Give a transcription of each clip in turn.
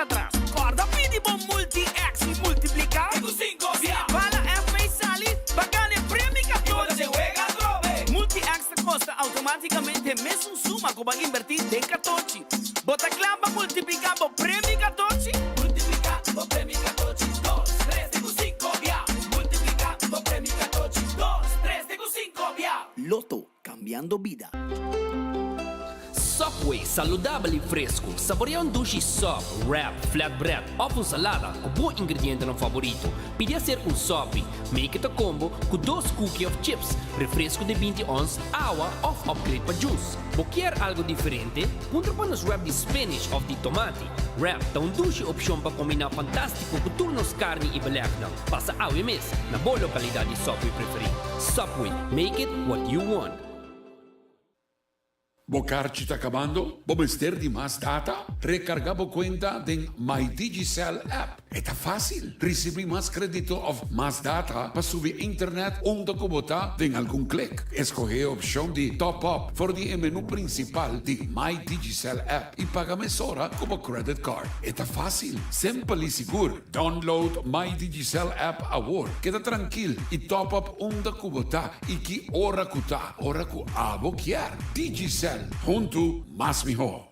patras. Kòrda pidi bo Multi-X i multipliká. Si e bala FB sali, bo a gana e premio katochi. Multi-X ta kosta outomátikamente mesun suma ku bo a inbertí den katochi. Bo ta kla pa multipliká bo premio katochi? Multipliká bo premio katochi dos, tres te ku sinko bia. Multipliká bo premio katochi dos, tres te ku sinko bia. Lotto, kambiando bida. Subway, saludabel y fresco. Saborea un dushi sub, wrap, flatbread of un salada cu bo ingredientenan favorito. Pidi hacer un sopi. Make it a combo cu dos cookie of chips, refresco di binti ons, awa of upgrade pa juice. Bo kier algo diferente? Puntra pa nos wrap di spinach of di tomati. Wrap ta un dushi opcion pa combina fantastico cu tur nos carni y belegnan. Pasa awe mes na bo localidad di Subway preferi. Subway, make it what you want. Bo karchi ta kabando? Bo mester di mas data? Rekargá bo kuenta den My Digicel app. E ta fásil! Risibí mas kredito òf mas data pa subi internet unda ku bo ta den algun klik. Eskohé e opshon di Top Up for di e menú prinsipal di My Digicel app i paga mesora ku bo credit card. E ta fásil, simpel i sigur. Download My Digicel app awor. Keda trankil i top up unda ku bo ta i ki ora ku ta. Ora ku abo kier. Digicel, huntu mas mihó.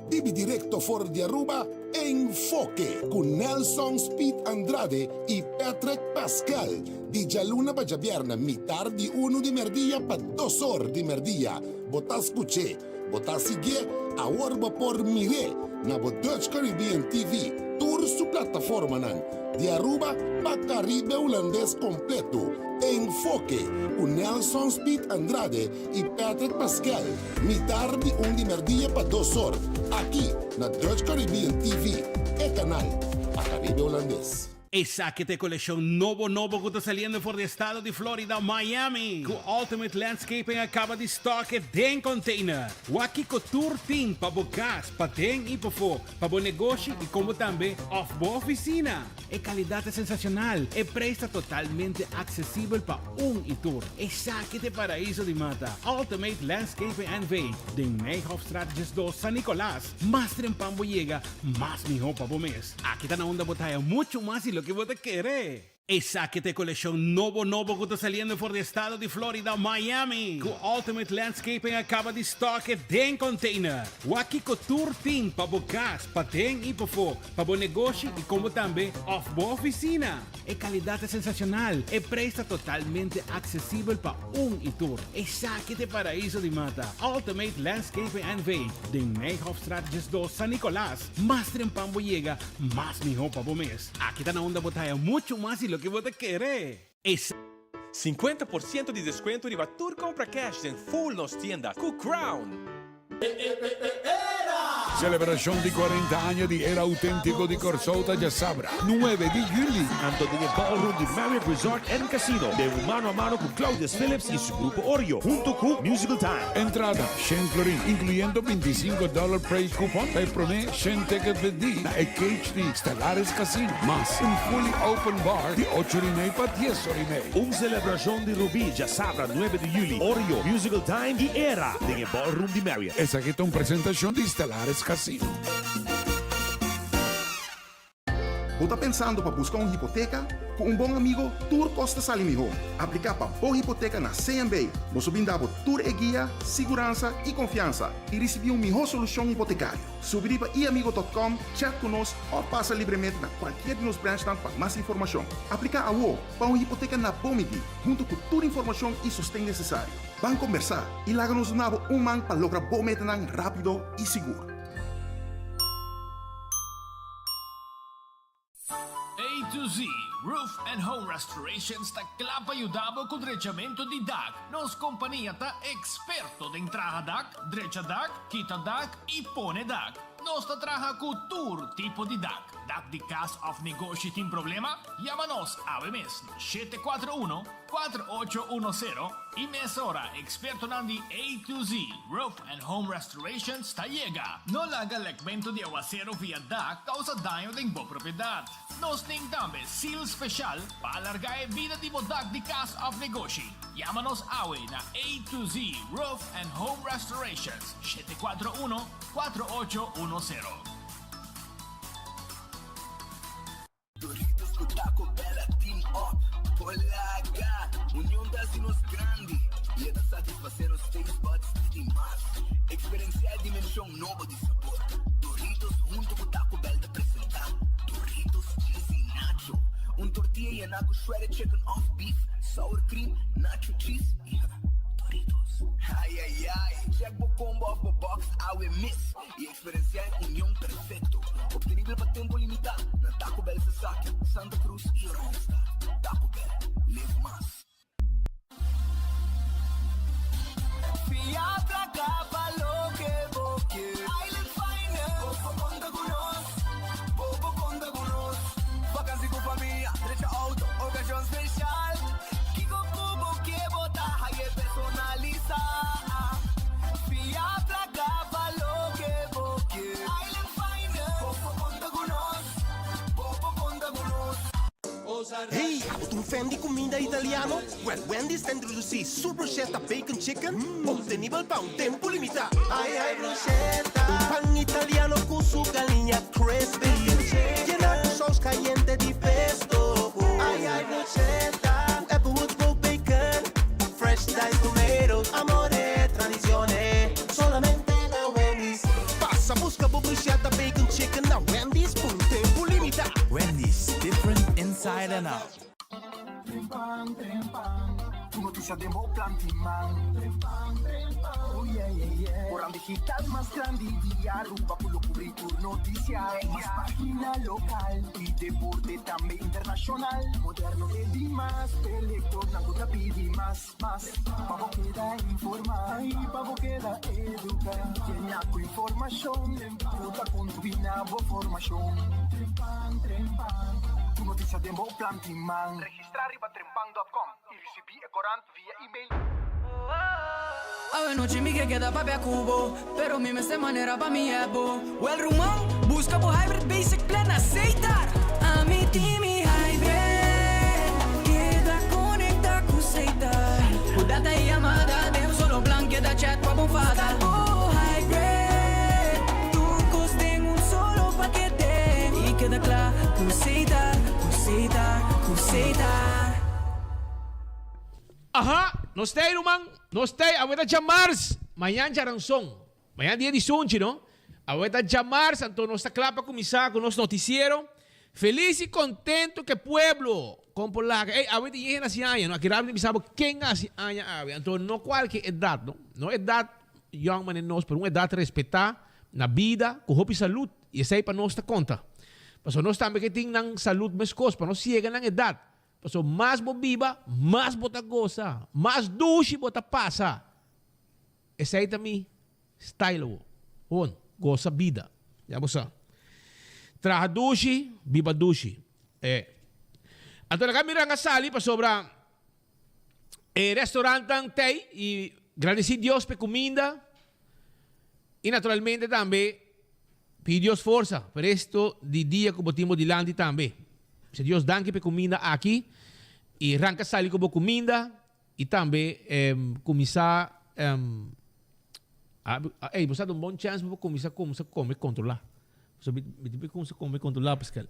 Bibi directo for di Aruba, Enfoke cu Nelson Speed Andrade y Patrick Pascal, di djaluna pa djabièrnè mitar di unu di merdia pa dos or di merdia. Bo ta scuch'é, bo ta siguié, awor bo por mir'é na bo Dutch Caribbean TV, tur su plataformanan, di Aruba pa Caribe Hulandes completo. Enfoke cu Nelson Speed Andrade y Patrick Pascal, mitar di un di merdia pa dos or, aki na Dutch Caribbean TV, e canal pa Caribe Hulandes. Esaki ta e kolekshon nobo nobo ku ta saliendo for di estado di Florida, Miami, ku Ultimate Landscaping a kaba di stock e den container. Wak kiko tur tin pa bo kas, paden i pafó, pa bo negoshi i komo tambe òf bo ofisina. E kalidat ta sensashonal, e preis ta totalmente aksesibel pa un i tur. Esaki ta e paraiso di mata, Ultimate Landscaping NV, den Nijhofstraat 12, San Nicolas. Mas trempan bo yega, mas mihó pa bo mes. Aki ta na unda bo ta haya muchu mas di loke bo ta kere. Esaki ta e kolekshon nobo nobo ku ta saliendo for di estado di Florida, Miami, ku Ultimate Landscaping a kaba di stock e den container. Wak kiko tur tin pa bo kas, paden i pafó, pa bo negoshi i komo tambe òf bo ofisina. E kalidat ta sensashonal, e preis ta totalmente aksesibel pa un i tur. Esaki ta e paraiso di mata, Ultimate Landscaping NV, den Nijhofstraat 12, San Nicolas. Mas trempan bo yega, mas mihó pa bo mes. Aki ta na unda bo ta haya muchu mas di loke bo ta kere. Es. 50% di descuento riba tur compra cash den full nos tienda cu Crown! Celebracion di 40 aña di Era Autentico di Corsou ta djasabra, 9 di juli. Anto den e ballroom di Marriott Resort and Casino den un mano a mano cu Claudius Phillips y su grupo Oreo hunto cu Musical Time. Entrada, shen florin, incluyendo 25 dollar price coupon pa e prome shen ticket bendi na e cage di Stellaris Casino, mas un fully open bar di ocho ora y mei pa dies ora y mei. Un celebracion di Rubí djasabra 9 di juli, Oreo, Musical Time y Era den e ballroom di Marriott. Esaki ta un presentacion di Stellaris Casino. Bo ta pensando pa busca un hipoteca? Cu un bon amigo tur cos ta sali miho. Aplica pa bo hipoteca na CMB. Nos lo bin da bo tur e guia, siguransa y confiansa y ricibi un miho solucion hipotecario. Subi riba iamigo dot com, chat cu nos of pasa libremente na cualkier di nos branchnan pa mas informacion. Aplica awo pa un hipoteca na bo midi, hunto cu tur informacion y sosten necesario. Ban combersa y laga nos duna bo un man pa logra bo metanan rapido y sigur. A to Z Roof and Home Restorations ta kla pa yuda bo ku drechamentu di dak. Nos kompania ta eksperto den traha dak, drecha dak, kita dak i pone dak. Nos ta traha ku tur tipo di dak. Dak di kas òf negoshi tin problema? Yama nos awe mes na 741 4810 i mesora ekspertonan di A to Z Roof and Home Restorations ta yega. No laga lekmentu di awasero via dak kousa daño den bo propiedat. Nos tin tambe seal speshal pa alargá e bida di bo dak di kas òf negoshi. Yama nos awe na A to Z Roof and Home Restorations, 741 4810. Yena ku shredded chicken of beef, sour cream, nacho cheese y Doritos. Ay ay ay, check bo combo of bo box awe mes y experiencia e union perfecto. Obtenibel pa tempo limita na Taco Bell Sasaki, Santa Cruz y Oranjestad. Taco Bell, live mas. Fia placa pa loke bo ke. Island Finance. Bo por conta cu nos. Bo por conta cu nos. Vakantie cu famia, drecha auto, ocasion special. Kico cu bo ke bo ta haye personalisa. Fia placa pa loke bo ke. Island Finance. Bo por conta cu nos. Bo por conta cu nos. Hey, abo ta un fan di cuminda italiano? Well, Wendy's ta introduci su bruschetta bacon chicken, obtenibel pa un tempo limita. Ay ay bruschetta, pan italiano cu su galiña crispy, yena cu saus cayente di pesto. Ay ay bruschetta, cu Applewood smoked bacon, fresh diced tomatoes, amore, tradicione, solamente na Wendy's. Pasa busca bo bruschetta bacon chicken na Wendy's pa un tempo limita. Wendy's, different inside and out. Trempan, trempan, tur noticia den bo plan di man. Trempan, trempan, oh yeah, yeah, yeah. Corant digital mas grandi di Aruba cu lo cubri tur noticia. Mas pagina local y deporte tambe internacional. Moderno e di mas, e lectornan cu ta pidi mas, mas. Pa bo keda informa y pa bo keda educa. Yena cu informacion cu ta contribui na bo formacion. Trempan, trempan, tur noticia den bo plan di man. Registra riba trempan dot com y ricibi e corant via email. Awe nochi mi ke keda papia ku bo, pero mi mester manera pa mi hep bo. Wel ruman, buska bo Hybrid Basic Plan na Setar! Ami tin mi Hybrid, keda konekta ku Setar. Ku data i yamada den un solo plan, keda chat pa bo fada. Buska bo Hybrid, tur kos den un solo pakete. I keda kla ku Setar, ku Setar, ku Setar. Aha, nos ta ei ruman, nos ta ei, awe ta djamars, mañan djaranson, mañan dia di sunchi no, awe ta djamars, anto nos ta kla pa kuminsá ku nos notisiero, felis i kontentu ku e pueblo, kon por laga, ei awe tin hende hasi aña no, aki rato mi ta bisa bo ken a hasi aña awe, anto no kualke edat no, no edat yòn manera nos, pero un edat respetá na bida ku hopi salud, i esei pa nos ta konta, pasobra nos tambe ke tin nan salud meskos, pa nos yega nan edat. Pasobra mas bo biba, mas bo ta gosa, mas dushi bo ta pasa. Esei ta mi style awo. Hon, gosa bida. Ya bo sa. Traha dushi, biba dushi. E. Anto laga mi ranga sali pasobra e restaurantnan t'ei i gradisí Dios p'e kuminda i naturalmente tambe Pidi Dios forsa pa resto di dia ku bo tin bo dilanti tambe. Bisa Dios danki pa e kuminda aki i ranka sali ku bo kuminda i tambe kuminsá ey bo sa ta un bon chèns pa bo kuminsá kumsa kome kontrolá. Pasobra mi tin kumsa kome kontrolá Pascal.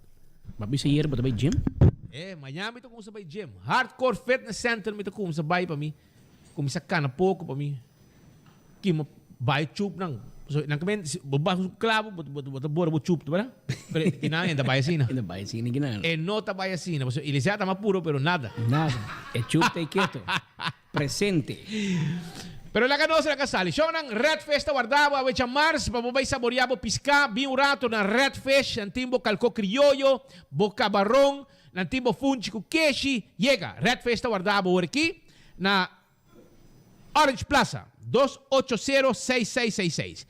Bo a bisa ayer bo ta bai gym? E, mañana mi ta kumsa bai gym. Hardcore Fitness Center mi ta kumsa bai pa mi Kuminsá kana poko pa mi kima bai chupnan. Pasobra nan kamen si bo basa un klabo bo bo ta bora bo chup, berdad? Pero kinan e ta bai asina. E ta bai asina kinan. E no ta bai asina pasobra iglesia ta mas puro pero nada. Nada. E chup ta e keto. Presente. Pero laga nos laga sali. Shownan Red Fish ta warda bo awe djamars pa bo bai saboria bo piská. Bin un rato na Red Fish. Nan tin bo kalko krioyo, bo kabaron, nan tin bo funchi ku keshi. Yega! Red Fish ta warda bo ora aki. Na Orange Plaza, dos ocho sero seis seis seis seis.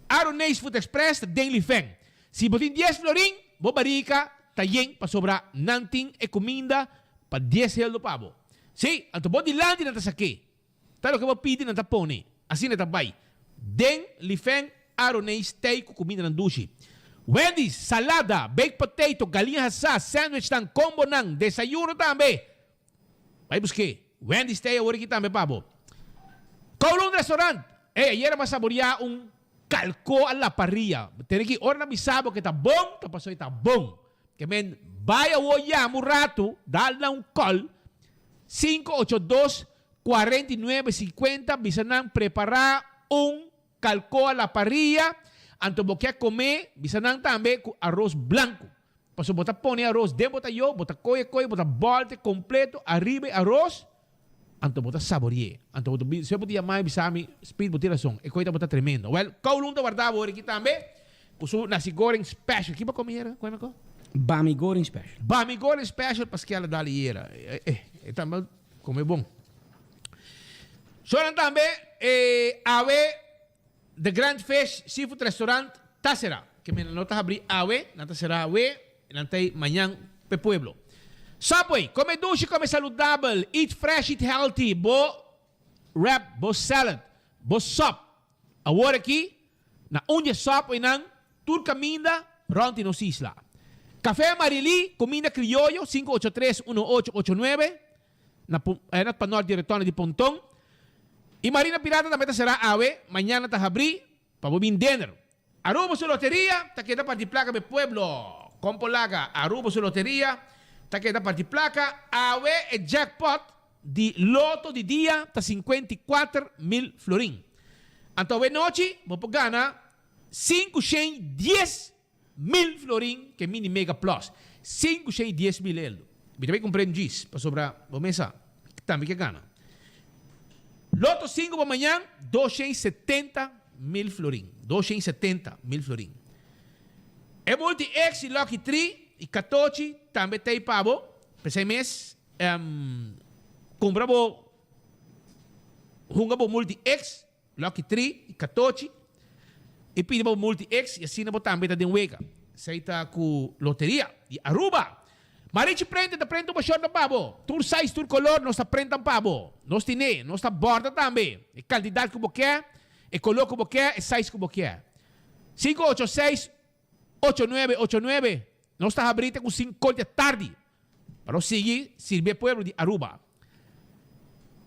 Aroneis Food Express ta den Lifen. Si bo tin dies florin, bo barika ta yen pasobra nan tin e kuminda pa dies heldo pa bo. Sí, anto bo dilanti nan ta sak'é. Ta loke bo pidi nan ta pone. Asina ta bai. Den Lifen Aroneis tei ku kumindanan dushi. Wendy's, salada, baked potato, galiña hasá, sandwichnan, kombonan, desayuno tambe. Bai busk'é. Wendy's ta ei awor aki tambe pa bo. Kowloon Restaurant! Ey, ayera m'a saboreá un kalkó a la parrilla. Tene ki ora nan bisa bo ke ta bon, ta pasobra e ta bon. Ke men bai awor yama un ratu, dal nan un call, 582 49 50, bisa nan prepará un kalkó a la parrilla, anto bo ke komé, bisa nan tambe ku aros blanku. Pasobra bo ta pone aros den bo tayó, bo ta kohe kohe, bo ta bòlte kompleto ariba e aros, anto bo ta sabori'é. Anto bo ta bi, bo ta yama mi bisa mi, Speed, bo tin rason, e kohe tabata tremendo. Wèl, Kowloon ta warda bo ora aki tambe ku su nasi goreng special. Ki bo a kome yera? Kome ko? Bami goreng special. Bami goreng special paske a la dal yera. E, e, e tambe kome bon. Sonan tambe, e awe The Grand Fish Seafood Restaurant ta será. Ke men no ta habrí awe, nan ta será awe, nan ta ei mañan p'e pueblo. Subway, kome dushi, kome saludabel, eat fresh, eat healthy, bo wrap, bo salad, bo sop. Awor aki, na un di e Subwaynan tur kaminda rònt di nos isla. Café Marilí, kuminda krioyo, 583 1889. Na na pa nort di Retorno di Ponton. Y Marina Pirata tambe ta sera awe, mañana ta habri pa bo bin dinner. Aruba su loteria ta keda parti placa p'e pueblo. Con por laga Aruba su loteria ta keda parti placa. Awe e jackpot di loto di dia ta 54 mil florin. Anto awe nochi bo por gana 510 mil florin cu e mini mega plus. 510 mil euro. Mi ta bay cumpra un djis pasobra bo mesa tambe ke gana. Loto 5 pa mañan 270 mil florin. 270 mil florin. E multi X y Lucky 3 y Catochi tambe t'ey pa bo. P'esey mes cumpra bo hunga bo multi X, Lucky 3 y Catochi y pidi bo multi X y asina bo tambe ta den wega. Esey ta cu loteria di Aruba. Marichi Prente ta prenta un bashorta pa bo. Tur size, tur color nos ta prentan pa bo. Nos tine, nos ta borda tambe. E cantidad cu bo ke, e color cu bo ke, e size cu bo ke. 586 8989 Nos ta habri te cu 5 di tardi. Pa nos sigui sirbi e pueblo di Aruba.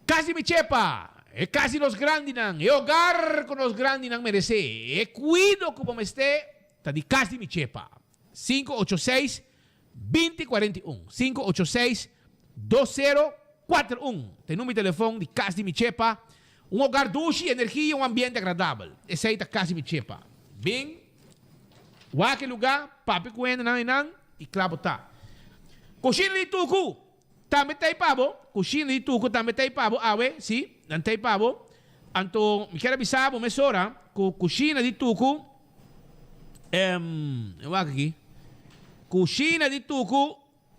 Cas di mi chepa, e cas di nos grandinan, e hogar cu nos grandinan merece, e cuido cu bo mester ta di Cas di mi chepa. 586 2041, 586 2041 ta e numero di telefon di Cas di mi chepa. Un hogar dushi, energia, un ambiente agradabel. Esey ta Cas di mi chepa. Bin, wak e lugar, papia cu hendenan eynan y cla bo ta. Cushina di Tucu tambe ta ey pa bo. Cushina di Tucu tambe ta ey pa bo awe, si, nan ta ey pa bo. Anto mi kier a bisa bo mesora cu Cushina di Tucu, em, wak aki. Cushina di Tucu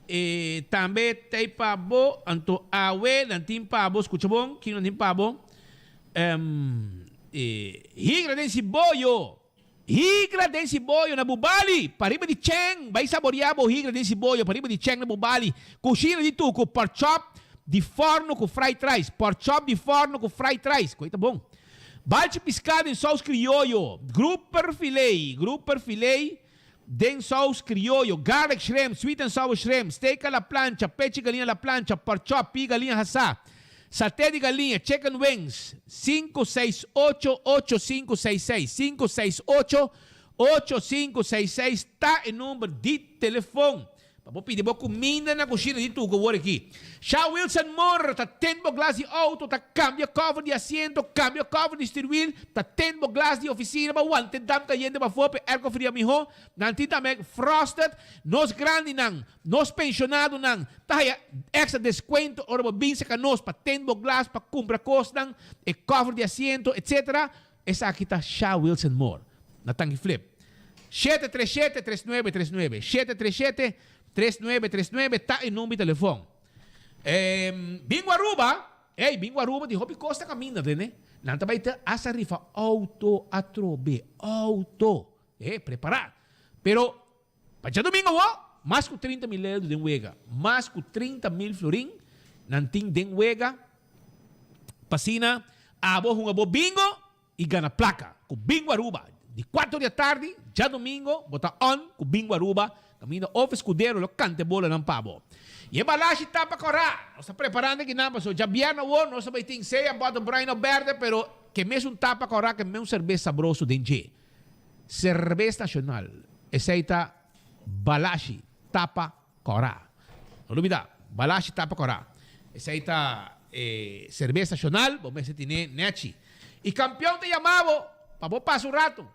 e tambe ta ey pa bo. Anto awe nan tin pa bo, scucha bon, kico nan tin pa bo? E higra den siboyo. Higra den siboyo na Bubali, pariba di Cheng. Bay saboria bo higra den siboyo pariba di Cheng na Bubali. Cushina di Tucu, pork chop di forno cu fried rice. Pork chop di forno cu fried rice. Cu ta bon. Balchi pisca den saus crioyo. Grouper filet, grouper filet den saus crioyo. Garlic shrimp, sweet and sour shrimp, steak a la plancha, pechi galiña a la plancha, pork chop, pi galiña hasa. Saté di galiña, chicken wings, 568 8566, 568 8566 ta e number di telefon. Pa bo pidi bo cuminda na Cushina di Tuco awor aki. Sha Wilson Moore ta tint bo glas di auto, ta cambia cover di asiento, cambia cover di stuurwiel, ta tint bo glas di oficina pa wante damp cayente pafó p'e airco fria miho. Nan tin tambe frosted. Nos grandinan, nos pensionadonan ta haya extra descuento ora bo bin cerca nos pa tint bo glas, pa cumpra cosnan, e cover di asiento, etc. Esaki ta Sha Wilson Moore na Tanki Flip. 737 3939, 737 3939 ta e number di telefon. Bingo Aruba, ey, Bingo Aruba di hopi cos ta caminda tene. Nan ta bay te hasta rifa auto atrobe, auto. Prepara. Pero pa djadomingo awo, mas cu 30 mil euro den wega. Mas cu 30 mil florin nan tin den wega. P'asina abo hunga bo bingo y gana placa cu Bingo Aruba. Di 4 di atardi, djadomingo, bo ta on cu Bingo Aruba. Caminda Office Cudero lo canta e bolanan pa bo. Y e balashi ta pa cora. Nos ta preparando akinan pasobra djabierna awo nos ta bay tin sea bottle bruin of berde, pero ke mes un tapa cora ke mes un cerbes sabroso den dje. Cerbes nacional. Esey ta Balashi tapa cora. No lubida, Balashi tapa cora. Esey ta e cerbes nacional, bo mester tine nechi. Y campeon ta yama bo pa bo pasa un rato.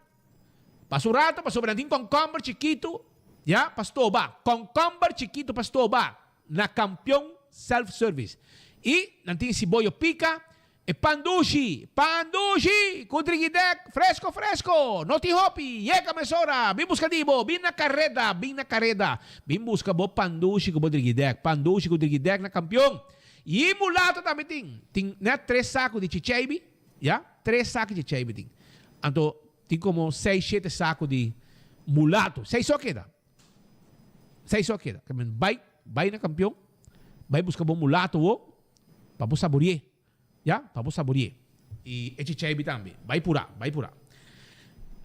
Pasa un rato pasobra nan tin concomber chikito. Ya, pa stoba. Concomber chikito pa stoba na Campeon Self Service. Y nan tin siboyo pica, e pan dushi, pan dushi cu drigidek fresco fresco. No tin hopi, yega mesora, bin busca di bo, bin na careda, bin na careda. Bin busca bo pan dushi cu bo drigidek, pan dushi cu drigidek na Campeon. Y mulato tambe tin. Tin net tres saco di chicheibi, ya, tres saco di chicheibi tin. Anto Tin como seis shete saco di mulato. Seis so a keda. Seis so a keda. Ke men bai, bai na campeon, bai busca bo mulato wo pa bo saborie. Ya, pa bo saborie. Y e chichaibi tambe. Bai pura, bai pura.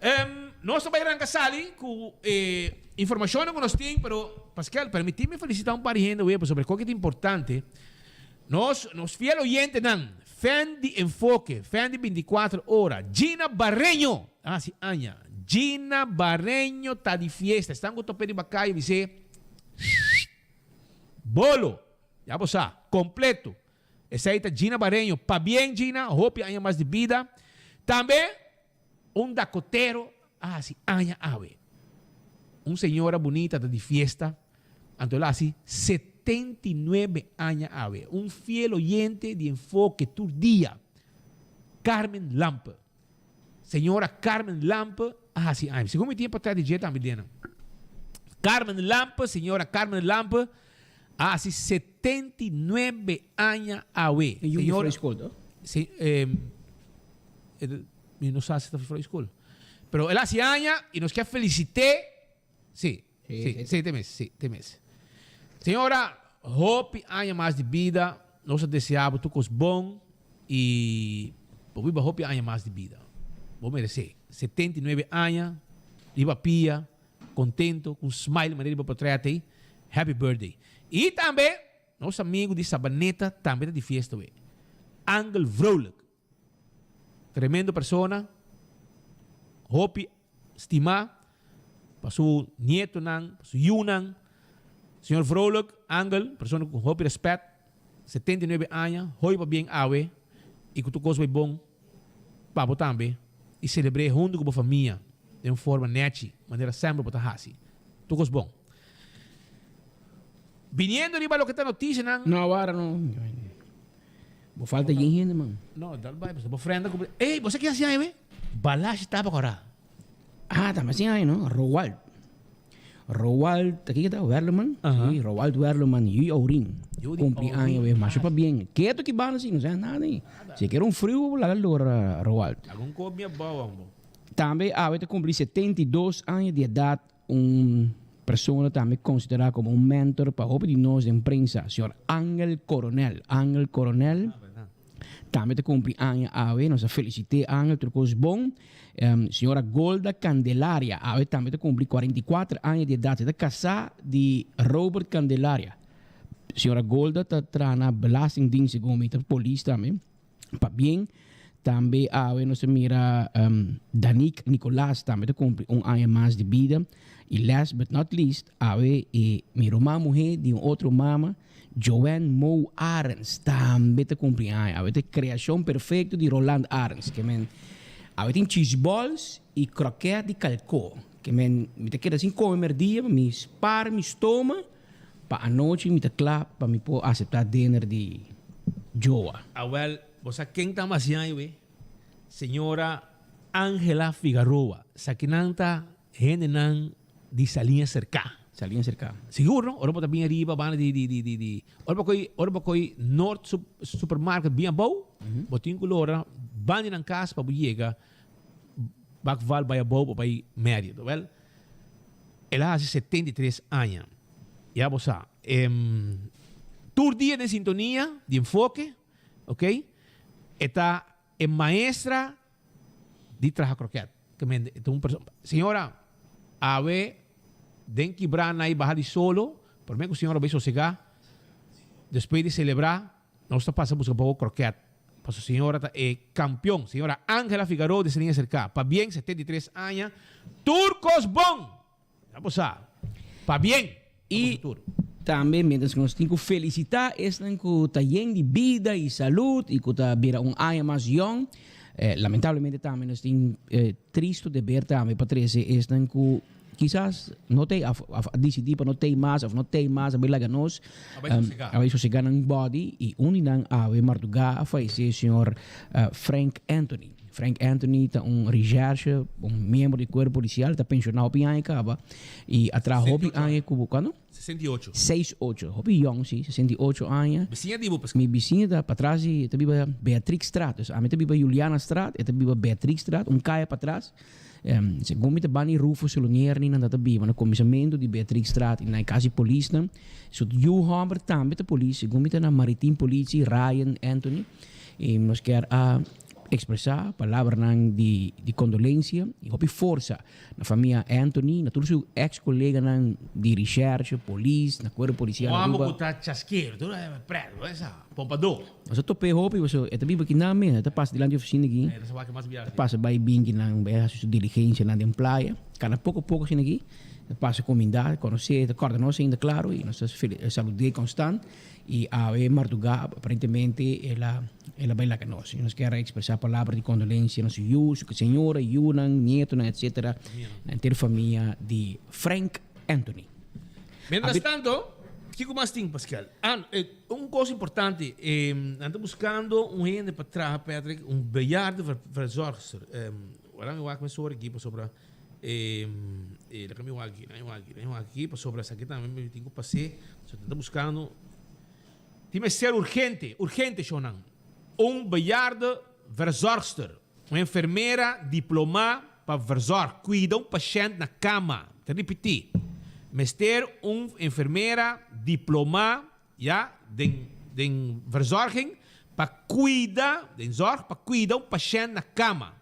Em, nos ta bai ranca sali cu e informacionnan cu nos tin, pero Pascal, permiti mi felicita un par di hende awe pasobra koke ta importante. Nos, nos fiel oyentenan, fan di Enfoke, fan di binticuater ora, Gina Barreño a haci aña. Gina Barreño ta di fiesta. Esnan cu tope riba cayo bis'é, Bolo! Ya bo sa, completo. Esey ta Gina Barreño. Pabien Gina, hopi aña mas di bida. Tambe un dakotero a haci aña awe. Un señora bunita ta di fiesta, anto el a haci 79 aña awe. Un fiel oyente di Enfoke tur dia, Carmen Lampe. Señora Carmen Lampe a haci aña. Segun mi tin e portret di dje tambe den. Carmen Lampe, señora Carmen Lampe a haci 79 aña awe. E yu di Frei School, toch? Si, eh, Mi no sa si ta for school. Pero el haci aña y nos kier felicité. Sí, sí, sí, te mes, sí, te mes. Señora, hopi aña mas di bida. Nos a desea bo tur cos bon y bo biba hopi aña mas di bida. Bo merece. 79 aña, riba pia, contento, cu un smile manera riba portret ey. Happy birthday. Y tambe, nos amigo di Sabaneta tambe ta di fiesta we. Angel Vrolijk. Tremendo persona, hopi stima pa su nietonan, pa su yunan. Señor Vrolijk, Angel, persona cu hopi respet, 79 aña, hoy pa bien awe y cu tur cos bay bon pa bo tambe y celebre hunto cu bo famia den un forma nechi, manera semper bo ta haci. Tur cos bon. Biniendo riba loke ta noticianan. No, awara no. Bo falta yen hende man. No, dal bai pasobra bo frenda ku. Ey, bo sa ki hasi aña be? Balashi taba kora. Ah, ta hasi aña no, Roald. Roald, ta kiko ta? Werleman? Si, Roald Werleman, Yu Aurin. Kumpli aña we, masha pabien. Keto ki banda si, no sa nada ei. Si kere un friu bo laga lora Roald. Algun kop mi a bou ambo. Tambe awe ta kumpli 72 aña di edat Un persona tambe considera como un mentor pa hopi di nos den prensa, señor Angel Coronel. Angel Coronel tambe ta cumpli aña awe. Nos a felicite Angel, tur cos bon. Señora Golda Candelaria awe tambe ta cumpli 44 aña di edad. E ta casa di Robert Candelaria. Señora Golda ta traha na Belastingdienst, segun mi, ta polis tambe. Pabien tambe awe nos ta mira Danique Nicolaas tambe ta cumpli un aña mas di bida. Y last but not least awe e mi ruman muhe di un otro mama Joanne Mo Arends tambe ta cumpli aña. Awe ta e creacion perfecto di Roland Arends. Ke men awe tin cheese balls y croquet di calco. Ke men mi ta keda sin come merdia pa mi spar mi stoma. Pa anochi mi ta kla pa mi por aseptá dinner di Joa. Awel, bo sa ken ta masian awe? Señora Angela Figaroa. Sakinan ta hendenan di Saliña Serká. Saliña Serká. Sigur no? Ora bo ta bin ariba banda di di di di di ora bo koi ora bo koi Noord Supermarket bin abou, bo tin ku lora banda di nan kas pa bo yega Bakval bai abou pa bai Marriott. Awel, El a hasi 73 aña. Ya bo sa. Tur dia den sintonia di Enfoke, ok, e ta e maestra di traha kroket. Ke men e ta un perso-. Señora, awe den kibrá na e baha di solo, promé ku señora bai sosegá, despues di selebrá, Nos ta pasa busca poco croquet. Paso señora ta e campeon. Señora Angela Figaroa di Saliña Cerca. Pabien 73 aña. Tur cos bon! Ya bo sa. Pabien! Y tambe mientras cu nos tin cu felicita esnan cu ta yen di bida y salud y cu ta bira un aña mas yong, lamentablemente tambe nos tin tristo deber tambe pa trece esnan cu. kisas no t'ei of of a disidí pa no t'ei mas of no t'ei mas a bai laga nos A bai sosegá. a bai sosegá nan body i un di nan awe mardugá a fayesé señor Frank Anthony. Frank Anthony ta un recherche, un miembro di cuerpo policial, ta pensioná hopi aña caba i a traha hopi aña cu, cuando? 68. Seis ocho. Hopi yong si, 68 aña. Bisiña di bo pesca. Mi bisiña ta patras di, ta biba Beatrixstraat. Dus ami ta biba Julianastraat, e ta biba Beatrixstraat, un kaya patras. Segun mi ta bani Rufo Solonier ni nan ta biba na kuminsamentu di Beatrixstraat i na e kas di polisnan. Su yu hòmber tambe ta polis, segun mi ta na Maritiem Politie, Ryan Anthony. I nos kier a ekspresá palabranan di di kondolensia i hopi forsa Na famia Anthony, na tur su ex coleganan di recherche, polis, na cuerpo policial Un amo Aruba. cu ta chasquero, tur e pret, bo esa, pompador. Nos a top'é hopi pasobra e ta biba aki nan mes, e ta pasa dilanti di oficina aki, E ta sa wak mas biaha ta pasa bai bin aki nan, bai haci su diligencianan den playa, cada poco poco asina aki, ta pasa cuminda, conoce, ta corda nos ainda claro y nos ta salud'é constant. Y awe mardugá aparentemente el a el a bai laga nos. Y nos kier a expresá palabra di kondolensia na su yu, su señora, yunan, nietonan etcetera, na henter famia di Frank Anthony. Mientras tanto, kiko mas tin, Pascal? Ah, un kos importante, nan ta buskando un hende pa traha, Patrick, un bejaardenverzorgster. Ora mi wak mesora aki pasobra E laga mi wak aki, laga mi wak aki, laga mi wak aki, pasobra esaki tambe mi tin ku pas'é. So ta buskando. Tin mester urgente, urgente shownan. Un bejaarde verzorgster, un enfermera diplomá pa verzorg, kuida un pashènt na kama. Mi ta ripití, mester un enfermera diplomá, ya, den den verzorging pa kuida, den zorg pa kuida un pashènt na kama.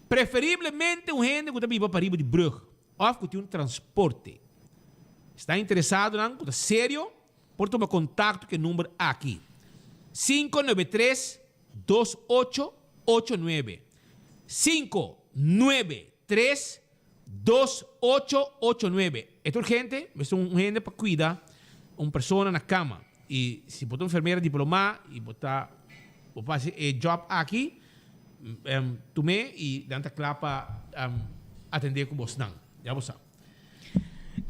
Preferiblemente un hende ku ta biba pariba di brug òf ku tin un transporte. Sta interesadonan ku ta serio por tuma kontakto ku e number aki, 593 2889, 593 2889. E ta urgente, mester un hende pa kuida un persona na kama. I si bo ta un enfermera diplomá i bo ta bo por hasi e job aki, tum'é i nan ta kla pa atendé ku bosnan. Ya bo sa.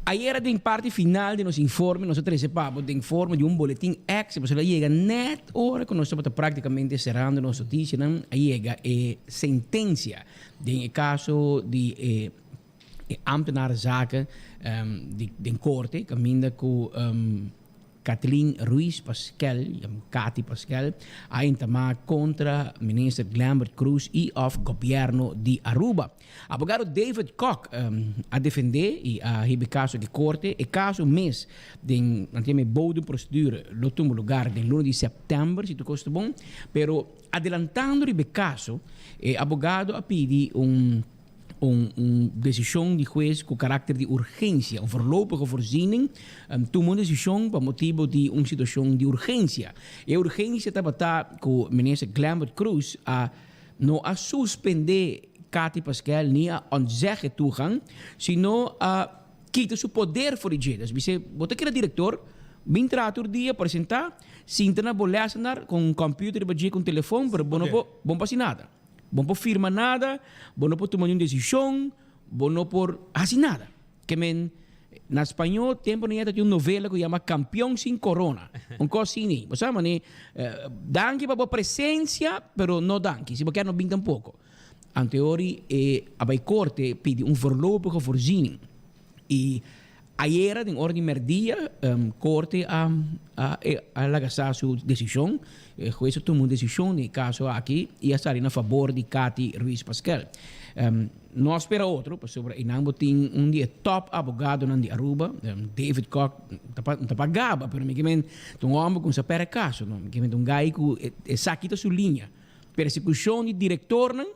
Ayera den parti final di nos informe nos a trece pa bo den forma di un boletin extra pasobra a yega net ora cu nos tabata practicamente cerrando nos noticianan a yega e sentencia den e caso di e e ambtenarenzaken di den corte caminda cu Kathleen Ruiz Paskel, Katy Paskel, a entamá kontra Minister Glenbert Croes i òf Gobièrnu di Aruba. Abogado David Kok a defendé i a hiba e kaso di korte. E kaso mes den nan ta yama e bodemprocedure lo tuma lugar den luna di sèptèmber si tur kos ta bon. Pero adelantando riba e kaso e abogado a pidi un Un un desishon di hues ku karakter di urgensia, un voorlopige voorziening, tuma un desishon pa motibu di un situashon di urgensia. E urgensia tabata ku Minister Glenbert Croes a no a suspendé Cathy Paskel ni a ontzeg e toegang, sino a kita su poder for di dje. Dus bis'é, bo ta keda direktor, bin traha tur dia, presentá, sinta na bo lèsenar ku un kòmpiuter riba dje ku un telefon, pero bo no por, bo no por hasi nada. Bo no por firma nada, bo no por tuma niun desishon, bo no por hasi nada. Ke men, na spañó tempu nan yeta tin un novela ku yama Kampion sin korona. Un kos asina. Bo sa manera, danki pa bo presensia, pero no danki. Si bo kier no bin tampoko. Anteori e a bai korte pidi un voorlopige voorziening. I ayera den ora di merdia korte a a laga sa su desishon. E hues a tuma un desishon den e kaso aki i a sali na fabor di Cathy Ruiz Paskel. No a spera otro pasobra einan bo tin un di e top abogadonan di Aruba, David Kok, ta pa ta pa gaba pero mi ke men ta un homber ku no sa pèrdè kaso no. Mi ke men ta un gai ku esaki ta su liña. Persekushon di direktornan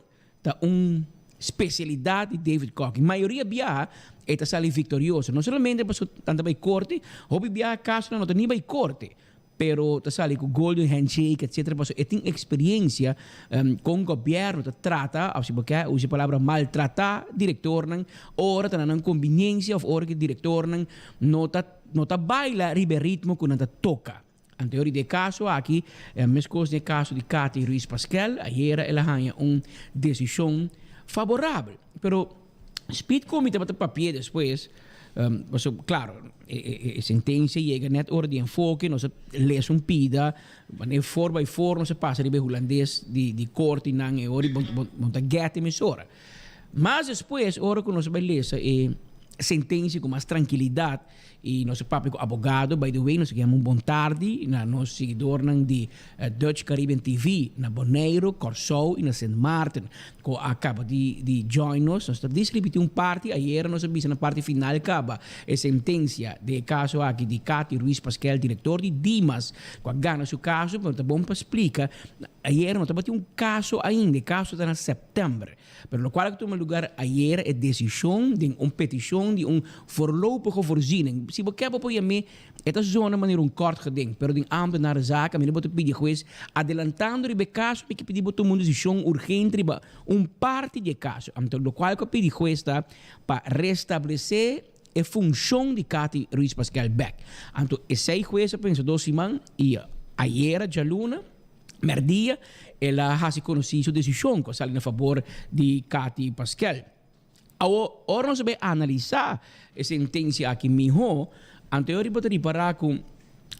Ta un specialidad di David Kock. Y mayoria biaha e ta sali victorioso. No solamente pasobra nan ta bay corte, hopi biaha casonan no ta ni bay corte, pero ta sali cu golden handshake etcetera pasobra e tin experiencia con gobierno ta trata, of si bo kier usa e palabra maltrata directornan ora ta na nan conveniencia of ora cu e directornan no ta no ta baila riba e ritmo cu nan ta toca. Anterior di e kaso aki, meskos den e kaso di Cathy Ruiz Paskel, ayera el a haña un desishon faborabel. Pero Speed ku mi tabata papia despues, paso klaro, e sentensia yega net ora di enfoke, nos a lesa un pida, wanneer for by for nos a pasa riba e hulandes di korte nan e ora bo ta get e mesora. Mas despues ora ku nos a bai lesa e sentensia ku mas trankilidat i nos a papia ku abogado, by the way nos a yama un bon tardi na nos siguidornan di Dutch Caribbean TV na Boneiru, Kòrsou i na Sint Maarten ku a kaba di di join nos. Nos ta dis ripití un parti, ayera nos a bisa na parti final kaba e sentensia den e kaso aki di Cathy Ruiz Paskel, direktor di Dimas, ku a gana su kaso, pero ta bon pa splika, ayera no tabatin un kaso ainda, e kaso ta na sèptèmber. Pero locual a tuma lugar ayer e decision den un peticion di un voorlopige voorziening. Si bo ke bo por yam'é, e ta zona manera un kort geding, pero den ambtenaar zaak mi no bo ta pidi hues adelantando riba e caso mi ke pidi bo tuma un decision urgente riba un parti di e caso. Anto locual cu a pidi hues ta pa restablece e funcion di Cathy Ruiz Paskel bek. Anto esey hues a pensa dos siman y ayera djaluna, Merdia el a hasi konosí su desishon ku a sali na fabor di Cathy Paskel. Awor, ora nos a bai analisá e sentensia aki mihó, anto e ora bo ta ripará ku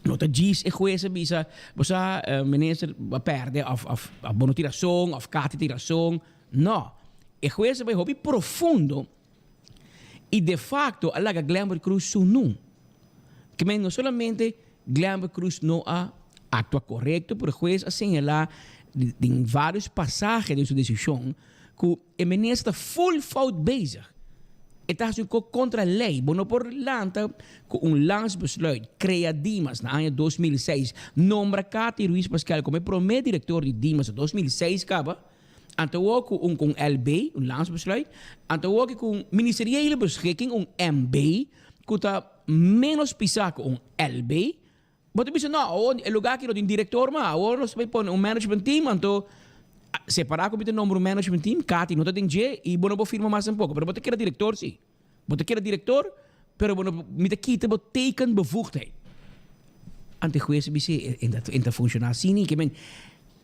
no ta djis e hues a bisa, Bo sa, minister a pèrdè òf òf bo no tin rason òf Cathy tin rason. No. E hues a bai hopi profundo i defakto a laga Glenbert Cruz sunú. Ke men no solamente Glenbert Cruz no a aktua korekto, pero hues a señalá den vários pasahe den su desishon ku e minister ta ful fout bezig. E ta hasi un kos kontra lei. Bo no por lanta ku un landsbesluit krea Dimas na aña 2006, nombra Cathy Ruiz Paskel komo e promé direktor di Dimas na 2006 kaba, Anto awor ku un ku un LB, un landsbesluit, anto awor ku un ministeriële beschikking, un MB, ku ta ménos pisá ku un LB, bo ta bisa no, awor e lugá aki no tin direktor mas, awor nos ta bai pone un management team, anto separá ku mi ta nombra un management team, Cathy no ta den dje i bo no por firma mas tampoko, pero bo ta keda direktor si. Bo ta keda direktor, pero bo no, mi ta kita bo tekenbevoegdheid. Anto e hues a bis'é, e e ta funshoná asina i ke men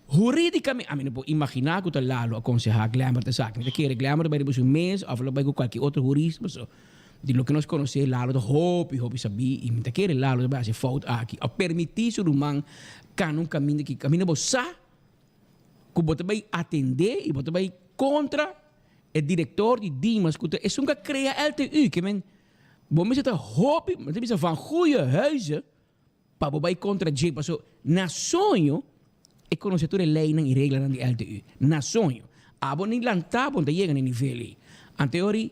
hurídikamente, ami no por imaginá ku ta Lalo a konsehá Glembert esaki. Mi ta kere Glembert a bai riba su mes òf lo bai ku kualke otro hurista, pasobra di loke nos konosé Lalo ta hopi hopi sabí i mi ta kere Lalo ta bai hasi e fout aki òf permití su ruman kana un kaminda ki kaminda bo sa ku bo ta bai atendé i bo ta bai kontra E director di Dimas cu ta esun cu a crea LTU, ke men bo mester ta hopi, mi ta bisa van goeie huize pa bo bay contra dje, paso na soño e conoce tur e leynan y reglanan di LTU, na soño. Abo ni lanta bo no ta yega na e nivel ey. Anteori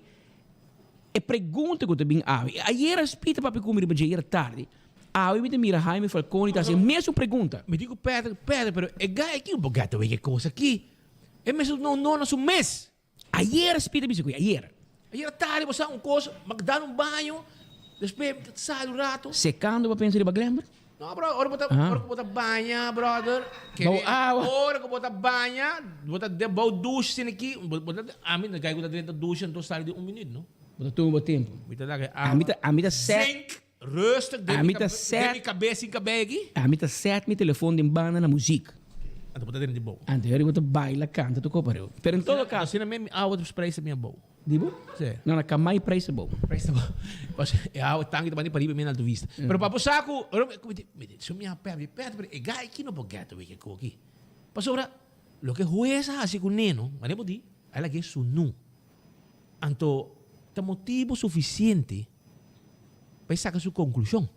e pregunta cu ta bin awe, ayera Speed a papia cu mi riba dje ayera tardi, awe mi ta mira Jaime Falconi ta haci e mesun pregunta. Mi di cu Patrick, Patrick, pero e guy aki un por get away ke cos aki. E mester no no na su mes. Ayer Speed a bisa cu ayer. Ayer tardi bo sa un cos, ma dan un baño, despues mi ta sali un rato. Secando bo pensa riba Glenbert? No bro, ora bo ta ora cu bo ta baña brother, Bou awa. Ora cu bo ta baña, bo ta den bou douche asina aki, bo ta ami na guy cu ta drenta douche anto sali den un minuut no. Bo ta tuma bo tempo. Mi ta laga e awa. Ami ta ami ta set. Zink, rustig den mi den mi cabes sin cabei aki. Ami ta set mi telefon den banda na muziek. Anto bo ta drenta di bou. Anto bo ta baila, canta tur kopa riba. Pero en todo caso. Asina mes mi awa ta prijs ta mi abou. Di bo? Si. No, na Kamai prijs ta bou. Prijs ta bou. Pasobra e awa tanki ta bani pariba mi na Alto Vista. Pero pa bo sa ku ora mi di, mi di, su mi a pèrdè, mi pèrdè, pero e gai aki no por gèt away ke koki. Pasobra loke hues a hasi ku Neno, manera bo di, a lag'é sunú. Anto ta motibu sufisiente pa e saka su konklushon.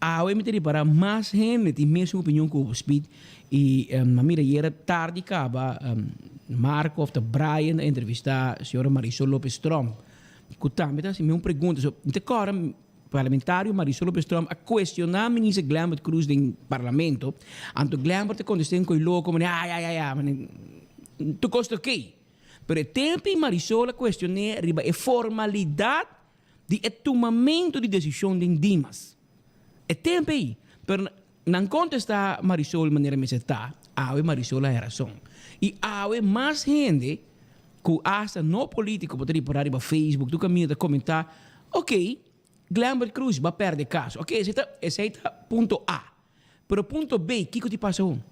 Awe mi ta ripará mas hende tin mesun opinion ku bo, Speed. I a mira ayera tardi kaba Marco of ta Brian a entrevistá señora Marisol Lopez Tromp ku tambe ta hasi mi un pregunta. So mi ta kòrda parlamentario Marisol Lopez Tromp a kuestioná minister Glenbert Croes den parlamento. Anto Glenbert a kontest'é un koi loko manera ai ai ai ai manera tur kos ta okey. Pero e tempu ei Marisol a kuestion'é riba e formalidat di e tumamentu di desishon den Dimas. E tempu ei, pero nan kontestá Marisol manera mester ta, awe Marisol a haya rason. I awe mas hende ku asta no polítiko bo ta ripará riba Facebook tur kaminda ta komentá, ok, Glenbert Croes ba pèrdè kaso. Ok, esei ta esei ta punto A. Pero punto B, kiko ti pasa awor?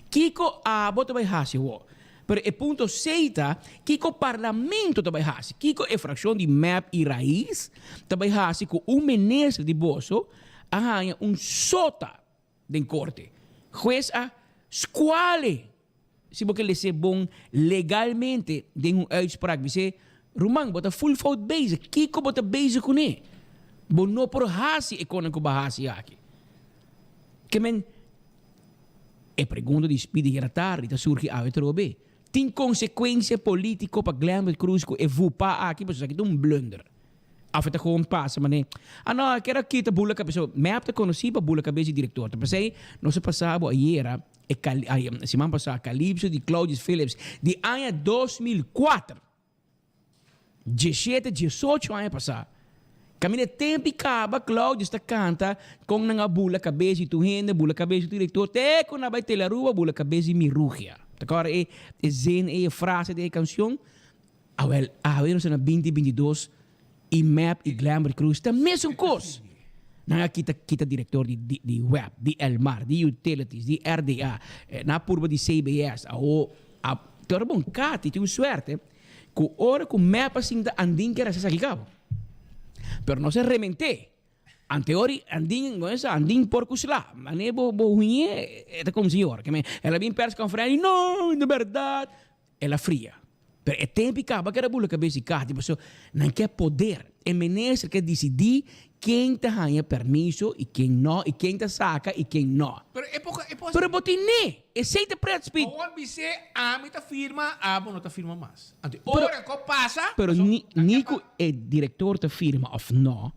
Kiko abo ta bai hasi awor? Pero e punto C ta, kiko Parlamento ta bai hasi? Kiko e frakshon di mep i Raiz ta bai hasi ku un minister di boso a haña un sota den korte? Hues a skual e si bo ke les'é bon legalmente den un uitspraak bis'é, Ruman, bo ta full fout bezig. Kiko bo ta bezig kuné? Bo no por hasi e konan ku bo a hasi aki. Ke men. E pregunta di Speedy hera tardi ta surgi awe trobe. Tin consecuencia politico pa Glenbert Croes cu e vupa aki pasobra esaki ta un blunder. Of e ta gewoon pasa mane, ah no, e kier a kita bula cabes. Mep ta conoci pa bula cabes di director. Ta pesey nos a pasa bo ayera, e siman pasa, Calypso di Claudius Phillips di aña 2004. Dieshete, diesocho aña pasá. Kaminda e tempu i kaba, Claudius ta kanta kon nan a bula kabes di tur hende, bula kabes di tur direktor, te ku nan a bai Telaruba bula kabes di Mirugia. Ta kòrda e e zin ei, e frase den e kanshon? Awèl, awe nos ta na binti 22 i mep i Glenbert Croes ta mesun kos. Nan a kita kita direktor di di di web, di Elmar, di Utilities, di RDA, nan a purba di CBS, awo a te ora bon Kati tin un suerte. Ku ora ku mep a sinta Andin kier hasi esaki kabo. Pero nos a rement'é. Anteori Andin no esa Andin por ku sla. Mane bo bo huñ'é e ta kom señor. Ke men el a bin persconferencia i no no bèrdat. El a fria. Pero e tempu i kaba keda bula kabes di Kati pasobra nan ke poder. E minister ke disidí ken ta haña permiso i ken no i ken ta saka i ken no. Pero e por e por Pero bo tin ne! Esei ta pret Speed. Awor bis'é ami ta firma, abo no ta firma mas. Anto e ora ku pasa, Pero ni ni ku e direktor ta firma òf no,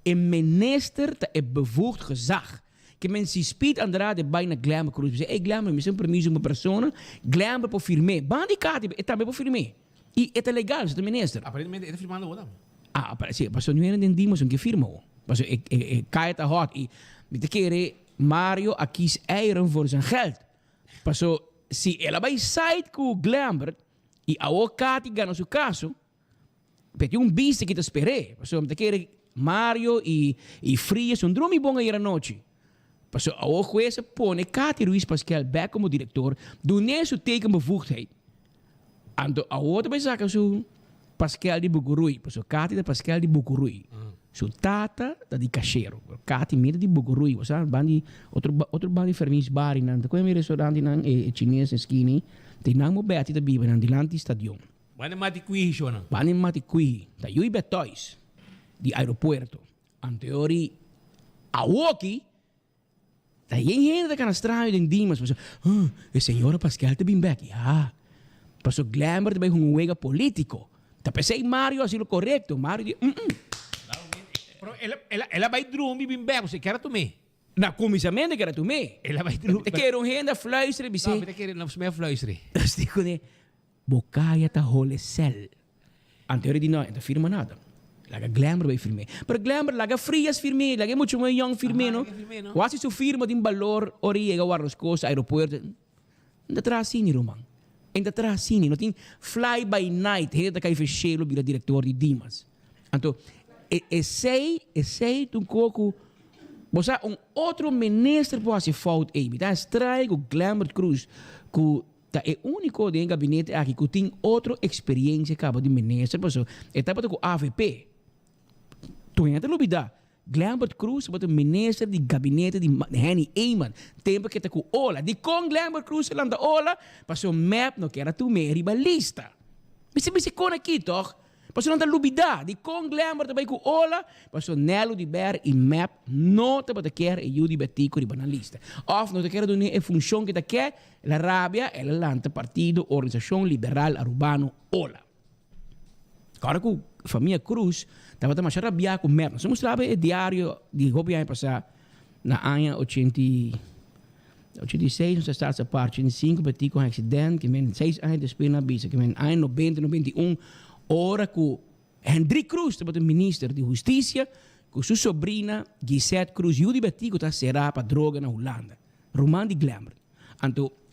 e minister ta e bevoegd gezag. Ke men si Speed Andrade bai na Glenber Cruz bis'é, ey Glenber mi sa un permiso un persona, Glenber por firm'é. Banda di Kati e tambe por firm'é. I e ta legal, si ta minister. Aparentemente e ta firmando awor tambe. Ah, si, pasobra nu hende den Dimas un ke firma awor. Pasobra e e e kaya ta hot i mi ta kere Mario a kies eieren voor zijn geld. Paso si el a bai side ku Glembert i awor Kati gana su kaso, pe tin un bista ki ta sper'é. Pasobra mi ta kere Mario i i Frias un drumi bon ayer anochi. Pasobra awor hues a pone Kati Ruiz Paskel bek komo direktor, dun'é su tekenbevoegdheid. Anto awor ta bai saka su paskel di Bucurui, pasobra Kati ta paskel di Bucurui. Su tata ta di Cashero. Kati mira di Bucurui, bo sa, ban di otro otro ban di Fermins Bari nan, ta koe mi restaurante nan e chines e skini, te nan mo Betty ta biba nan dilanti stadion. Ban di mati kuihi shonan. Ban di mati kuihi, ta yui Betois di aeropuerto. Anto e ori awoki Ta yen hende ta kana straño den Dimas pasobra, huh, e señora Paskel ta bin bek. Ya, pasobra Glenbert ta bai hunga un wega politico. Ta pesey Mario a haci lo corecto. Mario di, mm-mm. Pero el, el, el a bai drumi bin bek, pasobra e kera tum'é. Na cuminsamentu e kera tum'é. El a bai drumi. Ta kere un hende a fluister i bis'é. No, mi ta kere, no, mi a fluister. Nos di kuné, Bo kaya ta hole sel. Anterior di no, e ta firma nada. Laga Glenber bai firm'é. Pero Glenber laga Frias firm'é, laga e mucha muhé yòn firm'é no. Wak si su firma tin balor ora e yega warda nos kos aeropuerto. N ta traha asini ruman. N ta traha asini. No tin fly by night hende ta kai for shelu bira direktor di Dimas. Anto e esei esei ta un kos ku bo sa un otro minister por hasi fout ei. Mi ta straña ku Glenbert Croes ku Ta e unico den e gabinete aki cu tin otro experiencia caba di minister pasobra e tabata cu avp. Tur hende ta lubida, Glenbert Croes tabata minister di gabinete di Henny Eman tempo cu e ta cu ola. Dicon Glenbert Croes a lanta ola? Pasobra mep no kier a tum'e riba lista. Mester bisa con aki toch? Pasobra nan ta lubidá dikon Glenbert ta bai ku Ola, pasobra Nelo di Ber i mep no tabata kier e yu di Betico riba nan lista. Òf no ta kier a dun'é e funshon ku e ta ke, el a rabia, el a lanta partido Organisashon Liberal Arubano, Ola. Kòrda ku famia Cruz tabata masha rabiá ku mep. Nos a mustraba e diario di hopi aña pasá na aña ochenta i 86 nos a start sa par, 85 Betico un accident, ke men seis aña despues nan a bisa ke men aña 90, 91 ora ku Hendrik Croes tabata minister di husticia ku su sobrina Gisette Croes yu di Betico ta sera pa droga na Hulanda, ruman di Glenbert. Anto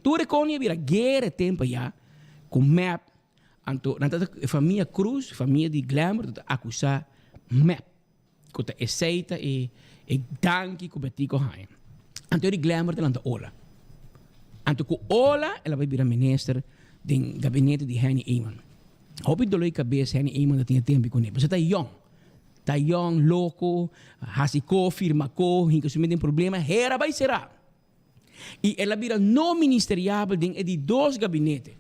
tur e konia a bira guera e tempo aya ku mep, anto nan ta e famia Croes, famia di Glenbert ta akusa mep. Ku ta esei ta e e danki ku Betico haña. Anto di Glenbert ta lanta Ola. Anto ku Ola el a bai bira minister. den gabinete di Henny Eman. Hopi dolor di kabes Henny Eman ta tin e tempu kuné. Pasobra ta yòn. Ta yòn, loko, hasi ko, firma ko, hinka su mes den problema, hera bai será. I el a bira no ministeriabel den e di dos gabinete.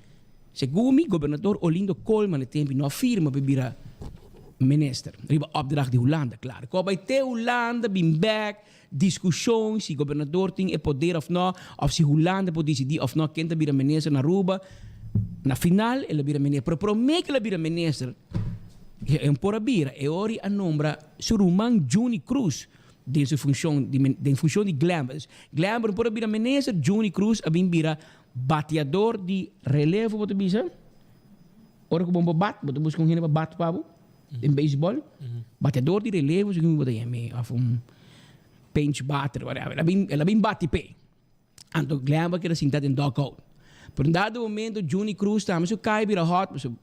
Segun mi, gobernador Olindo Koolman e tempu no a firma pa e bira minister, riba opdracht di Hulanda, klaro. Ku a bai te Hulanda, bin bek, diskushon si gobernador tin e poder of no, of si Hulanda por disidí of no ken ta bira minister na Aruba. Na final el a bira minister, pero promé ku el a bira minister, e por a bira, e ora a nombra su ruman Juni Cruz den su funshon di den funshon di Glenber. Dus Glenber no por a bira minister, Juni Cruz a bin bira bateador di relevo bo ta bisa. Ora ku bo no por bat, bo ta buska un hende pa bat pa bo den beisbòl. Bateador di relevo segun mi bo ta yam'é òf un pinch batter whatever. El a bin el a bin bati p'e. Anto Glenber keda sinta den dugout. Pero un dado momento Juni Cruz tambe su kai bira hot pasobra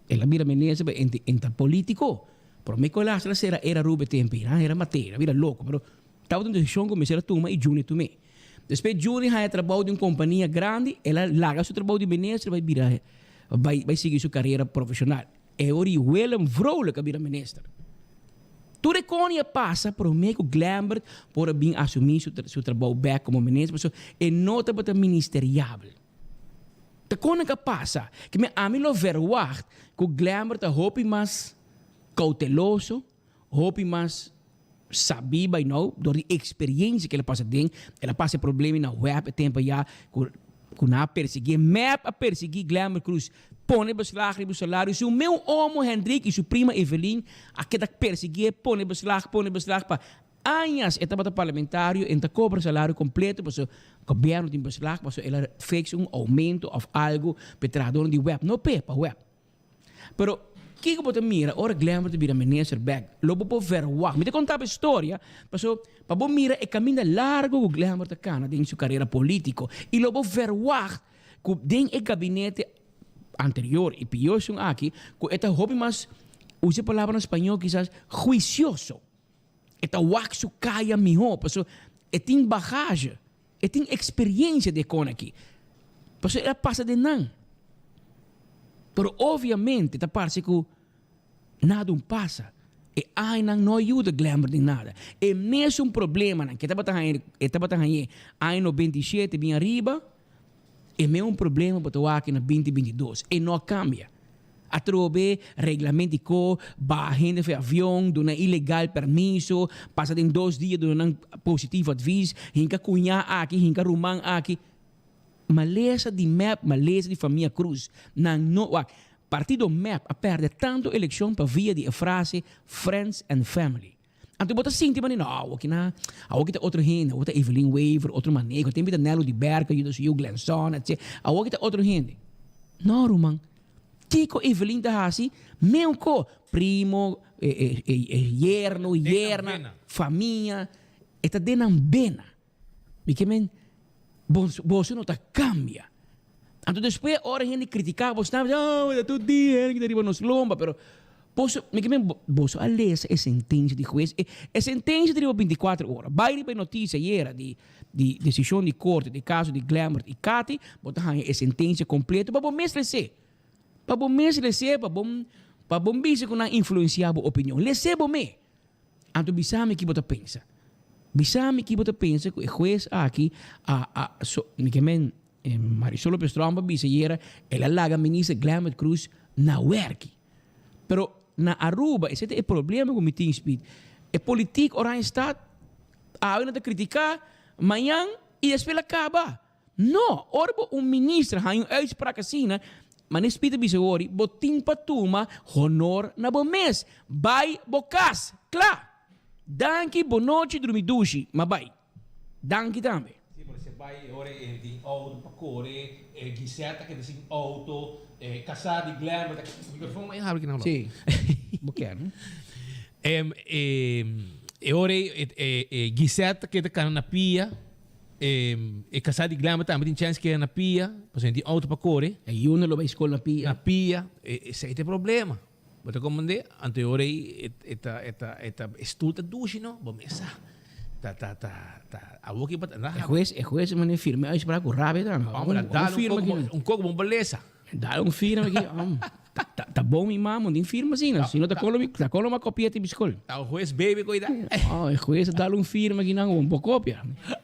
el a bira minister pero e ta politico. Prome cu el a haci la cera era Aruba e tempo ei, era mat'é, el a bira loco. Pero tabata un decision cu mester a tuma y Juni a tum'é. Despues Juni haya trabou di un compania grandi, el a laga su trabou di minister bay bira bay bay sigui su carera profesional. E ora Willem Vrolijk a bira minister. Tur e koni a pasa prome ku Glembert por a bin asumí su su trabou bek komo minister pasobra e no tabata ministeriabel. Ta kon a pasa? Ke men ami lo verwagt ku Glembert ta hopi mas kouteloso, hopi mas sabí by now dor di eksperiencia ku el a pasa den. El a pasa e problema na web e tempu ayá ku ku nan a persiguié. Mep a persiguí Glembert Cruz pone beslag riba su salario. Su meu omo Hendrik y su prima Evelyn a keda persiguié pone beslag, pone beslag pa añas e tabata parlamentario en ta cobra salario completo pasobra gobierno tin beslag pasobra el a fix un aumento of algo pa e trahadornan di web, no p'e, pa web. Pero kiko bo ta mira ora Glenver ta bira minister bek? Lo bo por verwagt. Mi ta konta bo e storia pasobra pa bo mira e kaminda largo ku Glenver ta kana den su karera politiko y lo bo verwagt ku den e gabinete anterior y pió esun aki ku e ta hopi mas, usa e palabra na spañó kisas, huisioso. E ta wak su kaya mihó pasobra e tin bagahe, e tin eksperiencia di e kon aki. Pasobra el a pasa den nan. Pero obviamente ta parse ku nada un pasa. E añanan no a yuda Glenber den nada. E mesun problemanan ku e tabata haña e tabata hañ'é aña 97 bin ariba, E meun problema bo ta wak na 2022. E no a kambia. Atrobe reglamento di ko, baha hende for e avion, duna ilegal permiso, pasa den dos dia duna nan positivo advies, hinka kuñá aki, hinka ruman aki. Malesa di mep, malesa di famia Cruz. Nan no wak. Partido mep a pèrdè tantu elekshon pa via di e frase friends and family. Anto bo ta sinti manera, no, awoki na, awoki ta otro hende, awoki ta Evelyn Wever, otro maneho, tempo ta Nello di Berka yuda su yu Glenson, etc. Awoki ta otro hende. No, ruman. Kiko Evelyn ta hasi? Meu ko, primo, e, e, e, yerno, yerna, famia, e ta den nan bena. Mi ke men, boso no ta kambia. Anto despues ora hende kritiká bos nan, oh, ta tur dia hende ta riba nos lomba, pero boso, mi ke men, boso a lesa e sentensia di hues, e, e sentensia ta riba bintikuater ora. Bai riba e notisia ayera di di desishon di korte di kaso di Glembert i Katy, bo ta haña e sentensia kompleto pa bo mes les'é. Pa bo mes les'é, pa bo pa bo bisa ku nan influensiá bo opinion. Les'é bo me. Anto bisa mi ki bo ta pensa. Bisa mi ki bo ta pensa ku e hues aki a a so mi ke men Marisol Lopez Tromp a bisa ayera el a laga minister Glenbert Croes na werki. Pero na Aruba esei ta e problema ku mi tin Speed. E politiek Oranjestad awe nan ta kritika mañan i despues el a kaba. No, ora bo un minister haña un uitspraak asina, manera Speed a bisa wori, bo tin pa tuma honor na bo mes. Bai bo kas. Kla! Danki, bonochi, drumi dushi. Ma bai. Danki tambe. Sí, pero si e bai e ora e tin auto pa kore, e Gisette ta keda sin auto, e kasá di Glenn ta keda. Microfoon mai habri kinan lo. Sí, bo kier, no? E ora e Gisette ta keda kana na pia. E kasá di Glamour tambe tin chèns keda na pia, pasobra e tin outo pa kore. E yunan lo bai skol na pia. Na pia, esei ta e problema. Bo ta komprendé? Anto e ora ei e ta, e ta, e ta, e stul ta dushi no, bo mes sa. Ta, ta, ta, ta, awor ki bo ta. E hues, e hues mane firma e uitspraak ku rabia tambe. Hombre, a dal un koko, un koko bon pa lesa. Dal un firma aki. Ta, ta bon mi mama, din firma asina. Si no ta kolo mi, ta kolo ma kopia ti biskol. Ta o hues baby koida. Oh, e hues a dal un firma aki nan un bo kopia.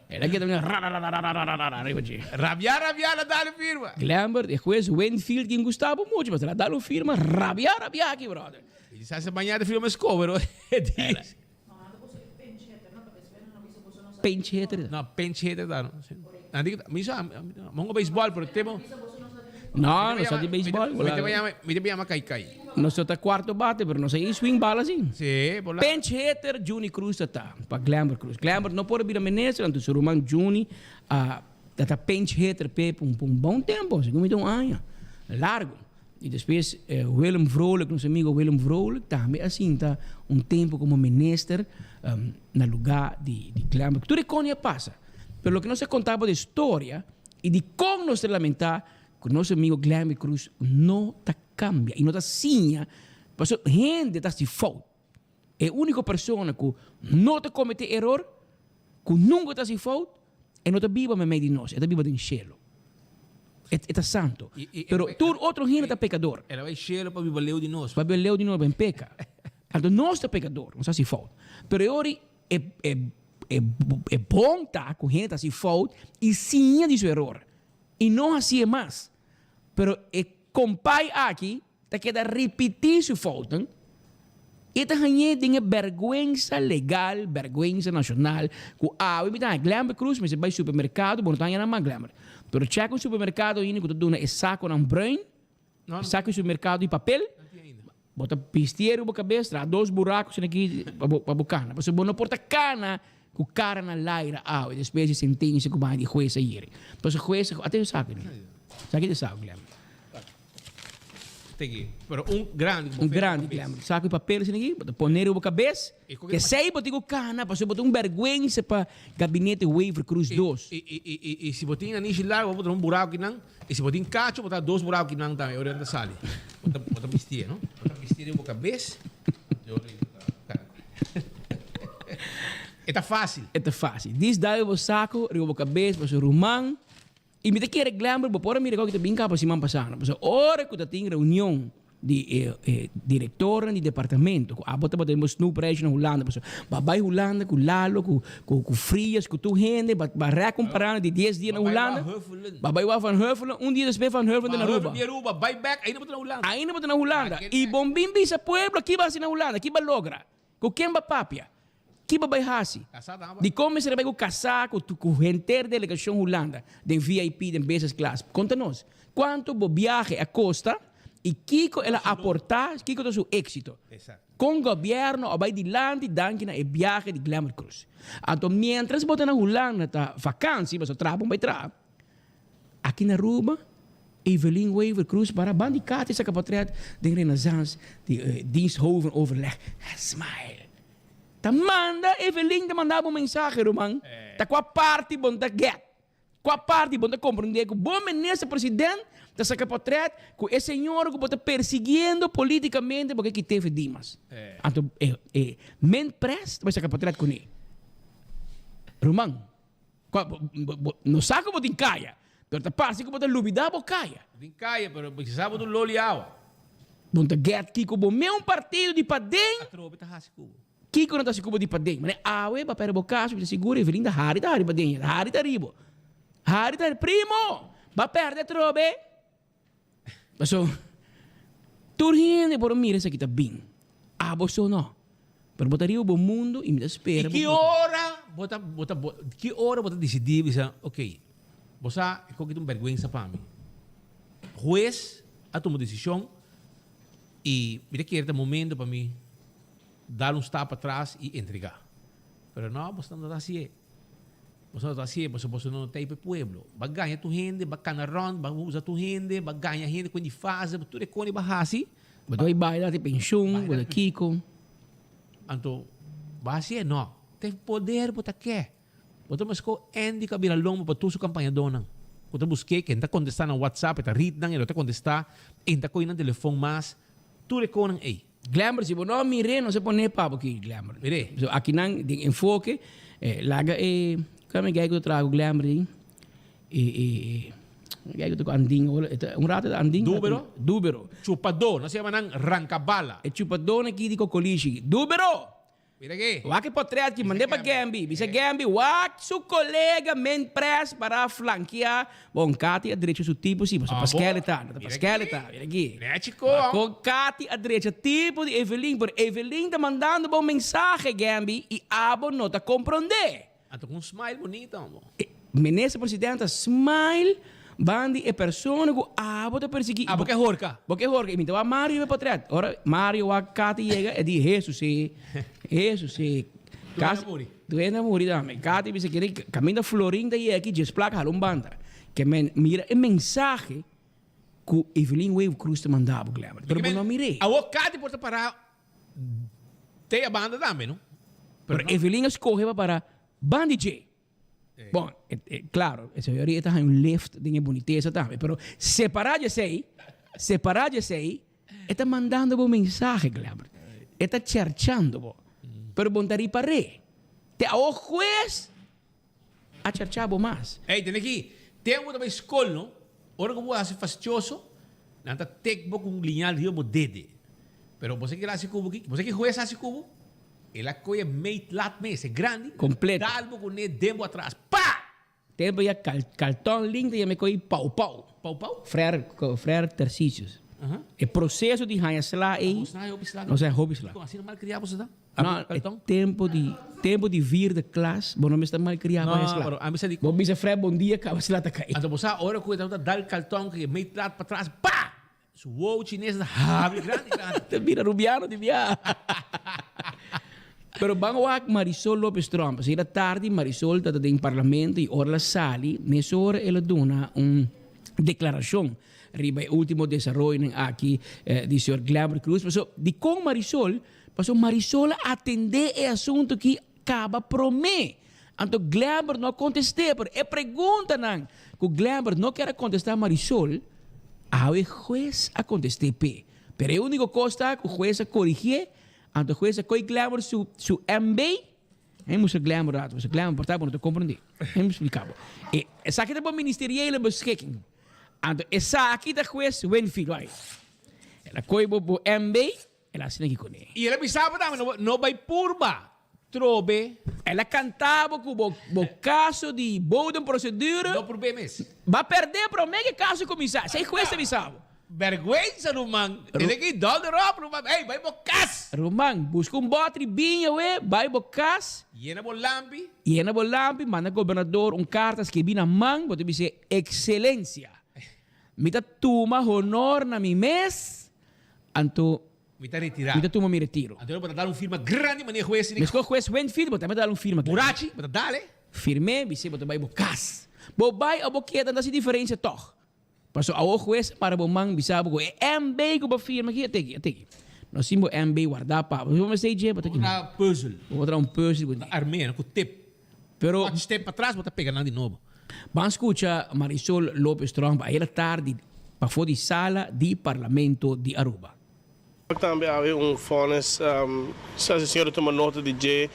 El a keda ra ra ra ra ra ra ra ra ra riba dje. Rabia rabia la dal un firma. Glambert, e hues Winfield kin gustabo mucho, mas el a dal un firma rabia rabia aki brother. Y sa se mañana firma escober. Pinch hitter. No, pinch hitter ta no. Mi sa, mongo baseball, pero temo. No, no sa di baseball. Mi te llama, mi te llama kai kai. No sa ta cuarto bate, pero no sa swing bala así. Sí, por la. Pinch hitter Juni Cruz ta pa Glamber Cruz. Glamber no por bira minister, anto su ruman Juni a ta pinch hitter pe pa un bon tempo, segun mi ta un aña largo. Y despues Willem Vrolijk, nos amigo Willem Vrolijk, tambe a sinta un tempo como minister na lugar di Glenbrook. Tur e con a pasa. Pero loke nos a conta bo di historia y di con nos ta lamenta cu nos amigo Glenbrook Cruz no ta cambia y no ta siña, pasobra hende ta haci fout. E unico persona cu no ta comete eror, cu nunca ta haci fout, e no ta biba meimei di nos, e ta biba den shelo. E ta santo. Pero tur otro hende ta pecador. El a bai shelo pa biba leu di nos. Pa biba leu di nos, pa peca. Anto nos ta pecador, nos ta haci fout. Pero e ora e e e bon ta cu hende ta haci fout y siña di su eror y no haci'e mas. Pero e compay aki Ta keda ripití su foutnan i ta hañ'é den e bèrgwensa legal, bèrgwensa nashonal, ku awe mi ta haña Glenber Cruz mester bai supermerkado, bo no ta haña nan mas Glenber. Pero chèk un supermerkado ainda ku ta duna e sakonan bruin, e sako di supermerkado di papel, bo ta bistié riba bo kabes, traha dos buraku asina aki pa bo pa bo kana. Pasobra bo no por ta kana ku kara na laira awe despues di sentensia ku bo haña di hues ayere. Pasobra hues a ata e sako ni. Esaki ta e sako Glenber. Teki, pero un grandi. Un grandi, claro. Saco di papel asina aki, bo ta pone riba bo cabes. Ke sei bo tin cu cana, pasobra bo ta un berguensa pa gabinete Wever Croes dos. Y, y, y, y, y si bo tin nanishi largo, bo por traha un buraco kinan. Y si bo tin cacho, bo traha dos buraco kinan tambe, ora nan ta sali. Bo ta, bo ta bistié, no? Bo ta bistié riba bo cabes. E ta facil. E ta facil. Dis dal bo saco riba bo cabes, pasobra ruman. I mi ta kere Glenbrook bo por a mira kòke ta bin kaba siman pasá no pasobra ora ku ta tin reunion di e e direktornan di departamento ku abo tabata den bo snoepreisje na Hulanda pasobra bo a bai Hulanda ku Lalo ku ku ku Frias ku tur hende ba ba rèk un parada di dies dia na Hulanda ba bai wak Van Huffelen un dia despues Van Huffelen ta na Aruba ainda bo ta na Hulanda i bo bin bisa pueblo ki bo a hasi na Hulanda ki bo a logra ku ken bo a papia. Ki bo bai hasi? Dikon mester a bai ku kasá ku ku henter delegashon Hulanda den VIP den business class? Konta nos, kuantu bo biahe a kosta i kiko el a aportá, kiko ta su éksito? Kon gobièrnu a bai dilanti danki na e biahe di Glenwood Cruz? Anto miéntras bo ta na Hulanda ta vakansi, pasobra traha bon bai traha, aki na Aruba Evelyn Wever Croes para ban di Katia saka potret den Renaissance di Diensthoven overleg. Smile. Ta manda Evelyn ta manda bo mensahe ruman. Ta kua parti bon ta get? Kua parti bon ta komprende ku bo minister president ta saka potret ku e señora ku bo ta persiguiendo politikamente bo ke kit'e for Dimas. Anto e e men pres ta bai saka potret kuné. Ruman. Kua bo bo bo no sa ku bo tin kaya. Pero ta parse ku bo ta lubidá bo kaya. Bo tin kaya, pero bo sa bo ta un loli awa. Bo ta get kiko bo me un partido di paden. Atrobe ta hasi ku bo. Kiko no ta hasi ku bo di paden. Mane awe bo a perde bo kas, bo ta sigur Evelyn ta hari ta hari paden ya. Hari ta ribo. Hari ta hari. Primo! Bo a perde atrobe. Paso tur hende por a mira esaki ta bin. Abo so no. Pero bo ta riba bo mundo y mi ta spera Y ki ora bo ta bo ta ki ora bo ta dicidi bisa ok bo sa e koki ta un berguensa pa mi. Hues a tuma decision y mi ta kere ta momento pa mi dal un stap atras y entrega. Pero no bo no ta haci'e. Boso no ta hacié, pasobra boso no ta ei pa e pueblo. Ba gaña tur hende, ba cana rond, ba usa tur hende, ba gaña hende cu di fase, tur e cone ba haci. Bo ta bai baila te pensioen, bo ta kico. Anto, ba hacié? No. Te poder bo ta ke. Bo ta mesco Andy cu a bira lomba pa tur su campañadornan. Cu ta busqué, ken ta contesta nan WhatsApp, e ta read nan, e no ta contesta, e ta coge nan telefon mas. Tur e conan ei. Glenber, si bo no a mir'é, no se pon'é pa bo aki, Glenber. Mir'é. So, akinan, den enfoke, eh, laga e, kua mi gei ku ta traha ku Glenber ei? E, e, e, Kijk ku Andin, un rato ta Andin. Dúbero? Dúbero. Chupadó, nos yama nan rankabala. E chupadónan aki di kokolishi. Dúbero! Mira aki. Wak e potret aki, mand'é pa Gembi. Bisa Gembi, wak su kolega men pres para flankeá. Bon, Kati a drecha su tipo si, pasobra Paskel e ta, no ta Paskel e ta. Mira aki. Mira Kon Kati a drecha tipo di Evelyn, pero Evelyn ta mandando bo un mensahe, Gembi, i abo no ta komprondé. Anto ku un smile bunita hombo. E minister president ta smile bandi e persona ku abo ta persegui. Abo ke horka. Bo ke horka. I mi ta wak Mario riba e potret. Ora Mario wak Kati yega e di Hesus e. Hesus e. Tur hende a muri. Tur hende a muri tambe. Kati bisa kere kaminda Florin ta yega aki djes plaka hala un banda. Ke men mira e mensahe ku Evelyn Wever Croes ta manda bo Glemer. Pero bo no mir'é. Awor Kati por ta para Te a banda tambe, no? Pero Evelyn a scoge pa para banda di dje. Bon, claro, e señor ta haña un lift den e bunitesa tambe, pero separa di esey, separa di esey, e ta mandando bo mensahe, Gleber. E ta cherchando bo. Pero bo no ta ripar'é. Te awo hues a chercha bo mas. Ey, tene aki, tempo bo ta bay scol, no? Ora cu bo haci fastioso, nan ta tek bo cu un liñal riba bo dede. Pero bo sa kico el a haci cu bo aki? Bo sa ki hues a haci cu bo? El a coge meet lat mes, e grandi, Completo. dal bo cu ne den bo atras. Pa! Tempo ya cal, calton lin ta yama e coy pau pau. Pau pau? Frère, frère Tercicius. E proceso di haña sla ey. Nos haña hopi sla. Nos haña hopi sla. Con asina malcriado boso ta? No, e tempo di, tempo di vierde klas, bo no mester malcriado pa haña sla. No, pero ami sa di. Bo bisa frère bon dia caba sla ta cay. Anto bo sa ora cu e tabata dal calton cu e mei plat patras, pa! Su wowo chines ta habri grandi grandi. Ta bira rubiano di bia. Pero ban wak Marisol Lopez Tromp. Asina tardi Marisol ta den parlamento y ora el a sali, mesora el a duna un declaracion riba e ultimo desaroyonan aki di señor Glenbert Croes. Paso dicon Marisol? Paso Marisol a atende e asunto aki caba prome. Anto Glenbert no a conteste, pero e preguntanan cu Glenbert no kier a contesta Marisol, awe hues a conteste p'e. Pero e unico cos ta cu hues a corigie, anto hues a coy Glenbert su su MB, Hij mustra Glenbert rato, pasobra Glenbert por ta bo no ta comprende. Hij mu splica bo. E esaki ta bo ministeriële beschikking. Anto esaki ta hues Winfield, wak. El a coy bo bo MB, El a asina aki kuné. I el a bisa bo tambe, No bai purba trobe. El a kanta bo ku bo bo kaso di bodemprocedure. No purb'é mes. Bo a pèrdè promé ku e kaso kuminsá. Esei hues ta bisa bo. Bèrgwensa, ruman. Tene ki dòlder òp, ruman. Ey, bai bo kas! Ruman, buska un bòtri biña we, bai bo kas. Yena bo lampi. Yena bo lampi, manda gobernador un karta skibí na man, bo ta bis'é, Ekselensia, mi ta tuma honor na mi mes Anto Mi ta retirá. Mi ta tuma mi retiro. Anto bo ta dal un firma grandi manera hues di. Meskos hues Winfield bo tambe ta dal un firma grandi. Burachi, bo ta dal e. Firm'é, bis'é bo ta bai bo kas. Bo bai o bo keda no ta hasi diferensia tòg. Pasobra awor hues a para bo man bisa bo ku e MB ku bo firma aki a teki, a teki. No sin bo MB wardá pa bo. Bo mester dje bo ta Bo traha pùzel. Bo traha un pùzel ku. Bo ta arm'é no ku tep. Pero. Watch tep patras bo ta pega nan di nobo. Ban skucha Marisol Lopez Tromp ayera tardi pafó di sala di Parlamento di Aruba. Tambe awe un vonnis, sa si señora tuma nota di dje,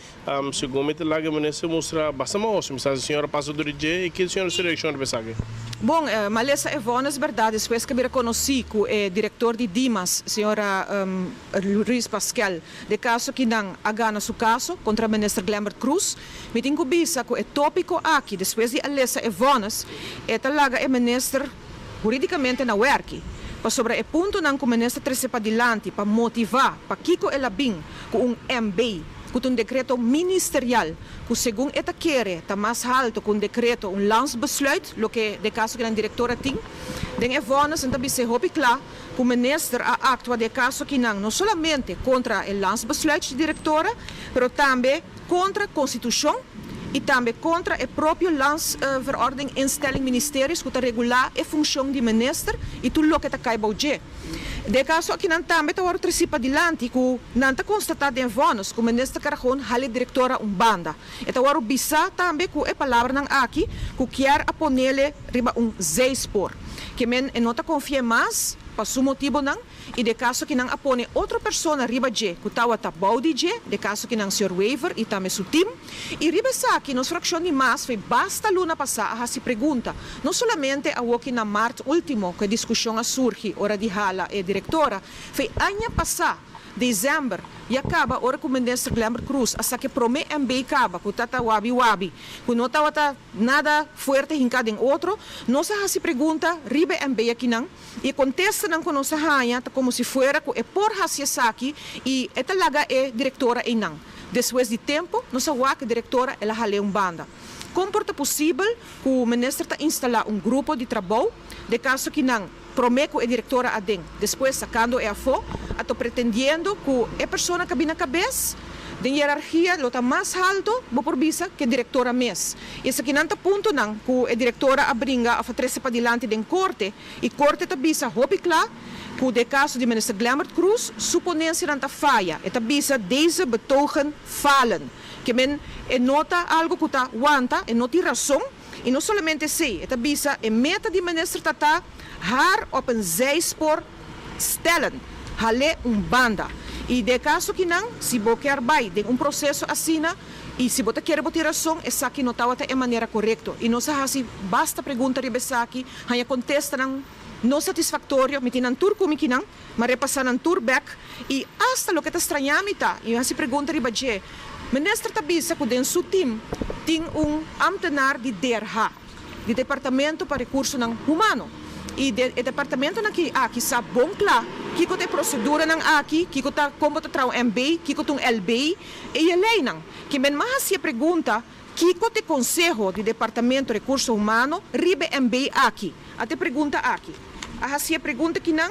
segun mi ta laga minister mustra basta mahoso, mi sa si señora pasa dor di dje y ki señora su reaccion riba esaki? Bon, malesa e vonnis berdad despues ke bira konosí ku e direktor di Dimas, señora Ruiz Paskel, De kaso ki nan a gana su kaso kontra minister Glenbert Croes, mi tin ku bisa ku e topiko aki despues di a lesa e vonnis, e ta laga e minister huridikamente na wèrki, pasobra e puntonan ku minister trese padilanti pa motivá pakiko el a bin ku un MB, ku ta un dekreto ministerial ku segun e ta kere ta mas halto ku un dekreto, un landsbesluit, loke de kaso ki nan direktor a tin. Den e vonnis nan ta bis'é hopi kla. Ku minister a aktua di e kaso akinan no solamente kontra e landsbesluit di direktora, pero tambe kontra konstitushon i tambe kontra e propio landsverordening instelling ministeries ku ta regulá e funshon di minister i tur loke ta kai bou dje. Den e kaso akinan tambe ta wòrdu tresí padilanti ku nan ta konstatá den vònis ku minister Karagon hala e direktora un banda. E ta wòrdu bisá tambe ku e palabranan aki ku kier a ponele riba un zijspoor. Ke men e no ta konfi'é mas. pa su motibonan y de caso ki nan a pone otro persona riba dje cu tawata bou di dje, de caso ki nan señor Wever y tambe su team. Y riba esaki nos fraccion di mas fe basta luna pasa a haci pregunta, no solamente awoki na maart ultimo cu e discusion a surgi ora di hala e directora, fe aña pasa, December, ya caba ora cu Minister Glenbert Croes a saca e prome MB caba cu tata wabi wabi cu no tawata nada fuerte hinca den otro, nos a haci pregunta riba e MB akinan y e contestanan cu nos a haña ta como si fuera cu e por haci esaki y e ta laga e directora eynan. Despues di tempo nos a wak e directora el a hal'e un banda. Con por ta posibel cu Minister ta instala un grupo di trabou de caso kinan prome cu e directora aden, despues sacando e afo, ato pretendiendo cu e persona ca bina cabes den hierarchia lo ta mas halto, bo por bisa, cu e directora mes. Y esakinan ta puntonan cu e directora a bringa of a trece padilanti den corte, y corte ta bisa hopi cla cu den caso di Minister Glenbert Croes su ponencianan ta faya, e ta bisa deze betogen falen. Ke men e no ta algo cu ta wanta, e no tin rason. Y no solamente esey, e ta bisa e meta di minister ta ta haar op een zijspoor stellen, hal'é un banda. Y den e caso kinan, si bo kier bay den un proceso asina y si bo ta kere bo tin rason, esaki no tawata e manera corecto. Y nos a haci basta pregunta riba esaki, haña contestanan no satisfactorio, mi tin nan tur cu mi kinan, m'a repasa nan tur bek y hasta loke ta straña mi ta, y mi haci pregunta riba dje, Minister ta bisa cu den su team tin un ambtenaar di DRH, di Departamento pa Recursonan Humano, y de e departamentonan ki aki sa bon cla kico ta e proceduranan aki, kico ta con bo ta traha un MB, kico ta un LB, y e leynan. Ki men m'a haci e pregunta kico ta e conseho di Departamento Recurso Humano riba e MB aki. Ata e pregunta aki. A haci e pregunta kinan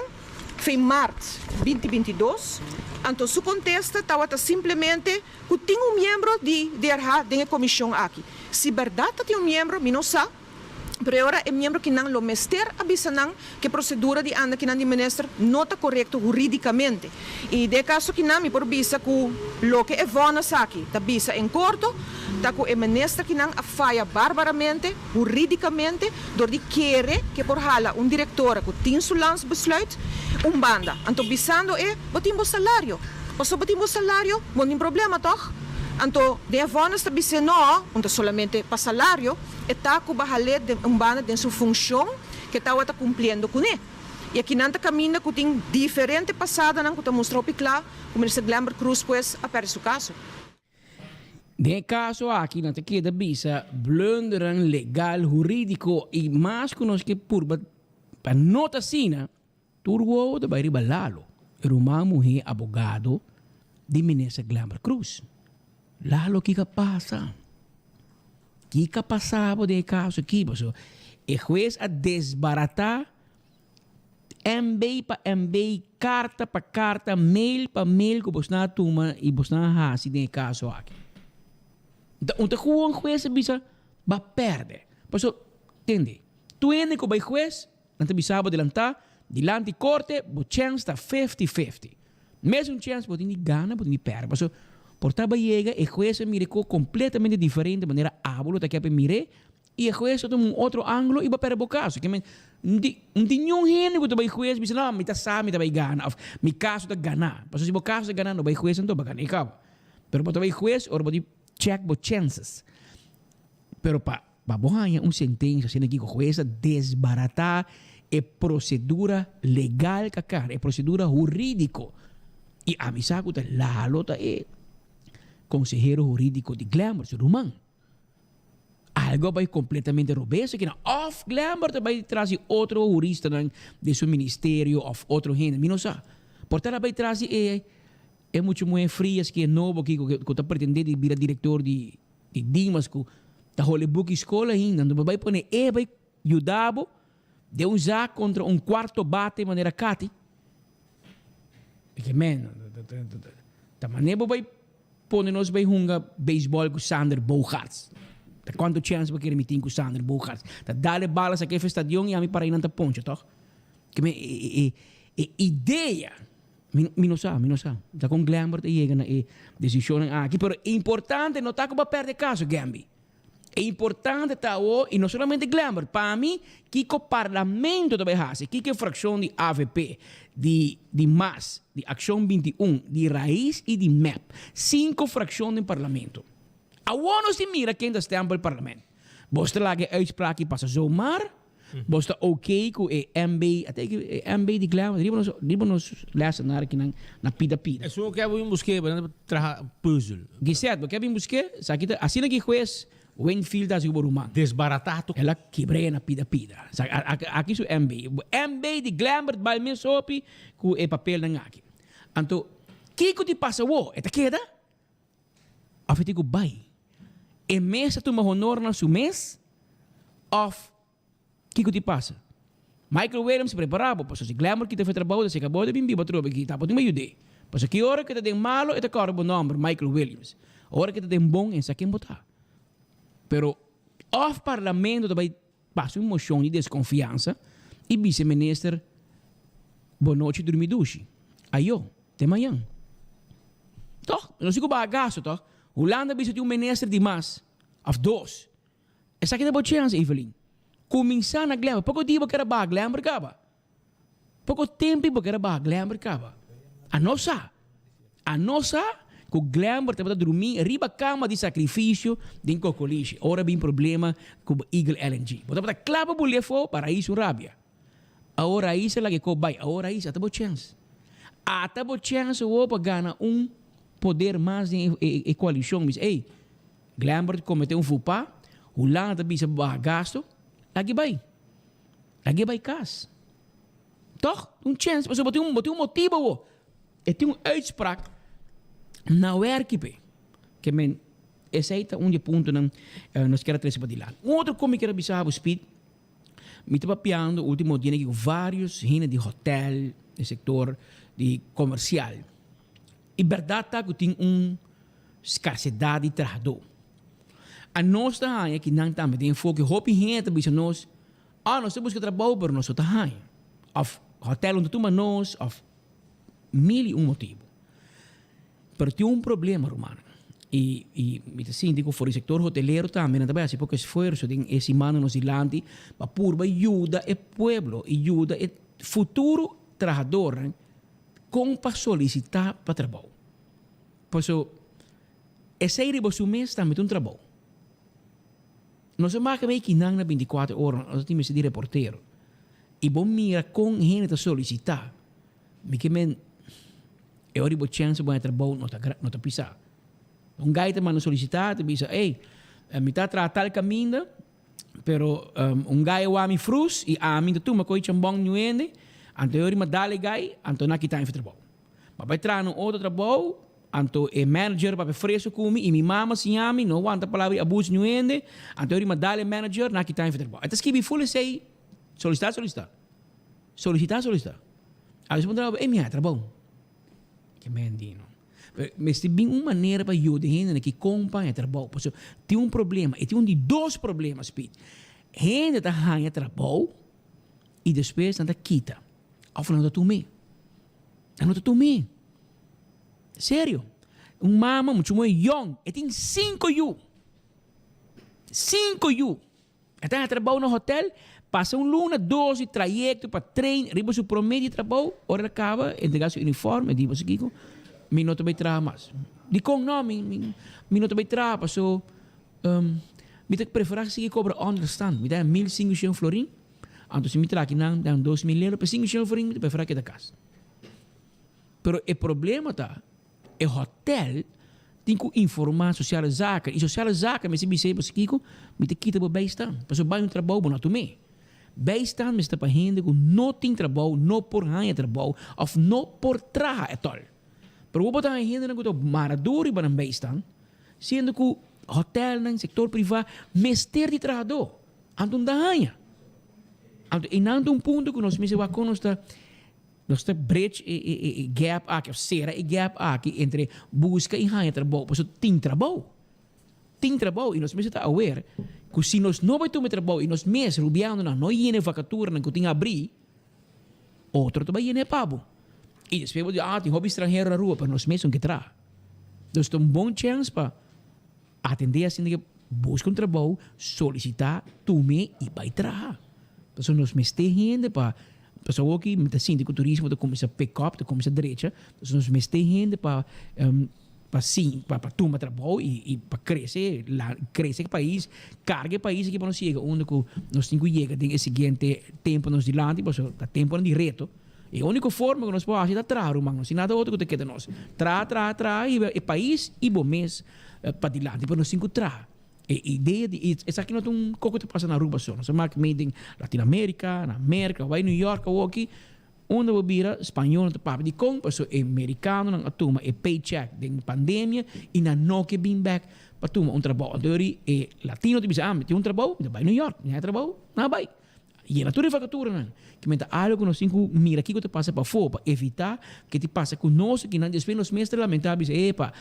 Fe maart 2022, anto su contesta tawata simplemente cu tin un miembro di DRH den e comision aki. Si berdad ta tin un miembro, mi no sa, pero e ora e miembro kinan lo mester a bisa nan cu e procedura di anda kinan di minister no ta corecto huridicamente. Y den e caso kinan mi por bisa cu loke e vonnis aki ta bisa en corto ta cu e minister kinan a faya barbaramente, huridicamente dor di kere ke por hala un directora cu tin su landsbesluit un banda. Anto bisando e, bo tin bo salario. Pasobra bo tin bo salario, bo no tin problema toch? Anto den e vonnis ta bis'e no, un ta solamente pa salario, e ta cu bo hal'e den un banda den su funcion ke tawata cumpliendo cune. Y akinan ta caminda cu tin diferente pasadanan cu ta mustra hopi cla cu Minister Glenbert Croes pues a perde su caso. Den e kaso aki nan ta keda bisa blundernan legal, hurídiko i mas ku nos ke purba pa no ta asina, tur wowo ta bai riba Lalo, e ruman muhé abogado di Minister Glenbert Croes. Lalo kiko a pasa? Kiko a pasa bo den e kaso aki? Pasobra e hues a desbaratá MB pa MB, karta pa karta, mail pa mail ku bosnan a tuma i bosnan a hasi den e kaso aki. Ta un ta gewoon hues a bisa ba pèrdè. Paso, tende, tur hende ku bai hues, nan ta bisa bo delantá, dilanti korte, bo chèns ta fifty fifty. Mesun chèns bo tin di gana, bo tin di pèrdè. Paso, por ta bai yega e hues a mira e kos kompletamente diferente manera abo lo ta ke pa e mir'é, I e hues ta tuma un otro ángulo i bo a pèrdè bo kaso. Ke men, no tin, no tin niun hende ku ta bai hues bisa, no, mi ta sa mi ta bai gana òf mi kaso ta ganá. Pasobra si bo kaso ta ganá, no bai hues anto bo a gana i kaba. Pero bo ta bai hues ora bo di chèk bo chances. Pero pa pa bo haña un sentensia asina aki ku hues ta desbaratá e prosedura legal kakar, e prosedura hurídiko. I ami sa ku ta Lalo ta e konsehero hurídiko di Glenbert, su ruman. Algo a bai completamente robes aki nan. Of Glenbert a bai tras di otro huristanan den su ministerio of otro hende. Mi no sa. Por tal a bai tras di e e mucha muher Frias ki e nobo aki cu ta pretende di bira director di di Dimas cu ta hole buki school ainda. Anto bo bai pone e bai yuda bo den un zaak contra un cuarto bate manera Cathy. Dije, man, ta manera bo bai pone nos bai hunga beisbòl ku Sander Bogaerts. Ta kuantu chèns bo kere mi tin ku Sander Bogaerts? Ta dal e bala sa kefe stadion i ami para einan ta poncha, tòg? Ke men e e idea, mi mi no sa, mi no sa. Ta kon Glenbert a yega na e desishonnan aki, pero importante no ta ku bo a pèrdè kaso, Gemby. E importante ta awo, y no solamente Glenbert, pa mi, kico Parlamento ta bay haci, kico e fraccion di avp, di di mas, di Accion 21, di Raiz y di mep, cinco fraccion den Parlamento. Awo nos tin mira ken ta stempel Parlament. Bos ta laga e uitspraak aki pasa zomaar? Bos ta ok cu e MB, ata aki e MB di Glenbert, riba nos, riba nos lessenaar aki nan na pida pida. Esun ke bo bin busk'é, bo nan ta traha puzzel. Gisette, bo ke bin busk'é? Esaki ta, asina ki hues Winfield ta hasi ku bo ruman. Desbaratá tur. El a kibr'é na pida pida. Sa, aki su MB. MB di Glenbert bal mes hopi ku e papelnan aki. Anto, kiko ti pasa awor? E ta keda? Of e tin ku bai? E mes ta tuma honor na su mes? Of kiko tin pasa? Michael Williams prepara bo pasobra si Glamour kita for trabou ta seka bo ta bin biba atrobe aki ta bo tin bayud'é. Pasobra ki ora ku e ta den malo e ta kòrda bo nòmber Michael Williams. Ora ku e ta den bon e sa ken bo ta. Pero of parlamento ta bai pasa un mocion di desconfiansa y bisa e minister bo nochi drumi dushi. Ayo, te mañan. Toch? No si cu baha gasto, toch? Hulanda bisa tin un minister di mas, of dos. Esaki ta bo chance, Evelyn. Cuminsa na Glenbrook. Poco dia bo kier a baha Glenbrook caba. Poko tempu i bo kere baha Glenber kaba. A no sa. A no sa ku Glenber tabata drumí riba kama di sakrifisio den Kokolishi ora bin problema ku bo Eagle LNG. Bo tabata kla pa bulia afó pa Rais un rabia. Awor Rais a laga e kop bai. Awor Rais ata bo chèns. Ata bo chèns awor pa gana un poder mas den e koalishon. Bisa, ey, Glenber kometé un faux pas, Hulanda ta bisa pa baha gasto, lag'e bai. Lag'e bai kas. Tòg? Un chèns, pasobra bo tin un, bo tin un motibu awor. E tin un uitspraak na wèrki p'e. Ke men, esei ta un di e puntonan nos kier a trese padilanti. Un otro kos mi kier a bisa bo, Speed, mi ta papiando ultimo dianan aki ku vários hende di hotèl, di sektor di komersial. I bèrdat ta ku tin un skarsedat di trahadó. Anos ta haña ki nan tambe den enfoke. Hopi hende ta bisa nos, Ah, nos ta buska trabou pero nos no ta haña. Of hotel no ta tuma nos, of mil i un motibu. Pero tin un problema, rumannan. I, i mi ta sinti ku for di sektor hotelero tambe nan ta bai hasi poko esfuerso den e simannan nos dilanti pa purba yuda e pueblo i yuda e futuro trahadornan kon pa solisitá pa trabou. Paso esei riba su mes tambe ta un trabou. Nos a maka mei kinan na bintikuater ora, nos a tin mester di reportero. I bo mira kon hende ta solisitá. Mi ke men e ora di bo chèns pa bo haña trabou no ta no ta pisá. Un gai ta manda solisitá, ta bisa, ey, mi ta traha tal kaminda, pero un gai a wak mi frus i ami ta tuma ko'i chambòn niun hende, anto e ora di mi a dal e gai, anto nan a kita mi for trabou. Ma bai traha na un otro trabou, anto e manager papia freso ku mi i mi mama siña mi no wanta palabra di abuso niun hende, anto e rima dal e manager na kita mi for trabou. E ta skibi ful esei, solisitá, solisitá. Solisitá, solisitá. A bes puntra ey mi haña trabou. Ke menti no. Pero mester bin un manera pa yuda e hendenan ki kon pa haña trabou. Pasobra tin un problema, e tin un di dos problema, Speed. Hende ta haña trabou i despues nan ta kita òf nan no ta tum'é. Nan no ta tum'é. Serio. Un mama muchu moe yong, e tin cinco yu. Cinco yu. E ta haña trabou na hotel, pasa un luna, dos di trayecto pa train riba su prome di trabou, ora el a caba, entrega su uniform, e di, Boso kiko? Mi no ta bay traha mas. Dikon no? Mi, mi, mi no ta bay traha paso mi ta prefera sigui cobra onderstand. Mi ta haña 1500 florin. Anto si mi traha kinan dan 2000 euro, pa 500 florin mi ta prefera keda kas. Pero e problema ta, e hotel tin ku informa Sociale Zaken, i Sociale Zaken mester bisa ei pasobra kiko? Mi ta kita bo bijstand, pasobra bai un trabou bo no a tum'é. Bijstand mester ta pa hende ku no tin trabou, no por haña trabou òf no por traha ètòl. Pero bo por ta haña hendenan ku ta mara duru riba nan bijstand, siendo ku hotelnan, sektor privá mester di trahadó. Anto un ta haña. Anto einan ta un punto ku nos mester wak kon nos ta nos ta bridge e e e gap aki of sera e gap aki entre buska i haña trabou pasobra tin trabou. Tin trabou i nos mester ta aware ku si nos no bai tuma e trabou i nos mes rubianonan no yena e vakaturanan ku tin abrí otro ta bai yena e pa bo. I despues bo di ah tin hopi stranhero na Aruba pero nos mes no ke traha. Dus ta un bon chèns pa atendé asina ke. Buska un trabou, solisitá, tum'é i bai traha. Pasobra nos mester hende pa, pasobra awoki mi ta sinti ku turismo ta kuminsá pick up, ta kuminsá drecha, pasobra nos mester hende pa pa sin pa pa tuma trabou i i pa krese la krese e pais, karga e pais aki pa nos yega unda ku nos tin ku yega den e siguiente tempu nos dilanti, pasobra ta tempunan di reto. E úniko forma ku nos por hasi ta traha ruman, no sin nada otro ku ta keda nos. Traha, traha, traha hiba e pais i bo mes padilanti, pero nos tin ku traha. E idea di esaki no ta un kos ku ta pasa na Aruba so, nos a mak mei den Latinoamerica, na Merka, bai New York awoki, unda bo bira spañol no ta papia dikon, pasobra e merikanonan a tuma e paycheck den pandemia i nan no ke bin bek pa tuma un trabou. Anto yori e latino ta bisa, ah mi tin un trabou, mi ta bai New York, mi haña trabou, nan a bai. Yena tur e vakaturanan. Ki men ta algo ku nos tin ku mira kiko ta pasa pafó pa evitá ke ti pasa ku nos akinan. Despues nos mes ta lamentá bisa, epa,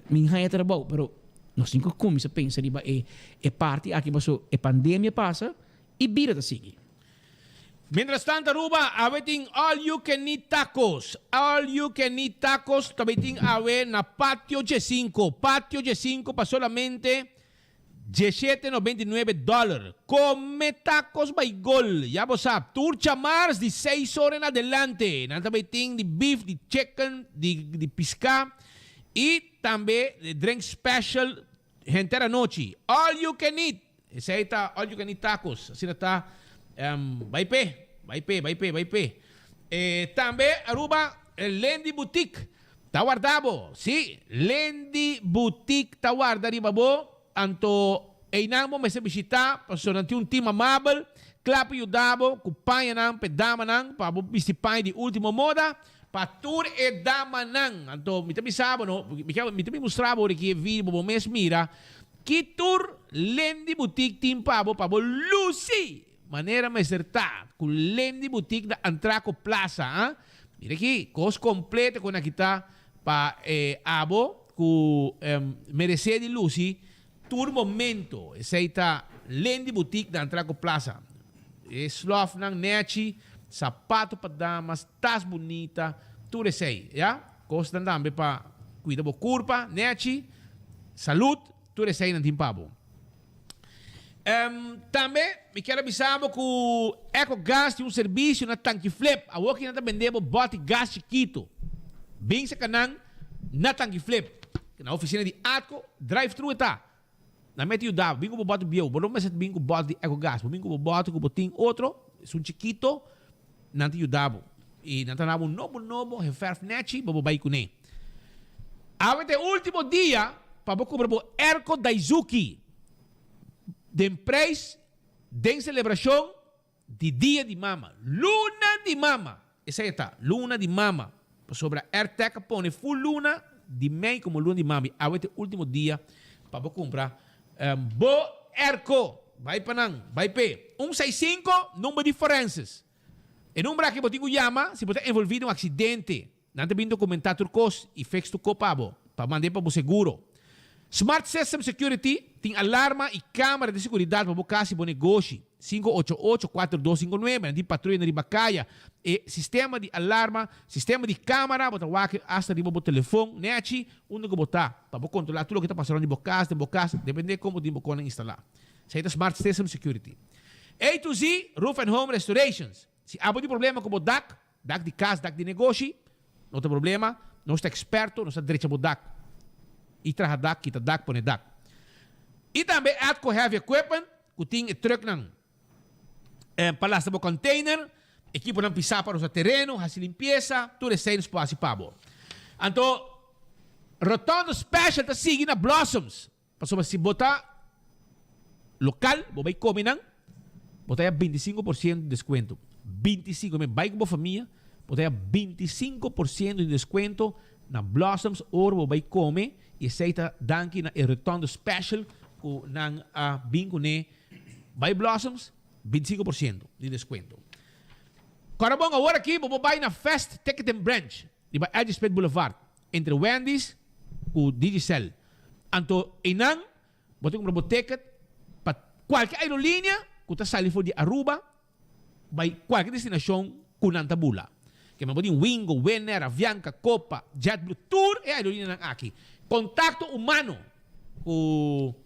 mi haña trabou. Pero nos tin ku kuminsá pensa riba e e parti aki paso e pandemia pasa i bida ta sigui. Mientras tanto Aruba awe tin all you can eat tacos. All you can eat tacos tambe tin awe na Patio Djesinko. Patio Djesinko pa solamente Dieshete nobenta i nuebe dòler. Kome tacos bai gol. Ya bo sa, tur djamars di seis ora en adelante. Nan ta bai tin di beef, di chicken, di di piská i tambe drink special henter anochi. All you can eat. Esei ta all you can eat tacos. Asina ta. Bai p'e, bai p'e, bai p'e, bai p'e. Tambe Aruba Lendy Boutique. Ta warda bo, sí, Lendy Boutique ta warda riba bo, anto einan bo mester bishita pasobra nan tin un team amabel kla pa yuda bo ku pañanan pa e damanan pa bo bisti paña di ultimo moda pa tur e damanan. Anto mi ta bisa bo no, mi ke mi ta bin mustra bo riba e video pa bo mes mira ki tur Lendy Boutique tin pa bo pa bo lusi manera mester ta ku Lendy Boutique na Antraco Plaza, ah. Mira aki, kos kompleto ku nan kita pa e abo ku meresé di lusi tur momento. Esei ta Lendy Boutique na Antraco Plaza. E slòfnan nèchi, sapato pa damas, tas bunita, tur esei, ya. Kosnan tambe pa kuida bo kurpa nèchi, salud, tur esei nan tin pa bo. Tambe mi kier a bisa bo ku Ecogas tin un servisio na Tanki Flip. Awor ki nan ta bende bo bòti gas chikito. Bin saka nan na Tanki Flip. Na ofisina di Atco, drive thru e ta. Nan mester yuda bo. Bin ku bo bòti bieu. Bo no mester bin ku bòti di Ecogas. Bo bin ku bo bòti ku bo tin otro, esun chikito, nan ta yuda bo. I nan ta duna bo un nobo nobo geverf nechi pa bo bai kuné. Awe ta e ultimo dia pa bo kumpra bo airco Daizuki den prijs den celebracion di Dia di Mama. Luna di Mama! Esey e ta, Luna di Mama. Pasobra Airtec a pone full luna di mei como Luna di Mama y awe ta e ultimo dia pa bo kumpra bo airco. Bai pa nan, bai p'e. Un seis cinco, number di forenses. E number aki bo tin cu yama si bo ta envolvi den un accidente. Nan ta bin documentá tur kos i fix tur ko pa bo, pa mand'é pa bo seguro. Smart System Security tin alarma i camera di seguridad pa bo kas i bo negoshi. 588 4259 Nan tin patruya na riba kaya. E sistema di alarma, sistema di camera bo ta wak hasta riba bo telefon nechi unda ku bo ta, pa bo kontrolá tur loke ta pasa rond di bo kas, den bo kas, depende kon bo tin bo konnan instalá. Esei ta Smart System Security. A to Z Roof and Home Restorations Si abo tin problema ku bo dak, Dak di kas, dak di negoshi, no ta problema, nos ta eksperto, nos ta drecha bo dak i traha dak, kita dak, pone dak. I tambe Atco Heavy Equipment ku tin e trùknan pa lastra bo kònteiner, ekiponan pisá pa rosa tereno, hasi limpiesa, tur esei nos por hasi pa bo. Anto Rotondo Special ta sigui na Blossoms. Pasobra si bo ta lokal, bo bai kome nan, bo ta haya bintisinko por siento di deskuento. Bintisinko, men bai ku bo famia, bo ta haya bintisinko por siento di deskuento na Blossoms ora bo bai kome i esei ta danki na e Rotondo Special ku nan a bin kuné. Bai Blossoms, bintisinko por siento di deskuento. Kòrda bon, awor aki bo por bai na Fast Ticketing Branch riba Edge Smith Boulevard. Entre Wendy's ku Digicel. Anto einan bo ta kumpra bo ticket pa kualke aerolínea ku ta sali for di Aruba bai kualke destinashon ku nan ta bula. Kema bo tin Wingo, Winair, Avianca, Copa, JetBlue, tur e aerolíneanan aki. Kontakto humano ku.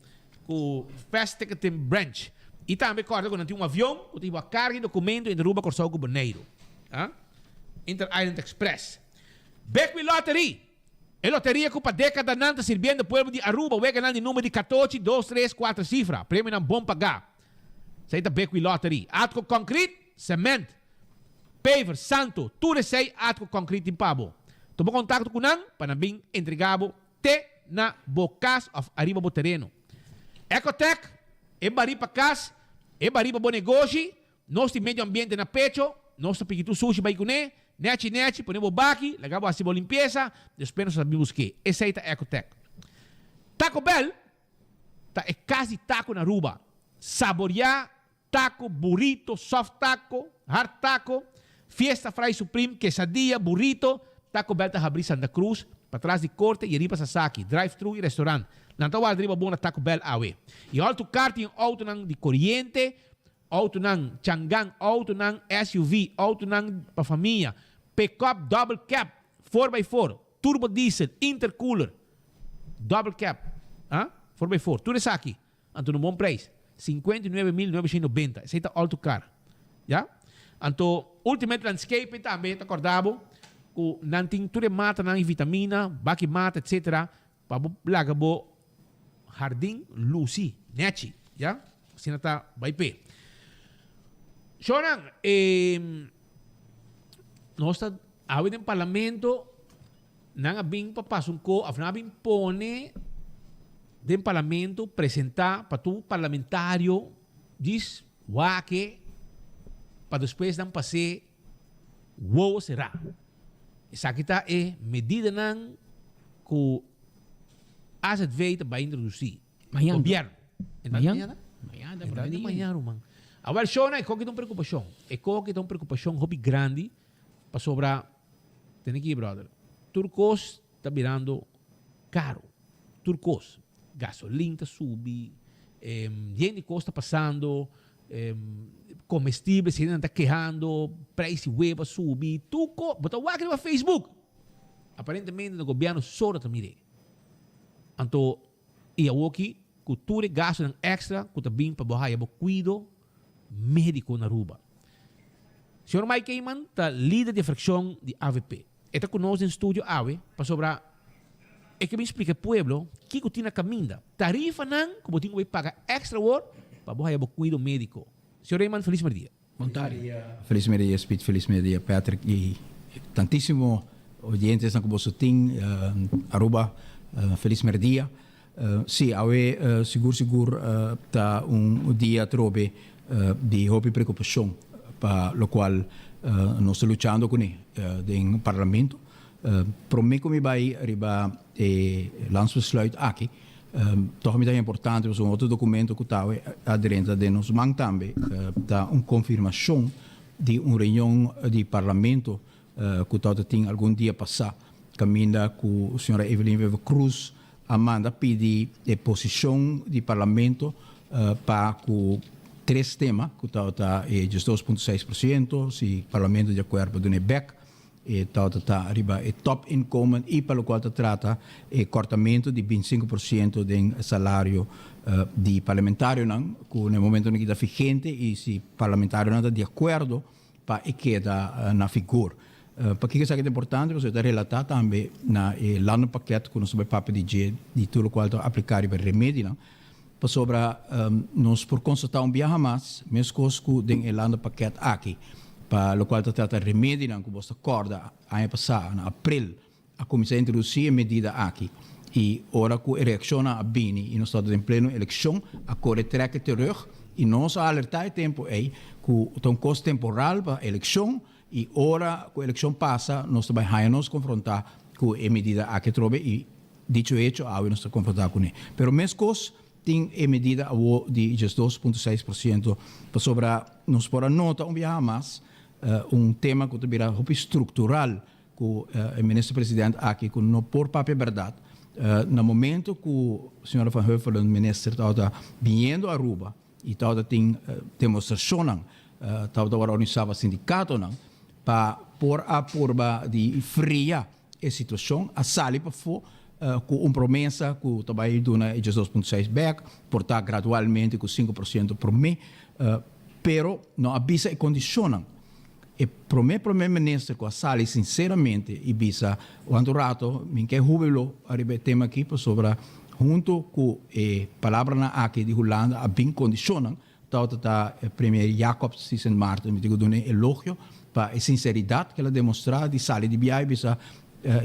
ku Fast Ticketing Branch. I tambe kòrda ku nan tin un avion ku ta hiba karga i dokumento entre Aruba, Kòrsou ku Boneiru. Inter Island Express. Big Wheel Lottery! E loteria ku pa dékadanan ta sirbiendo pueblo di Aruba weganan di number di katochi, dos, tres, kuater sifra. Premionan bon pagá. Esei ta Big Wheel Lottery. Atco Concrete, cement, paver, santo, tur esei Atco Concrete tin pa bo. Tuma kontakto ku nan pa nan bin entregá bo te na bo kas òf ariba bo tereno. Ecotec, e barí pa kas, e barí pa bo negoshi, Nos tin medio ambiente na pecho, nos ta piki tur sushi bai kuné, nechi nechi, pone bo baki, laga bo hasi bo limpiesa, despues nos ta bin busk'é. Esei ta Ecotec. Taco Bell ta e kas di taco na Aruba. Saboreá taco, burrito, soft taco, hard taco, fiesta fry supreme, quesadilla, burrito. Taco Bell ta habrí Santa Cruz, patras di Corte y ariba Sasaki, drive thru y restaurant. Nan ta warda riba bo na Taco Bell awe. Y All to Car tin autonan di coriente, Autonan Changan, autonan SUV, autonan pa famia, pickup double cab, four by four, turbo diesel, intercooler, double cab, ah, four by four, tur esaki, anto na un bon prijs, 59.990, esey ta all to car, ya. Anto Ultimate Landscaping tambe ta corda bo cu nan tin tur e matanan y vitamina, baki mata, etc. Pa bo laga bo hardin luci nechi, ya. Asina ta bai p'e. Shornan, e nos ta awe den parlamento, nan a bin pa pasa un ko, of nan a bin pone den parlamento, presenta pa tur parlamentario djis wak-e pa despues nan pas'é wowo será. Esaki ta e medidanan ku azv ta bai introdusí. Mañan. Gobierno. Mañan. Mañan ta promé mañan ruman. Awel shona e koki ta un preokupashon. E koki ta un preokupashon hopi grandi pasobra tene aki brother tur kos ta birando karo. Tur kos. Gasolin ta subi, yen di kos ta pasando. Comestibles hendenan ta kehando, prijs di web a subi, tur ko, bo ta wak riba Facebook. Aparentemente na gobierno solo ta mir'é. Anto y awoki cu tur e gastonan extra cu ta bin pa bo haya bo cuido medico na Aruba. Señor Mike Eman ta lider di e fraccion di avp. E ta cu nos den studio awe pasobra e ke bin splica e pueblo kico tin na caminda. Tarifanan cu bo tin cu bay paga extra awor pa bo haya bo cuido medico. Señor Eman feliz merdia. Bon tardi. Feliz merdia Speed, feliz merdia Patrick y tantisimo oyentesnan cu boso tin Aruba feliz merdia. Si awe sigur sigur ta un dia atrobe di hopi preocupacion pa locual nos ta luchando cune den Parlamento. Prome cu mi bay riba e landsbesluit aki, toch mi ta importante pasobra un otro documento cu ta awe a drenta den nos man tambe ta un confirmacion di un reunion di Parlamento cu tabata tin algun dia pasa caminda cu señora Evelyn Wever Croes a manda pidi e posicion di Parlamento pa cu tres tema cu tabata e 12.6%, si Parlamento di acuerdo pa duna e bek, e tabata ta riba e top inkomen y pa locual ta trata e cortamento di 25% den salario di parlamentarionan cu na e momentonan aki ta vigente y si parlamentarionan ta di acuerdo pa e keda na vigor. Pakiko esaki ta importante? Pasobra e ta relatá tambe na e landenpakket ku nos ta bai papia di dje di tur lokual ta apliká riba remedinan. Pasobra nos por konstatá un biaha mas, meskos ku den e landenpakket aki, pa lokual ta trata remedinan ku bos ta kòrda aña pasá na aprel A kuminsá introdusí e medida aki i ora ku e reakshonnan a bini i nos tabata den pleno elekshon a kore trèk e terug i nos a alertá e tempu ei ku ta un kos temporal pa elekshon i ora ku elekshon pasa nos ta bai haña nos konfrontá ku e medida aki atrobe i dicho hecho awe nos ta konfrontá kuné. Pero meskos tin e medida awo di 12.6% pasobra nos por a nota un biaha mas un tema ku ta bira hopi struktural Ku e minister president aki ku no por papia bèrdat. Na momento ku señora Van Huffelen minister tabata biniendo Aruba i tabata tin demostrashonnan tabata wòrdu organisá pa sindikatonan pa por a purba di fria e situashon a sali pafó. ku un promesa ku ta bai duna e 12.6 bek, por ta gradualmente ku 5% promé, pero no a bisa e kondishonnan. E promé promé minister ku a sali sinseramente i bisa wantu rato mi ke hubilo ariba e tema aki pasobra huntu ku e palabranan aki di Hulanda a bin kondishonnan Tabata ta Premier Jacobs di Sint Maarten. Mi tin ku dun'é elogio pa e sinseridat ku el a demostrá di sali di biahe bisa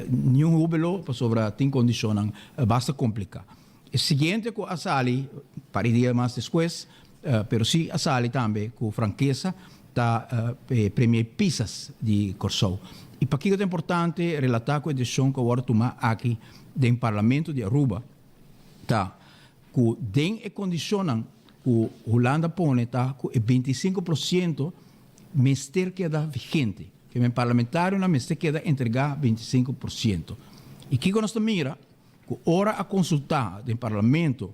niun hubelo pasobra tin kondishonnan basta kompliká. E siguiente ku a sali par di dia mas despues, pero sí a sali tambe ku frankesa, ta Premier Pisas di Kòrsou. I pakiko ta importante relatá ku e desishon ku a wòrdu tumá aki den Parlamento di Aruba ta ku den e kondishonnan ku Hulanda pone ta ku e 25% mester keda vigente. Ke men parlamentarionan mester keda entregá 25%. I kiko nos ta mira? Ku ora a konsultá den parlamento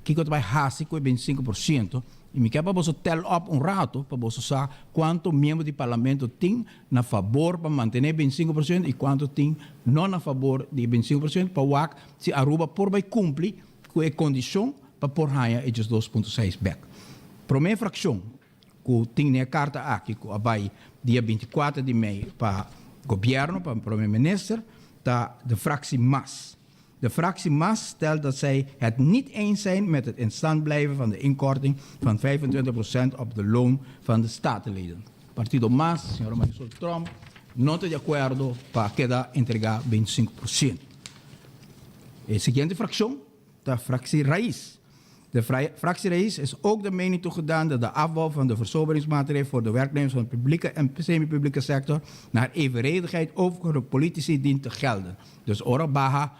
kiko ta bai hasi ku e 25%, i mi ke pa boso tel op un rato pa boso sa kuantu miembro di parlamento tin na fabor pa mantené e 25% i kuantu tin no na fabor di e 25% pa wak Si Aruba por bai cumpli cu e condicion pa por haña e 12.6 bek. Prome fraccion cu tin den e carta aki cu a bai dia 24 di mei pa gobierno, pa Prome Minister, ta de fractie mas. De fractie mas stelt dat zij het niet eens zijn met het in stand blijven van de inkorting van 25% op de loon van de Statenleden. Partido mas, señora Marisol Tromp, no ta di acuerdo pa keda entrega 25%. E siguiente fraccion ta fractie Raiz. De fractie Raiz is ook de mening toegedaan dat de afbouw van de versoberingsmaatregelen voor de werknemers van de publieke en semi-publieke sector naar evenredigheid ook de politici dient te gelden. Dus ora baha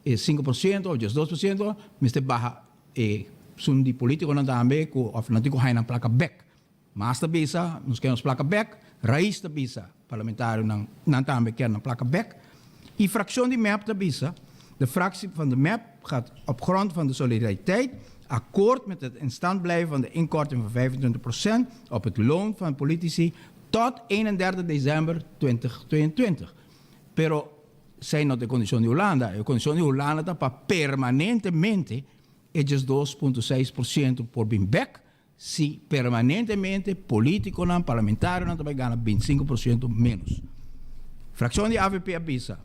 e 5% of just 2%, mester baha e sun di politiconan tambe cu of nan tin cu haya nan placa bek. Mas ta bisa, nos kier nos placa bek, Raiz ta bisa, parlamentarionan nan tambe kier nan placa bek. Y fraccion di mep ta bisa, de fractie van de mep gaat op grond van de solidariteit akkoord met het in stand blijven van de inkorting van 25% op het loon van politici tot 31 december 2022. Pero esey no ta e condicion di Hulanda. E condicion di Hulanda ta pa permanentemente e 12.6% por bin bek Si permanentemente politiconan, parlamentarionan ta bay gana 25% menos. Fraccion di avp a bisa,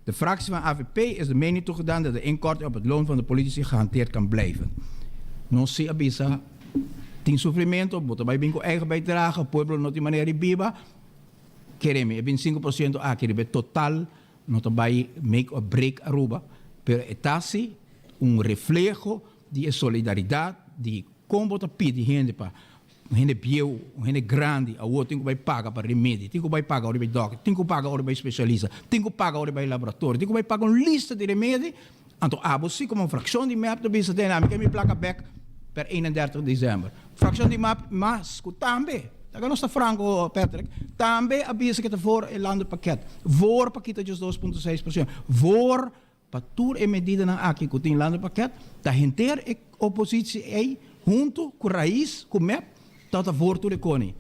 De fractie van avp is de mening toegedaan dat de inkorting op het loon van de politici gehanteerd kan blijven. Nos si a bisa, tin sufrimento, bo ta bay bin cu eigen bijdrage, pueblo no tin manera di biba. Kere mi, e 25% aki riba e total no ta bay make or break Aruba, pero e ta si un refleho di e solidaridad di Kon bo ta pidi hende pa un hende bieu, un hende grandi awor tin ku bai paga pa remedi, tin ku bai paga ora bai dòkter, tin ku paga ora bai spesialista, tin ku paga ora bai laboratorio, tin ku bai paga un lista di remedi, anto abo si komo frakshon di mep ta bisa tene ami ke mi plaka bek per 31 desèmber. Frakshon di mep mas ku tambe, laga nos ta franko Patrick, tambe a bisa ke ta voor e landenpakket, voor pa kita djes 2.6%, voor Pa tur e medidanan aki ku tin landenpakket, ta henter e opositsie ei huntu ku Raiz ku mep ta ta voor tur e koni.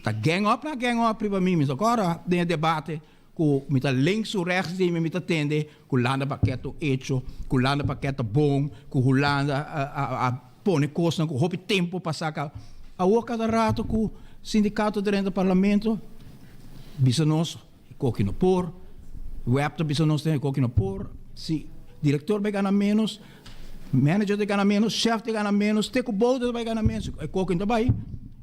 Ta gang up na gang up riba mi. Mi ta kòrda den e debate ku mi ta links ku rechts di mi mi ta tende ku landenpakket ta un echo, ku landenpakket ta bon, ku Hulanda a a pone kosnan ku hopi tempu pa saka. Awor kada rato ku sindikato drenta parlamento bisa nos. E koki no por. Web ta bisa nos den e koki no por. Si director bay gana menos, manager ta gana menos, chef ta gana menos, te ku bouw ta bay gana menos. E koki no ta bay.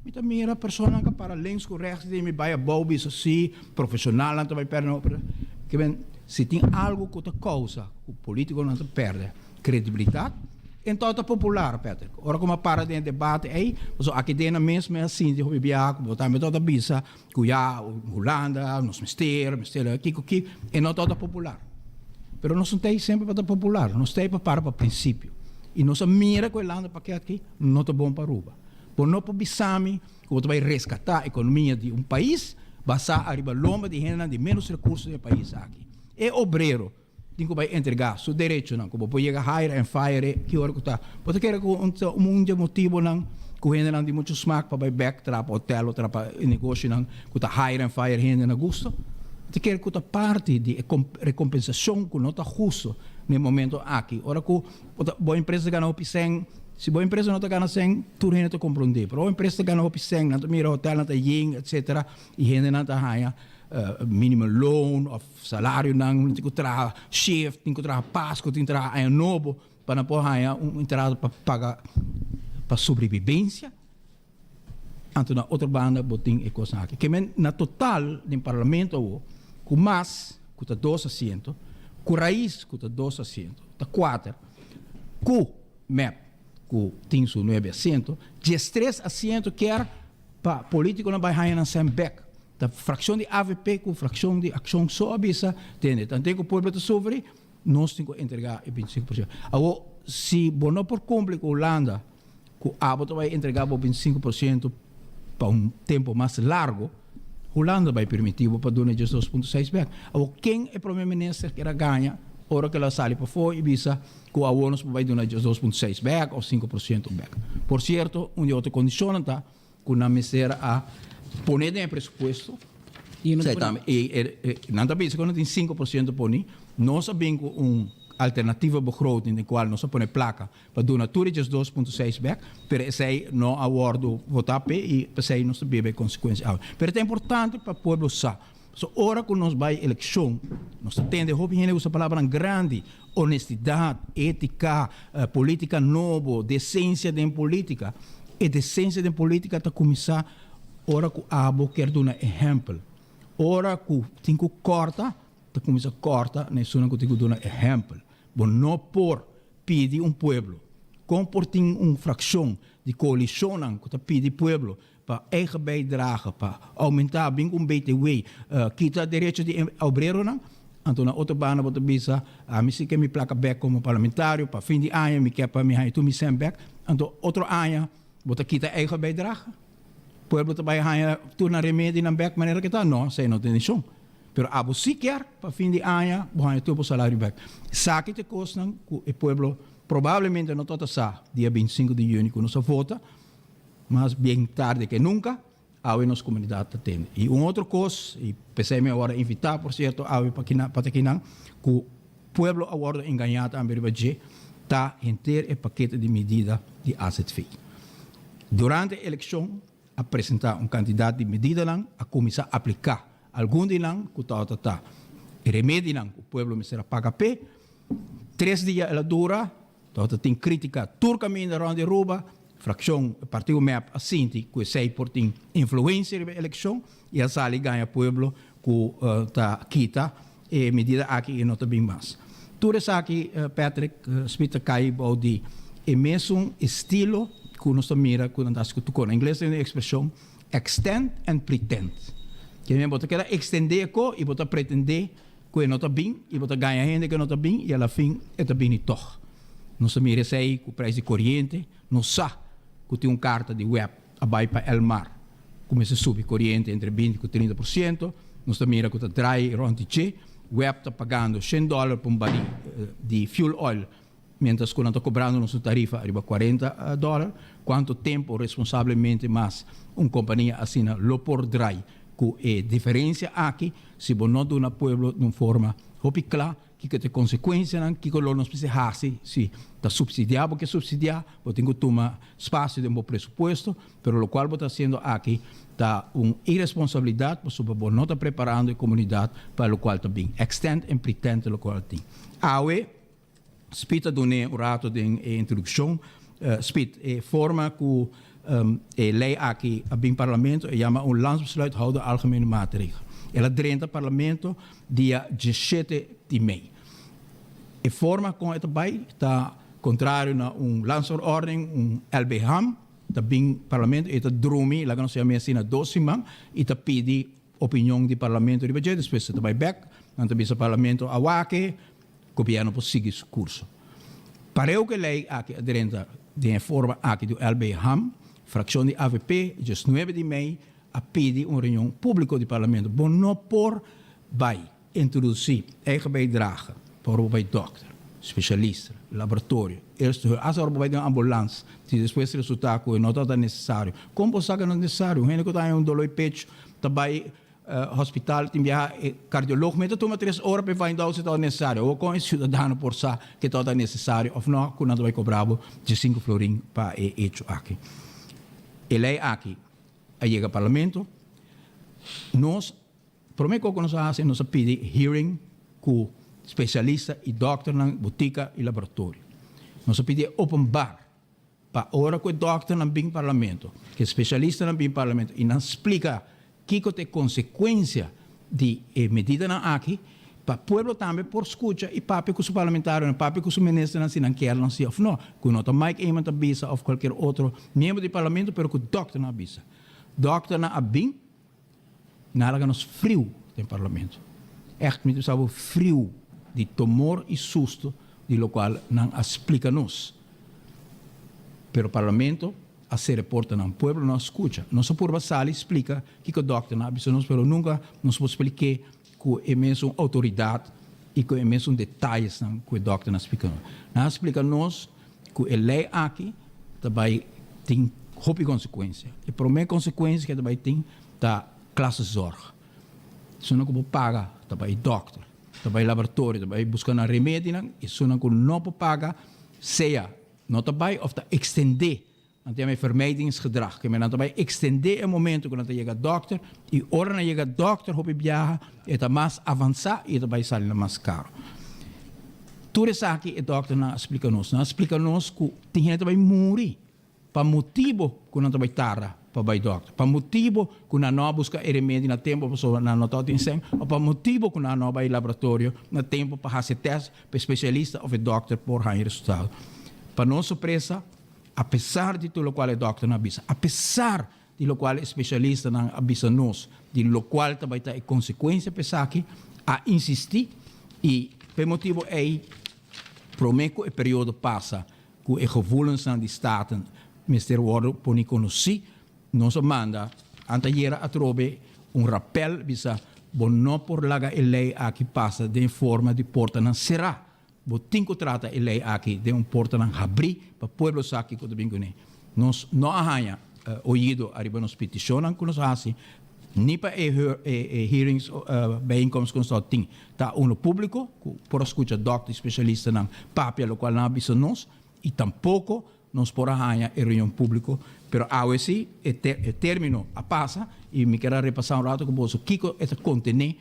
Mi ta mira personanan ka para links ku rechts di mi bay abou bisa si profesionalnan ta bay perde no. Ke men si tin algo ku ta kousa ku politikonan ta perde credibilidad, Enton ta popular, Patrick. Ora ku mi a para den e debate ei, pasobra aki den nan mes mi a sinti hopi biaha ku bo tambe tabata bisa Ku ya Hulanda nos mester, mester kiko ki, e no tabata popular. Pero nos no ta ei semper pa ta popular, nos ta ei pa para pa prinsipio. I nos a mira ku e landenpakket aki no ta bon pa Aruba. Bo no por bisa mi ku bo ta bai reskatá ekonomia di un pais basá ariba lomba di hendenan di ménos rekurso den e pais aki. E obrero Tin ku bai entregá su derechonan ku bo por yega hire and fire e ki ora ku ta. Bo ta kere ku un ta un di e motibonan ku hendenan di muchu smak pa bai bèk traha pa hotel o traha pa e negoshonan ku ta hire and fire hende na gusto? Bo ta kere ku ta parti di e rekompensashon ku no ta husto. Na e momento aki, ora ku bo ta bo empresa ta gana hopi sèn, si bo empresa no ta gana sèn, tur hende ta komprondé. Pero bo empresa ta gana hopi sèn, nan ta mira hotelnan ta yen, etsetera, i hendenan ta haña minimum loon òf salarionan, nan tin ku traha shift, tin ku traha Pasku, tin ku traha Aña Nobo pa nan por haña un entrada pa paga pa sobrebibensia. Anto na otro banda bo tin e kosnan aki. Ke men na total den parlamento awo ku mas ku ta dos asiento, ku Raiz ku ta dos asiento, ta kuater, ku mep ku tin su nuebe asiento, diestres asiento kier pa politikonan bai haña nan sèn bèk. Ta frakshon di avp ku frakshon di Akshon so a bisa tende. Tanten ku pueblo ta sufri nos tin ku entregá e 25%. Awo si bo no por kumpli ku Hulanda ku abo ta bai entregá bo 25% pa un tempu mas largu, Hulanda bai permití bo pa duna djes 2.6 bèk. Awor ken e prome minister kier a gaña ora ku el a sali pafó i bisa ku awor nos por bai duna djes 2.6 bèk òf 5% bèk? Por sierto, un di otro kondishonnan ta ku nan mester a pone den e presupuesto. Nan ta bisa ku nan tin 5% poni. Nos a bin ku un alternatieve begroting den kual nos a pone plaka pa duna tur e 12.6 bek, pero esei no a wordo vota p'e y p'esei nos ta biba e consecuencia awe. Pero ta importante pa pueblo sa, pasobra ora cu nos bay eleccion, nos ta tende hopi hende usa palabranan grandi, honestidad, etica, politica nobo, decencia den politica. E decencia den politica ta cuminsa ora cu abo kier duna ehempel. Ora cu tin cu corta, ta cuminsa corta na esunnan cu tin cu duna ehempel. Bo no por pidi un pueblo? Kon por tin un frakshon di koalishonnan ku ta pidi pueblo pa eigen bijdrage, pa oumentá, bin ku un BTW, kita derecho di e obreronan? Anto na otro banda bo ta bisa, ami si ke mi plaka bèk komo parlamentario, pa fin di aña mi ke pa mi haña tur mi sèn bèk. Anto otro aña bo ta kita eigen bijdrage? Pueblo ta bai haña tur nan remedinan bèk manera ke ta? No, esei no ta intenshon. Pero abo si kier pa fin di aña bo haña tur bo salario bek. Esaki ta e kosnan ku e pueblo probablemente no tabata sa dia 25 di yüni ku nos a vota, mas bien tarde ke nunka, awe nos komunidat ta tende. I un otro kos, i p'esei mi a wòrdu invitá por sierto awe pa kinan pa ta kinan, ku pueblo a wòrdu engañá tambe riba dje, ta henter e pakete di medida di azv. Durante e elekshon a presentá un kantidat di medidanan, a kuminsá apliká algun di nan ku tabata ta e remedinan ku pueblo mester a paga p'e. Tres dia el a dura, tabata tin krítika tur kaminda rònt di Aruba. Frakshon Partido mep a sinti ku esei por tin influensia riba e elekshon i a sali gaña pueblo ku ta kita e medida aki i no ta bin mas. Tur esaki, Patrick, Smith ta kai bou di e mesun estilo ku nos ta mira ku nan ta hasi ku Tukon. Na ingles tin e ekspreshon extend and pretend. Ke men bo ta keda ekstendé e ko i bo ta pretendé ku e no ta bin i bo ta gaña hende ku e no ta bin i a la fin e ta bini tòg. Nos ta mira esei ku preis di koriente. Nos sa ku tin un karta di web a bai pa Elmar ku mester subi koriente entre 20 ku 30%. Nos ta mira ku ta draai rònt di dje. Web ta pagando shen dòler pa un barí di fuel oil mientras ku nan ta kobrando nos un tarifa ariba 40 dòler. Kuantu tempu responsablemente mas un kompania asina lo por draai ku e diferensia aki si bo no duna pueblo di un forma hopi kla Kiko ta e konsekuensianan? Kiko lo nos mester hasi si ta supsidiá bo ke supsidiá? Bo tin ku tuma spasio den bo presupuesto, pero lokual bo ta hasiendo aki ta un iresponsabilidat pasobra bo no ta preparando e komunidat pa lokual ta bin. Extend en pretend ta lokual tin. Awe Speed a dun'é un rato den e introdukshon. Speed, e forma ku e lei aki a bin parlamento e yama un landsbesluit houden algemene maatregel. El a drenta parlamento dia 17 di mei. E forma kon e ta bai ta kontrario na un landsverordening, un LBHAM, ta bin parlamento e ta drumi, laga nos yama asina, dos siman i ta pidi opinion di parlamento riba dje, despues e ta bai bek, nan ta bisa parlamento a wak-e, gobierno por sigui su curso. Pareu cu e ley aki a drenta den e forma aki di un LBHAM, fraccion di avp 19 di mei a pidi un reunion publico di parlamento. Bo no por bay introduci eigen bijdrage pa ora bo bay dokter, specialista, laboratorio, eerste hulp, hasta ora bo bay den un ambulans, si despues resulta cu e no tabata necesario. Con bo sa cu no ta necesario? Un hende cu ta haña un dolor di pecho ta bay. hospital tin biaha e cardioloog mes ta tuma tres ora pa e find out si ta necesario. Awor con e ciudadano por sa ke ta necesario of no cu nan ta bay cobra bo diescinco florin pa e hecho aki. E ley aki a yega parlamento. Nos prome cu nos a haci nos a pidi hearing cu specialista y dokternan, botica y laboratorio. Nos a pidi openbaar. Pa ora ku e dòkternan bin parlamento, ku e spesialistanan bin parlamento i nan splika kiko ta e konsekuensia di e medidanan aki, pa pueblo tambe por skucha i papia ku su parlamentarionan, papia ku su ministernan si nan kier nan si òf no. Ku no ta Mike Eman ta bisa òf kualkier otro miembro di parlamento, pero ku dòkternan a bisa. Dòkternan a bin. Nan a laga nos friu den parlamento. Echt mi ta bisa bo friu di tomor y susto di locual nan a splica nos. Pero parlamento a cera e portanan, pueblo no a scucha. Nos a purba sali splica kico dokternan a bisa nos pero nunca nos por splique cu e mesun autoridad y cu e mesun detayesnan cu e dokternan a splica nos. Nan a splica nos cu e ley aki ta bay tin hopi consecuencia. E prome consecuencia cu e ta bay tin ta klassenzorg. Esunnan cu bo paga ta bay dokter, ta bay laboratorio, ta bay busca nan remedinan. Esunnan cu no por paga sea no ta bay of ta extende. Nan ta yama e vermijdingsgedrag. Ke men nan ta bai ekstendé e momento ku nan ta yega dòkter i ora nan yega dòkter hopi biaha e ta mas avansá i e ta bai sali nan mas karo. Tur esaki e dòkternan a splika nos. Nan a splika nos ku tin hende ta bai muri pa motibu ku nan ta bai tarda pa bai dòkter, pa motibu ku nan no a buska e remedi na tempu pasobra nan no tabatin sèn òf pa motibu ku nan no a bai laboratorio na tempu pa hasi tèst pa e spesialista òf e dòkter por haña resultado. Pa nos sorpresa, Apesar di tur lokual e dòkternan a bisa, apesar di lokual e spesialistanan a bisa nos di lokual ta bai ta e konsekuensia pa esaki, a insistí i pa e motibu ei promé ku e periodo pasa ku e gevoelensnan di Staten mester wòrdu poni konosí, nos a manda antayera atrobe un rapèl bisa bo no por laga e lei aki pasa den forma di portanan será. Bo tin ku trata e lei aki den un portanan habrí pa pueblo sa kiko ta bin kuné. Nos no a haña oido ariba nos petishonnan ku nos a hasi, ni pa e hearings, bijeenkomst ku nos tabata tin ta uno públiko ku por a skucha dòkter i spesialistanan papia lokual nan a bisa nos i tampoko nos por a haña e reunion públiko. Pero awe sí e término a pasa i mi ker a repasá un rato ku boso kiko e ta kontené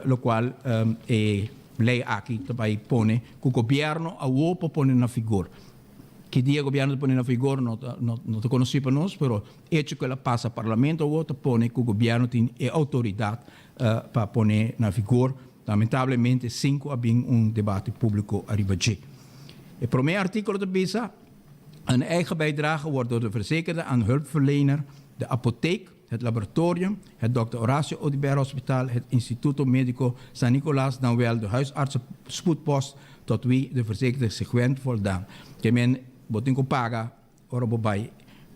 Locual e ley aki ta bay pone cu gobierno awo por pone na vigor. Ki dia gobierno ta pone na vigor no ta no ta conoci pa nos, pero hecho cu el a pasa parlamento awo ta pone cu gobierno tin e autoridad pa pone na vigor, lamentablemente sin cu a bin un debate publico ariba dje. E prome articulo ta bisa, Een eigen bijdrage wordt door de verzekerde aan hulpverlener, de apotheek, het laboratorium, het Dr. Horacio Oduber Hospital, het Instituto Medico San Nicolas dan wel de huisartsenspoedpost tot wie de verzekerde zich wendt voldaan. Ke men bo tin ku paga ora bo bai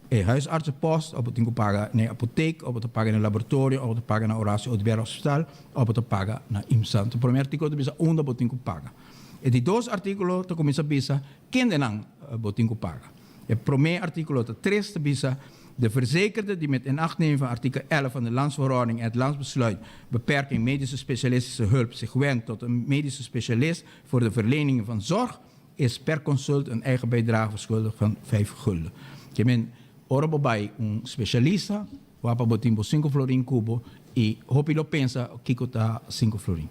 e huisartsenpost of bo tin ku paga na e apotek of bo ta paga na e laboratorio of bo ta paga na Horacio Oduber Hospital of bo ta paga na IMSA. E prome artikulo ta bisa unda bo tin ku paga. E di dos artikulo ta kuminsa bisa kendenan bo tin ku paga. E prome artíkulo ta tres ta bisa, De verzekerde die met inachtneming van artikel 11 van de Landsverordening en het Landsbesluit Beperking medische specialistische hulp zich wendt tot een medische specialist voor de verlening van zorg, is per consult een eigen bijdrage verschuldigd van vijf gulden. Ke men, ora bo bai un specialista, wapa bo tin bo sinku florin ku bo i hopi lo pensa kiko ta sinku florin.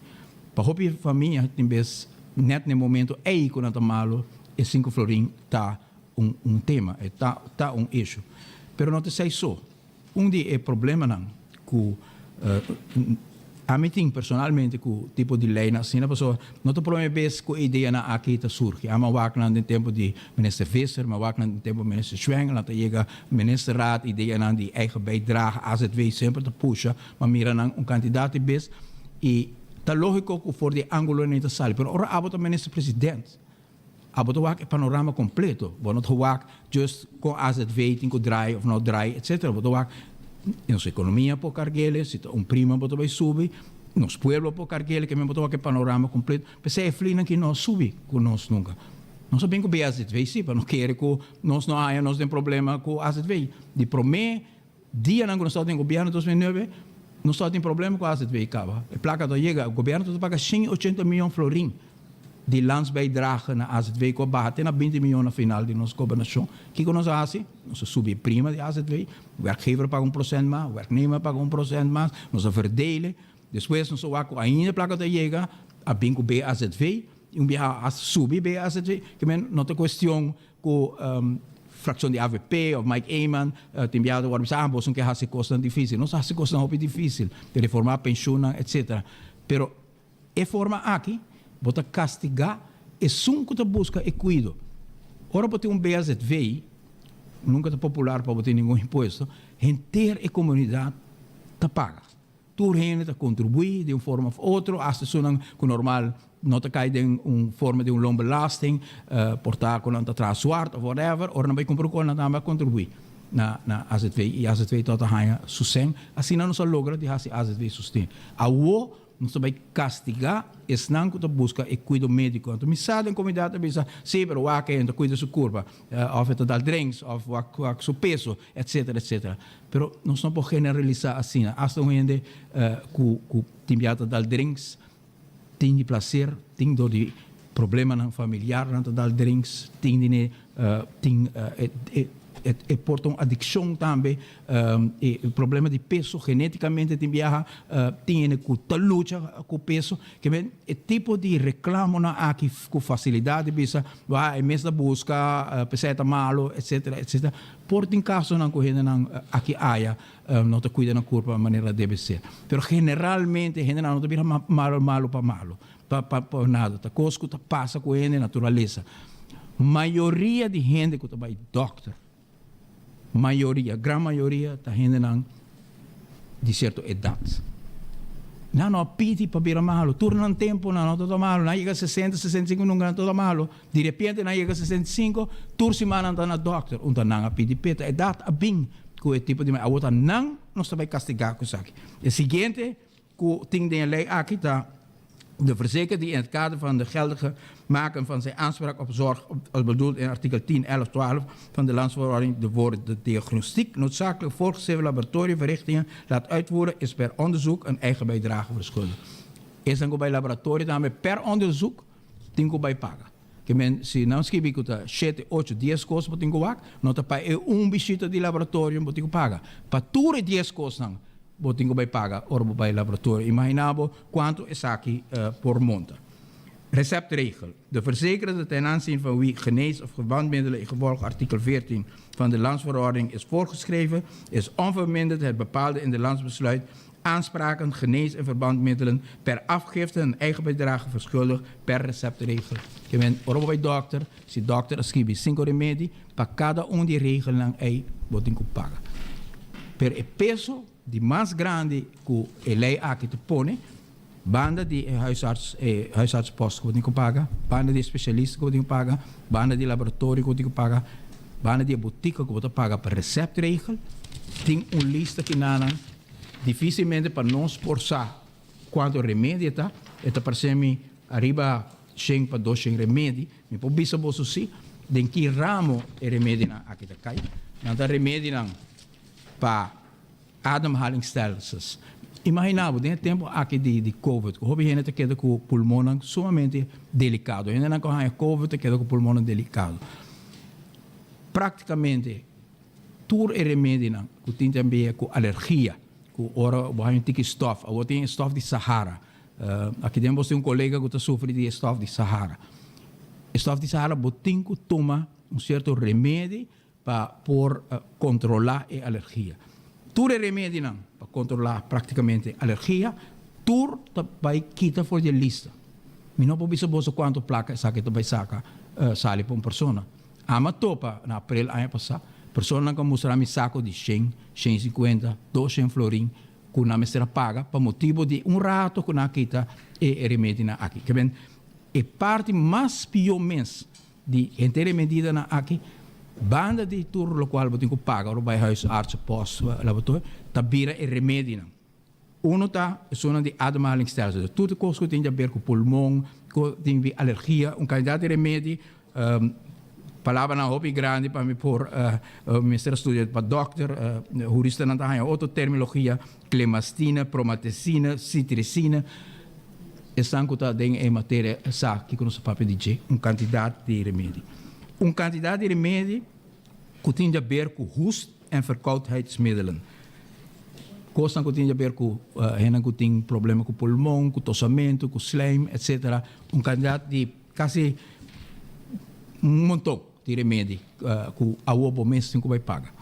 Pa hopi famia tin bes net na e momento ei ku nan ta malo e sinku florin ta un un tema, e ta ta un issue. Pero no ta esei so. Un di e problemanan ku ami tin personalmente ku tipo di leinan asina pasobra no ta prome bes ku e ideanan aki ta surgi. Ami a wak nan den tempu di Minister Visser, mi a wak nan den tempu di Minister Schwengle, nan ta yega Ministerraad, ideanan di eigen bijdrage, AZW semper ta pusha, mi a mira nan un kantidat di bes i ta logiko ku for di e angulonan ta sali. Pero ora abo ta Minister President, Abo ta wak e panorama completo. Bo no ta wak just con AZV tin cu draai of no draai etcetera. Bo ta wak nos economia por carguele, si ta un prima bo ta bay subi, nos pueblo por carguele, kimen bo ta wak e panorama completo. P'esey e flinan ki no a subi cu nos nunca. Nos a bin cu BAZV si, pa no kere cu nos no haya nos den problema cu AZV. Di prome dianan cu nos tabata den gobierno 2009. Nos tabatin problema ku AZV kaba. E plaka ta yega. Gobièrnu ta paga 180 mion florin di landsbijdrage na AZV ku a baha te na 20 mion na final di nos gobernashon. Kiko nos a hasi? Nos a subi e prima di AZV. Werkgever a paga un prosènt mas, werknemer a paga un prosènt mas. Nos a verdele. Despues nos a wak ku ainda e plaka ta yega, a bin ku BAZV. I un biaha a subi BAZV. Ke men no ta kuestion Ku frakshon di avp òf Mike Eman tin biaha ta wòrdu bisa, ah boso ke hasi kosnan difísil. Nos a hasi kosnan hopi difísil, reformá penshunnan etsetera. Pero e forma aki bo ta kastigá esun ku ta buska e kuido. Ora bo tin un BAZV, nunka ta popular pa bo tin ningun impuesto, henter e komunidat ta paga. Tur hende ta contribui di un forma of otro, hasta esunnan cu normal no ta cay den un forma di un loonbelasting, por ta cu nan ta traha zwart of whatever, ora nan bay cumpra un cos nan tambe a contribui na na azv y azv tot a haya su cen. Asina nos a logra di haci azv sosten. Awo nos ta bay castiga esnan cu ta busca e cuido medico. Anto mi sa den comunidad ta bisa, si pero wak e ta cuida su curpa, of e ta dal drinks, of wak su peso, etcetera, etcetera. Pero nos no por generalisá asina. Asta un hende ku ku tin bia ta dal drinks, tin di plaser, tin dor di problemanan familiar nan ta dal drinks, tin di ne tin e e por ta un adikshon tambe, e problema di peso genétikamente tin biaha tin hende ku ta lucha ku peso. Ke men e tipo di reklamonan aki ku fasilidat di bisa, wak e mes ta buska, p'esei ta malo, etsetera, etsetera. Por tin kasonan ku hendenan aki aya no ta kuida nan kurpa manera debe ser. Pero generalmente hendenan no ta bira malo malo pa malo, pa pa pa nada. Ta kos ku ta pasa ku hende naturalesa. Mayoria di hende ku ta bai dòkter, mayoria, gran mayoria ta hendenan di sierto edat. Nan no a pidi pa bira malo. Tur nan tempu nan no tabata malo. Nan yega sesenta, 65 nunka nan tabata malo. Di repente nan yega 65, tur siman nan ta na dòkter. Unta nan a pidi p'e ta edat a bin ku e tipo di mal. Awor ta nan nos ta bai kastigá ku esaki. E siguiente ku tin den e lei aki ta de verzekerde die in het kader van de geldige maken van zijn aanspraak op zorg als bedoeld in artikel 10, 11, 12 van de landsverordening de voor de diagnostiek noodzakelijk voorgeschreven laboratoriumverrichtingen laat uitvoeren is per onderzoek een eigen bijdrage verschuldigd. Esnan ku bai laboratorio tambe per onderzoek tin ku bai paga. Ke men si nan skibi ku ta shete, ocho, dies kos bo tin ku wak, no ta pa e un bishita di laboratorio bo tin ku paga. Pa tur e dies kosnan bo tin ku bai paga ora bo bai laboratorio. Imaginá bo kuantu esaki por monta. Receptregel, De verzekerde ten aanzien van wie genees of verbandmiddelen ingevolge artikel 14 van de Landsverordening is voorgeschreven, is onverminderd het bepaalde in de Landsbesluit aanspraken genees en verbandmiddelen per afgifte een eigen bijdrage verschuldigd per receptregel. Ke men ora bo bai dokter, si dokter a skibi sinku remedi, pa kada un di e regelnan ei bo tin ku paga. Pero e peso di mas grandi ku e lei aki ta pone, banda di e huisarts, e huisartspost ku bo tin ku paga, banda di e spesialista ku bo tin ku paga, banda di e laboratorio ku bo tin ku paga, banda di e botika ku bo ta paga pa receptregel, tin un lista kinanan Dificilmente pa nos por sa cuanto remedi e ta, e ta parce mi ariba shen pa doshen remedi, mi por bisa boso si den ki ramo e remedinan aki ta cay. Nan ta remedinan pa ademhalingsstelsels. Imagina bo den e tempo aki di di covid cu hopi hende ta keda cu pulmonnan sumamente delicado, hendenan cu a haña covid ta keda cu pulmonnan delicado. Practicamente Tur e remedinan ku tin tambe ku alergia, ku ora bo haña un tiki stof, awor tin e stof di Sahara. Aki den bos tin un kolega ku ta sufri di e stof di Sahara. E stof di Sahara bo tin ku tuma un sierto remedi pa por kontrolá e alergia. Tur e remedinan pa kontrolá praktikamente alergia, tur ta bai kita for di e lista. Mi no por bisa boso kuantu plaka esaki ta bai saka sali pa un persona. Ama topa na aprel aña pasá, personanan ku a mustra mi sako di shen, shen i sinkuenta, doshen florin ku nan mester a paga pa motibu di un rato ku nan a kita e remedinan aki. Ke men, e parti mas pió mes di henter e medidanan aki, banda di tur lokual bo tin ku paga ora bo bai huisartsenpost, laboratorio, ta bira e remedinan. Uno ta esunnan di ademhalingsstelsel, dus tur kos ku tin di aber ku pulmon, ku tin di alergia, un kantidat di remedi. Palabranan hopi grandi pa mi por mester a studia pa dokter, huristanan ta haña otro terminologia, clemastine, promatecine, citricine. Esnan ku ta den e materia sa kiko nos ta papia di dje, un kantidat di remedi. Un kantidat di remedi ku tin di aber ku hoest en verkoudheidsmiddelen. Kosnan ku tin di aber ku hendenan ku tin problema ku pulmon, ku tosamentu, ku slijm, etcetera. Un kantidat di kasi un monton di remedi ku awor bo mes tin ku bai paga.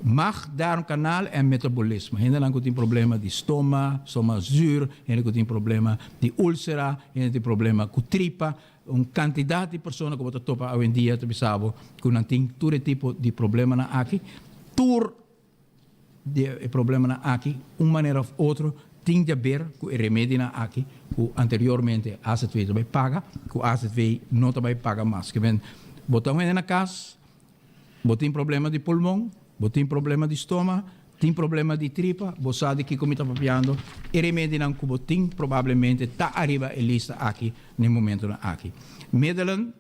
Mag, darmkanaal en metabolismo. Hendenan ku tin problema di stoma, stoma zuur, hende ku tin problema di ulcera, hende tin problema ku tripa. Un kantidat di persona ku bo ta topa awendia ta bisa bo ku nan tin tur e tipo di problemanan aki. Tur di e problemanan aki, un manera òf otro, tin di aber ku e remedinan aki ku anteriormente AZV ta bai paga, ku AZV no ta bai paga mas. Ke men, bo ta wende na kas, Bo tin problema di pulmon, bo tin problema di stoma, tin problema di tripa, bo sa di kiko mi ta papiando, e remedinan ku bo tin probablemente ta ariba e lista aki na e momentonan aki. Middelen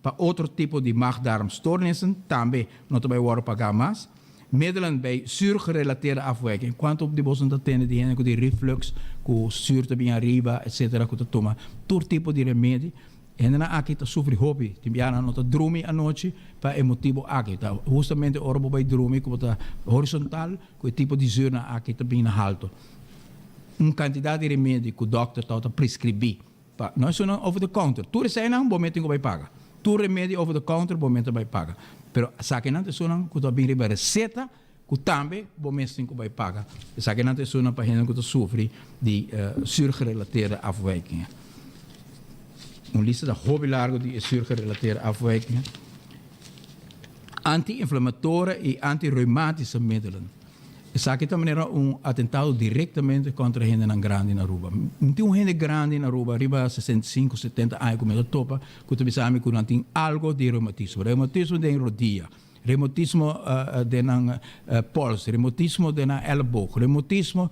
pa otro tipo di maag-darmstoornissen tambe no ta bai wòrdu pagá mas. Middelen bij zuurgerelateerde afwijking, kuantu di boso ta tende di hende ku tin reflux, ku zuur ta bin ariba, etcetera, ku ta tuma tur tipo di remedi. Hendenan aki ta sufri hopi, tin biaha nan no ta drumi anochi pa e motibo aki. Ta hustamente ora bo bai drumi ku bo ta horizontal ku e tipo di zuurnan aki ta bini na halto. Un kantidat di remedi ku dòkter tabata preskribí pa no esun over the counter. Tur eseinan bo mes tin ku bai paga. Tur remedi over the counter bo mes ta bai paga. Pero esakinan ta esunnan ku ta bini riba reseta ku tambe bo mes tin ku bai paga. Esakinan ta esunnan pa hende ku ta sufri di zuurgerelateerde afwijkingen. Un lista ta hopi largo di e zuurgerelateerde afwijkingen. Anti-inflamatoria i anti-reumatische middelen. Esaki ta manera un atentado directamente contra hendenan grandi na Aruba. Mi tin un hende grandi na Aruba riba 65, 70 aña ku mi ta topa ku ta bisa mi ku nan tin algo di reumatismo. Reumatismo den rodia. Reumatismo den nan pols, reumatismo den nan elleboog, reumatismo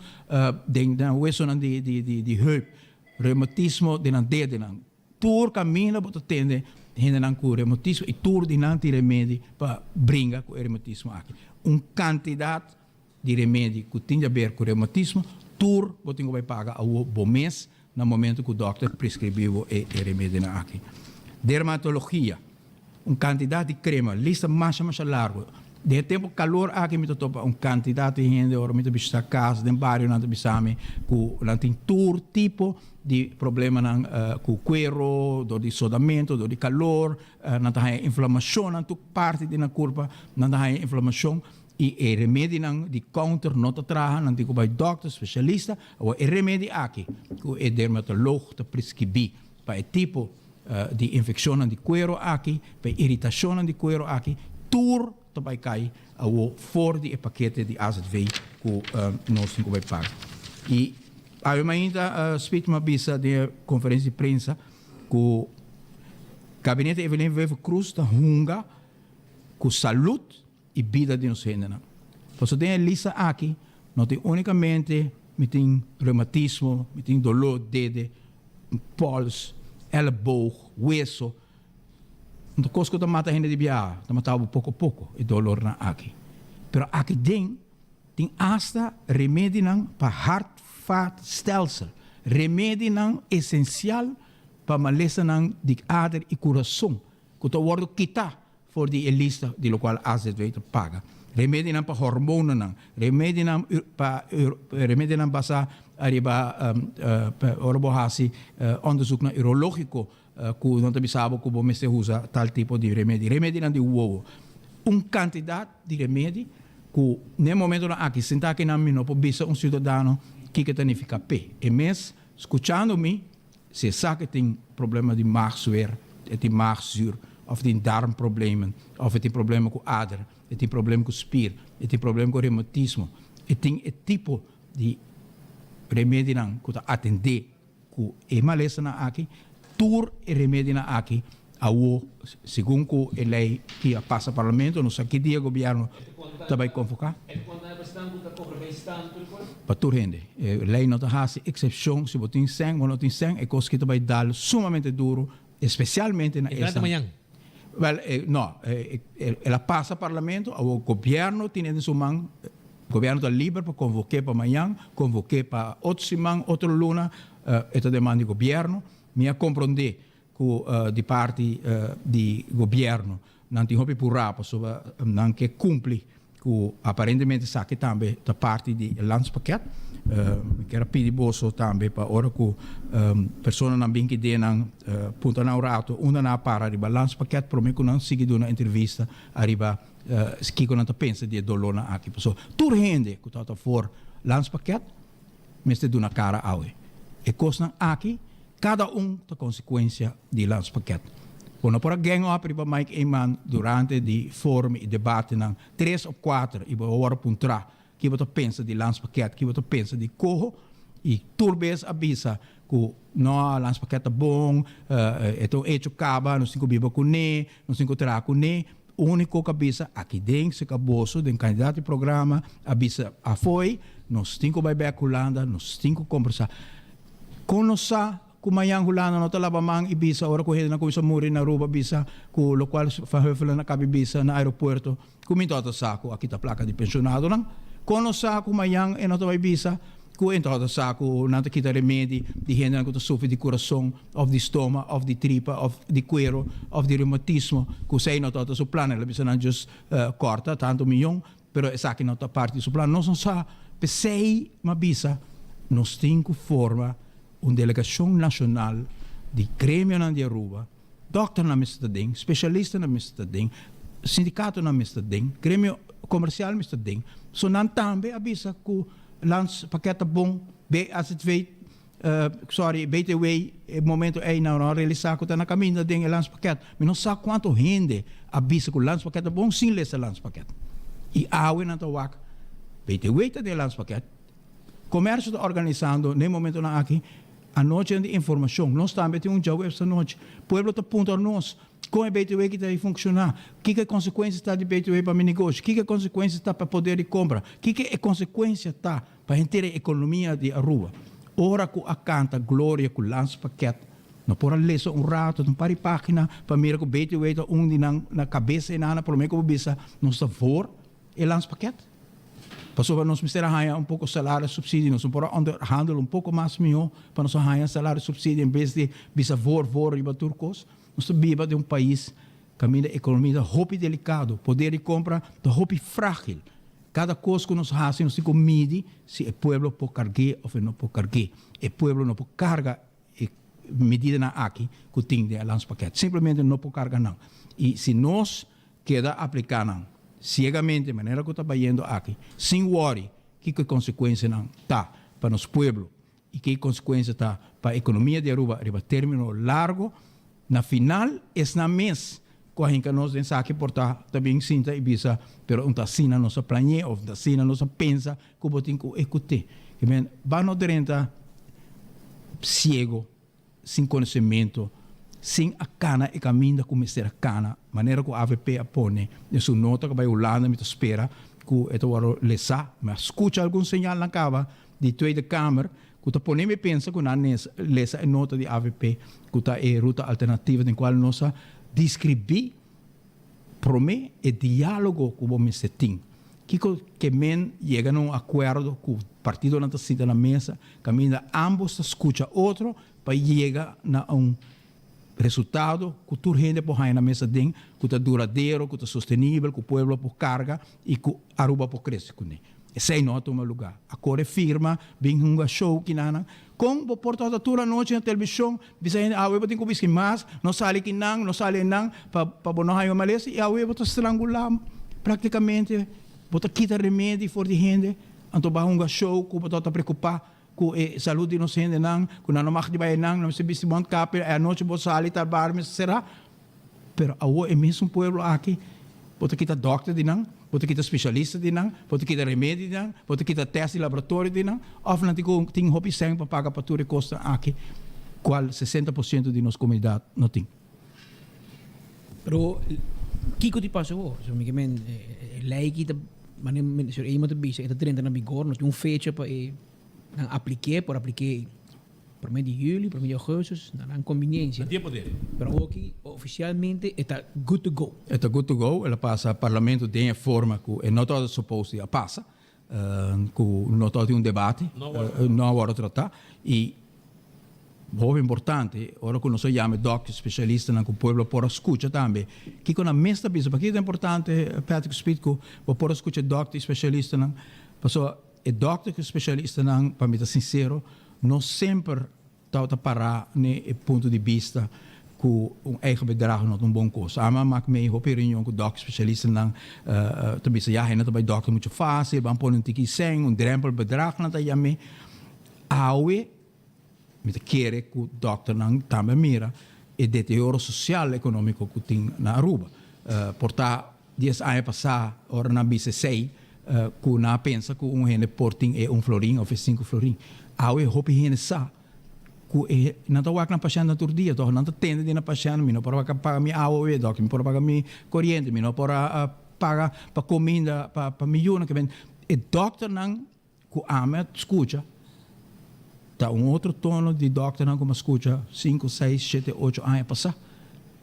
den nan wesonan di heup, reumatismo den nan dedenan. Tur kaminda bo ta tende hendenan ku reumatismo i tur di nan tin remedi pa bringa ku e reumatismo aki. Un kantidat di remedi ku tin di aber ku reumatismo, tur bo tin ku bai paga awo bo mes na momento ku dòkter preskribí bo e remedinan aki. Dermatologia, un kantidat di krema, lista masha masha largu. Den e tempu kalor aki mi ta topa un kantidat di hende ora mi ta bishita kas den bario nan ta bisa mi ku nan tin tur tipo di problemanan ku kuero dor di sodamentu, dor di kalor, nan ta haña inflamashonnan tur parti di nan kurpa nan ta haña inflamashon. I e remedinan di counter no ta traha, nan tin ku bai dokter, spesialista. Awor e remedi aki ku e dermatoloog ta preskribí pa e tipo di infekshonnan di kuero aki, pa e iritashonnan di kuero aki, tur ta bai kai awor for di e pakete di AZV ku nos tin ku bai paga. I awe mainta Speed mi a bisa den e konferensia di prensa ku Gabinete Evelyn Wever-Croes ta hunga ku salud i bida di nos hendenan. Pasobra den e lista aki no tin únikamente mi tin reumatismo, mi tin doló dede, pols, èleboog, weso. Un ta kos ku ta mata hende di biaha, ta mata bo poko poko e dolornan aki. Pero aki den tin asta remedinan pa hart vaat stelsel, remedinan esensial pa malesanan di ader i kurason ku ta wòrdu kitá For di e lista di lokual AZW ta paga. Remedinan pa hormonanan, remedinan pa remedinan basá ariba ora bo hasi onderzoeknan urológiko ku nan ta bisa bo ku bo mester usa tal tipo di remedi. Remedinan di wowo. Un kantidat di remedi ku n'e momentonan aki sintá akinan mi no por bisa un siudadano kiko ta nifiká p'e. E mes skuchando mi Si e sa ku e tin problema di maagzweer, e tin maagzuur, òf e tin darmproblemen, òf e tin problema ku ader, e tin problema ku spier, e tin problema ku reumatismo, e tin e tipo di remedinan ku ta atendé ku e malesanan aki, tur e remedinan aki Awo, segun ku e lei ki a pasa parlamento, no sa ki dia gobièrnu ta bai konvoká. Pa tur hende. E lei no ta hasi eksepshon si bo tin sèn, bo no tin sèn, e kos ki ta bai dal sumamente duru, espesialmente na esnan. Wel, no, el a pasa Parlamento, awor Gobierno tin den su man, Gobierno ta liber pa convoke pa mañan, convoke pa otro siman, otro luna, e ta den man di Gobierno. Mi a compronde cu di parti di Gobierno nan tin hopi pura pasobra nan ke cumpli Ku aparentemente esaki tambe ta parti di e landspakket. Mi kier a pidi boso tambe pa ora ku personanan bin ki den nan puntra nan un rato unda nan a para riba landspakket prome ku nan sigui duna entrevista ariba kiko nan ta pensa di e dolornan aki. Pasobra tur hende ku tabata for landspakket mester duna kara awe. E kosnan aki Kada un ta konsekuensia di landspakket. Bo no por a gang up riba Mike Eman durante di forum i debatenan tres of kuater i bo a wòrdu puntrá ki bo ta pensa di landspakket, ki bo ta pensa di koho i tur bes a bisa ku no, landspakket ta bon, e ta un echo kaba, nos tin ku biba kuné, nos tin ku traha kuné. Úniko ku a bisa aki den seka boso den kandidat di programa a bisa afoi nos tin ku bai bèk Hulanda, nos tin ku kombersá. Kon nos sa ku mañan Hulanda no ta laba man i bisa ora ku hendenan kuminsá muri na Aruba bisa ku lokual Van Huffelen a kabi bisa na aeropuerto ku mi tabata sa ku a kita plaka di penshonadonan? Kon nos sa ku mañan e no ta bai bisa ku e tabata sa ku nan ta kita remedi di hendenan ku ta sufri di kurason òf di stoma òf di tripa òf di kuero òf di reumatismo ku esei no tabata su plan el a bisa nan djus kòrta tantu miyon Pero esaki no ta parti di su plan. Nos no sa. P'esei m'a bisa, nos tin ku forma un delegashon nashonal di gremionan di Aruba, dòkternan mester ta den, spesialistanan mester ta den, sindikatonan mester ta den, gremio komersial mester ta den. So nan tambe a bisa ku landspakket ta bon, BAZV, sorry, BTW, e momento ei nan no a realisá ku ta na kaminda den e landspakket. Mi no sa kuantu hende a bisa ku landspakket ta bon sin lesa landspakket. I awe nan ta wak BTW ta den e landspakket. Komersio ta organisando na e momentonan aki anochinan di informashon. Nos tambe tin un djaweps anochi. Pueblo ta puntra nos kon e BTW aki ta funshoná, kiko e konsekuensia ta di BTW pa mi negoshi, kiko e konsekuensia ta pa poder di kompra, kiko e konsekuensia ta Pa henter e ekonomia di Aruba. Ora ku a kanta Gloria ku Landspakket, no por a lesa un rato, un par di pagina, pa mira ku BTW ta un di nan na kabesa e nana prome ku bo bisa nos ta voor e Landspakket. Pasobra nos mester a haña un poko salario subsidie, nos no por a onderhandel un poko mas mihó pa nos a haña salario subsidie en bes di bisa voor voor riba tur kos. Nos ta biba den un pais kaminda ekonomia ta hopi delikado, poder di kompra ta hopi fragil. Kada kos ku nos hasi nos tin ku midi si e pueblo por karg'é òf e no por karg'é. E pueblo no por karga e medidanan aki ku tin den e landspakket. Simplemente no por karga nan. I si nos keda apliká nan siegamente manera ku ta bayendo aki, sin wòri kiko e konsekuensianan ta pa nos pueblo i ke konsekuensia ta pa ekonomia di Aruba riba término largo, na final esnan mes ku a hinka nos den saki por ta ta bin sinta i bisa, pero un ta asina nos a plañ'é òf un ta asina nos a pensa ku bo tin ku ekut'é. Ke men, ba no drenta siego, sin konosementu, sin a kana e kaminda ku mester a kana, manera ku avp a pone den su nota ku a bai Hulanda, mi ta spera ku e ta wòrdu lesá. Mi a skucha algun señalnan kaba di Tweede Kamer ku ta pone mi pensa ku nan lesa e nota di avp ku ta e ruta alternativa den kual nos a deskribí promé e diálogo ku bo mester tin. Kiko ke men yega na un akuerdo ku partidonan ta sinta na mesa kaminda ámbos ta skucha otro pa yega na un resultado ku tur hende por haña na mesa den ku ta duradero, ku ta sostenibel, ku pueblo por karga i ku Aruba por krese kuné. Esei no a tuma lugá. A kore firma, bin hunga show kinanan. Kon bo por tabata tur anochi na televishon bisa hende awe bo tin ku bisti mas, no sali kinan, no sali einan pa pa bo no haña un malesa i awe bo ta strangulá praktikamente, bo ta kita remedi for di hende, anto bo a hunga show ku bo tabata preokupá ku e salud di nos hendenan, ku nan no mag di bai einan, nan mester bisti mondkapje, e anochi bo sali tal bar mester será. Pero awor e mesun pueblo aki, bo ta kita dokter di nan, bo ta kita specialista di nan, bo ta kita remedi di nan, bo ta kita test di laboratorio di nan, of nan tin cu tin hopi cen pa paga pa tur e cosnan aki, cual sesenta por ciento di nos comunidad no tin. Pero kico di pasa awor? So mi ke men e ley aki ta manera señor Eman ta bisa e ta drenta na vigor, no tin un fecha pa e nan apliké, por apliké. Prome di juli, prome di augustus, na nan conveniencia. Na tiempo dele. Pero awoki oficialmente e ta good to go. E ta good to go, el a pasa parlamento den e forma cu e no tabata supposed di a pasa, cu no tabatin un debate, no a wordo trata y hopi importante ora cu nos a yama e dokter specialistanan cu pueblo por a scucha tambe kico nan mes ta bisa. Pakico ta importante Patrick Speed cu bo por a scucha e dokter y specialistanan? Pasobra E dòkter ku spesialistanan, pa mi ta sinsero, no semper tabata pará n'e e punto di bista ku un eigen bedrag no ta un bon kos. Ami a mak mei hopi reunion ku dòkter spesialistanan ta bisa ya hende ta bai dòkter muchu fásil, ban pone un tiki sèn, un drèmpel bedrag nan ta yam'é. Awe mi ta kere ku dòkternan tambe a mira e deterioro sosial ekonómiko ku tin na Aruba. Por ta Dies aña pasá, ora nan bisa esei, ku nan a pensa ku un hende por tin e un florin òf e sinku florin. Awe hopi hende sa ku e nan ta wak nan pashèntnan tur dia, tòg nan ta tende di nan pashènt, mi no por a paga mi awa awe, dòkter, mi por a paga mi koriente, mi no por a paga pa kominda pa mi yunan. E dòkternan Ku ami a skucha ta un otro tono di dòkternan ku mi a skucha sinku, seis, shete, ocho aña pasá,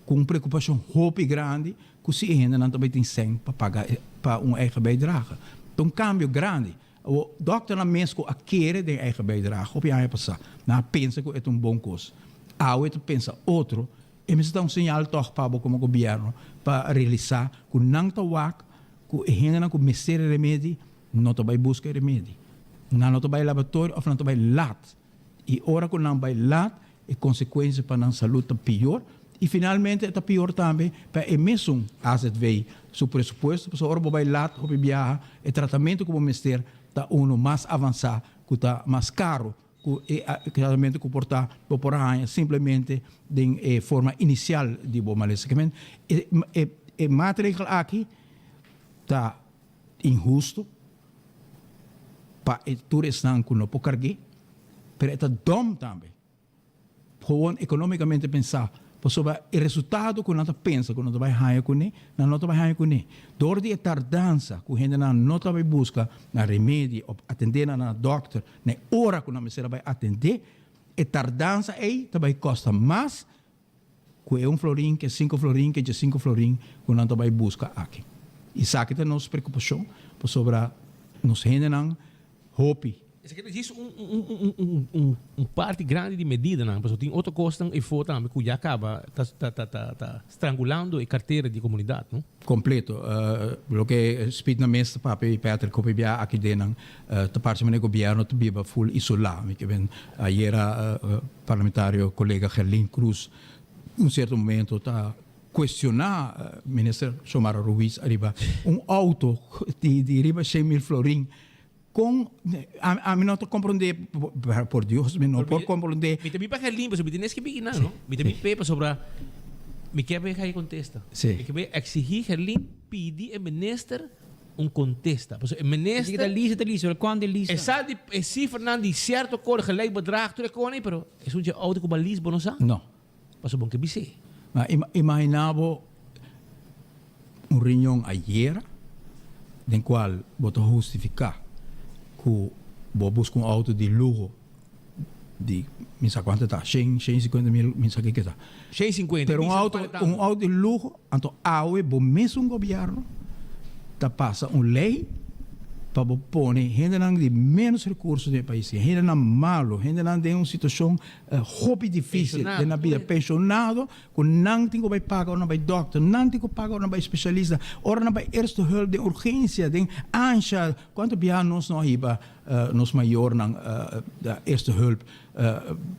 ku un preokupashon hopi grandi ku si e hendenan ta bai tin sèn pa paga pa un eigen bijdrage. Ta un kambio grandi. Awor, dòkternan mes ku a kere den eigen bijdrage hopi aña pasá, nan a pensa ku e ta un bon kos. Awe ta pensa otro, e mester ta un señal tòg pa bo komo gobièrnu pa realisá ku nan ta wak ku e hendenan ku mester e remedi No ta bai buska e remedi. Nan no ta bai laboratorio of nan ta bai lat. I ora ku nan bai lat, e konsekuensia pa nan salud ta pior. I finalmente e ta pior tambe pa e mesun AZV su presupuesto, pasobra ora bo bai lat hopi biaha, e tratamentu ku bo mester ta unu mas avansá ku ta mas karu ku e tratamentu ku por ta bo por a haña simplemente den e forma inisial di bo malesa. E maatregel aki ta Inhusto pa e tur esnan ku no por karg'é, pero e ta dòm tambe. Gewoon ekonómikamente pensá, pasobra e resultado ku nan ta pensa ku nan ta bai haña kuné, nan no ta bai haña kuné. Dor di e tardansa ku hendenan no ta bai buska nan remedi òf atendé nan na dòkter na e ora ku nan mester a bai atendé, e tardansa ei ta bai kòsta mas Ku e un florin, ku e sinku florin, ku e diesinku florin ku nan ta bai buska aki. Esaki ta nos preokupashon pasobra nos hendenan hopi. Esaki ta djis un un un un parti grandi di medidanan, pasobra tin otro kosnan efo tambe ku ya kaba ta ta ta ta strangulando e kartera di komunidat, no? Kompleto. Loke Speed na mes ta papia i Patrick hopi bia aki den nan ta parse manera gobièrnu ta biba ful isolá. Mi ke ben ayera parlamentario kolega Gerlin Cruz un sierto momento ta kuestioná minister Xiomara Ruiz ariba un outo di riba 100,000 florin. Kon ami no ta komprondé, por Dios mi no por komprondé. Mi ta bin pa Gerlin pasobra mi tin es ke bigi nan no. Mi ta bin p'e pasobra mi kier bay haña kontesta. Mi kier bay exigí Gerlin pidi e minister un kontesta. Pasobra e minister. Ta lisa ta lisa pero kuantu e lisa. E sa di e sifranan di sierto kor gelijk bedrag tur e kos ei pero esun dje outo ku bo a lis bo no sa. No. Pasobra bo no ke bis'é. Ma imagina bo un reunion ayera den cual bo ta hustifica cu bo a busca un auto di luho di mi sa cuanto ta, shen, shen y cincuenta mil, mi sa kiko ta. Shen y cincuenta, Pero un auto, un auto di luho, anto awe bo mesun gobierno ta pasa un ley pa bo pone hendenan di menos recurso den e pais, hendenan malo, hendenan den un situacion Hopi difícil den nan bida. Pensionado cu nan tin cu bay paga ora nan bay dokter, nan tin cu paga ora nan bay specialista, ora nan bay eerste hulp den urgencia, den ansha. Cuanto biaha nos no a hiba nos mayornan eerste hulp?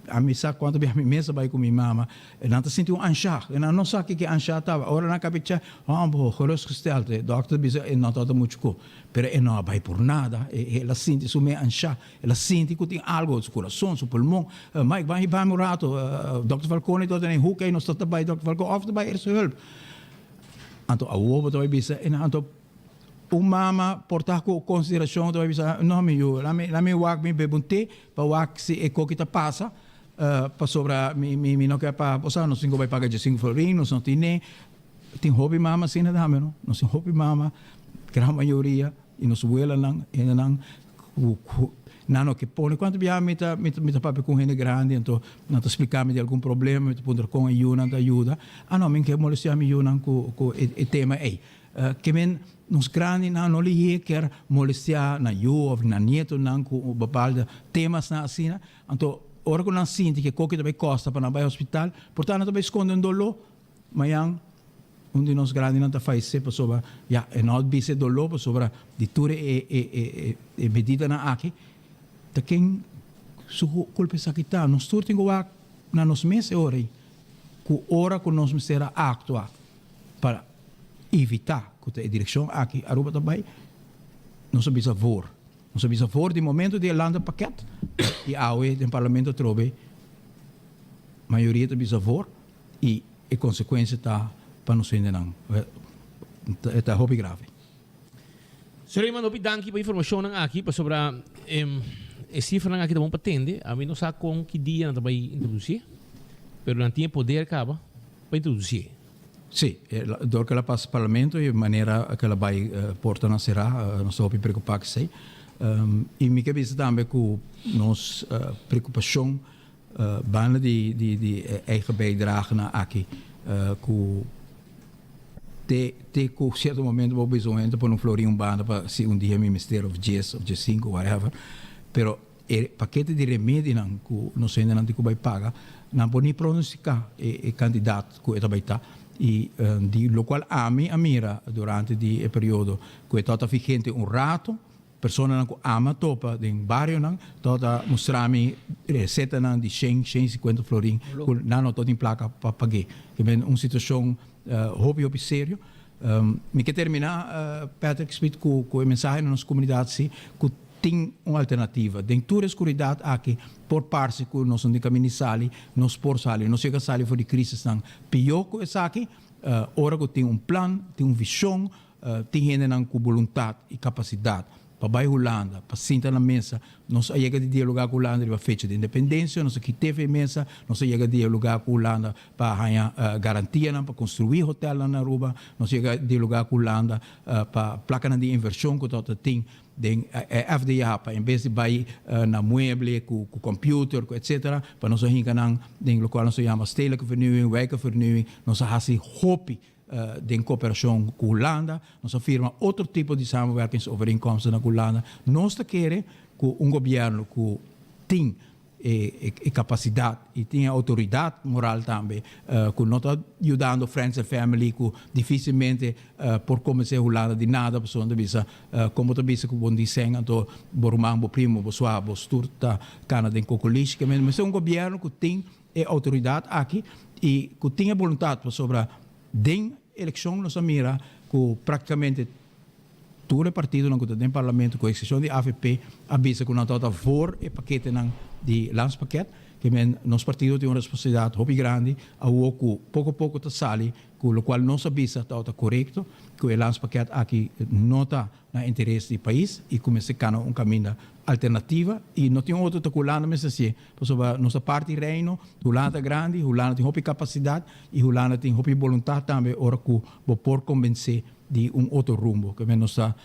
Ami sa cuanto biaha mi mes a bay cu mi mama, nan ta sinti un ansha, nan no sa kiko e ansha tabata. Ora nan caba e oh, bo gerustgesteld, e dokter bisa e no tabata mucho cu, pero e no a bay por nada, el a sinti su mes ansha. El a sinti ku tin algu, su kurason, su pulmon. Mike, ban hiba mi un rato. Dòkter Falconi ta den e hoek ei, nos ta ta bai dòkter Falconi òf ta bai eerste hulp. Anto awor bo ta bai bisa e nan, anto un mama por ta ku konsiderashon ta bai bisa, no mi yu, lami lami wak mi bebe un te pa wak si e koki ta pasa, pasobra mi mi mi no ke pa, bo sa, nos tin ku bai paga diesinku florin, nos no tine. Tin hopi mama asina tambe no, nos tin hopi mama, gran mayoria, i nos welanan, hendenan ku. Nan no ke pone kuantu biaha mi ta mi ta papia ku un hende grandi anto nan ta splika mi di algun problema mi ta puntra kon e yunan ta yuda. Ah no mi no ke molestia mi yunan ku ku e tema ei. Ke men nos grandinan no lihé kier molestia nan yu of nan nietonan ku bepaalde temasnan asina. Anto ora ku nan sinti ke koki ta bai kosta pa nan bai hospital por ta nan ta bai skonde un doló. Mañan un di nos grandinan ta fayesé pasobra ya e no a bisa e doló pasobra di tur e e e e medidanan aki ta ken su kulpa esaki ta. Nos tur tin ku wak na nos mes e ora ei ku ora ku nos mester a aktua pa evitá ku ta e direkshon aki Aruba ta bai nos a bisa voor. Nos a bisa voor di momento di e landenpakket i awe den parlamento atrobe mayoria ta bisa voor. I e konsekuensia ta pa nos hendenan. E ta hopi grave. Suleiman, hopi danki pa informashonnan aki, pasobra e sifranan aki ta bon pa tende. Ami no sa kon ki dia nan ta bai introdusié, pero nan tin e poder kaba pa introdusié. Sí, dor ku el a pasa parlamento i e manera ku el a bai portanan será, nos ta hopi preokupá ku esei. I mi ke bisa tambe ku nos preokupashon Banda di di e eigen bijdragenan aki ku te te ku sierto momento bo bisa un hende pone un florin un banda pa si un dia mi mester of djes of djesinku whatever pero e pakete di remedinan ku nos hendenan tin ku bai paga nan por ni pronostika e kantidat ku e ta bai ta i di lokual ami a mira durante di e periodo ku e tabata vigente un rato. Personanan ku ama topa den barionan tabata mustra mi resetanan di shen, shen i sikuenta florin ku nan no tabatin plaka pa pag'é. Ke men un situashon hopi hopi serio. Mi ke terminá, Patrick Smith, ku ku e mensahe na nos komunidat si ku tin un alternativa. Den tur e skuridat aki por parse ku nos no tin kaminda di sali, nos por sali. Nos yega sali for di krisisnan pió ku esaki ora ku tin un plan, tin un vishon. Tin hendenan ku boluntat i kapasidat pa bai Hulanda, pa sinta na mesa. Nos a yega di dialogá ku Hulanda riba fecha di independensia, nos a kit'é fe mesa. Nos a yega di dialogá ku Hulanda pa haña garantianan pa konstruí hotelnan na Aruba. Nos a yega di dialogá ku Hulanda pa plakanan di invershon ku tabata tin den e FDA pa en bes di bai na mueble ku computer ku etcetera, pa nos a hinka nan den lokual nos a yama stedelijke vernieuwing, wijkenvernieuwing. Nos a hasi hopi Den koperashon ku Hulanda, nos a firma otro tipo di samenwerkingsovereenkomstennan ku Hulanda. Nos ta kere ku un gobièrnu ku tin e kapasidat i tin e outoridat moral tambe, ku no ta yudando friends and family ku difisilmente por kombensé Hulanda di nada, pasobra nan ta bisa, kon bo ta bisa ku bo no tin sèn anto bo ruman, bo primo, bo swa, bo stur ta kana den kokolishi. Mester un gobièrnu ku tin E outoridat aki i ku tin e boluntat pasobra den elekshon nos a mira ku praktikamente tur e partidonan ku ta den parlamento ku eksepshon di avp a bisa ku nan tabata voor e paketenan di landspakket. Ke men nos partido tin un responsabilidat hopi grandi awo ku poko poko ta sali ku lokual nos a bisa tabata korekto ku e landspakket aki no ta na interes di pais i ku mester kana un kaminda alternativa i no tin otro ta ku Hulanda mester hasié pasobra nos ta parti Reino, Hulanda ta grandi, Hulanda tin hopi kapasidat i Hulanda tin hopi boluntat tambe ora ku bo por kombensé di un otro rumbo ke nos ta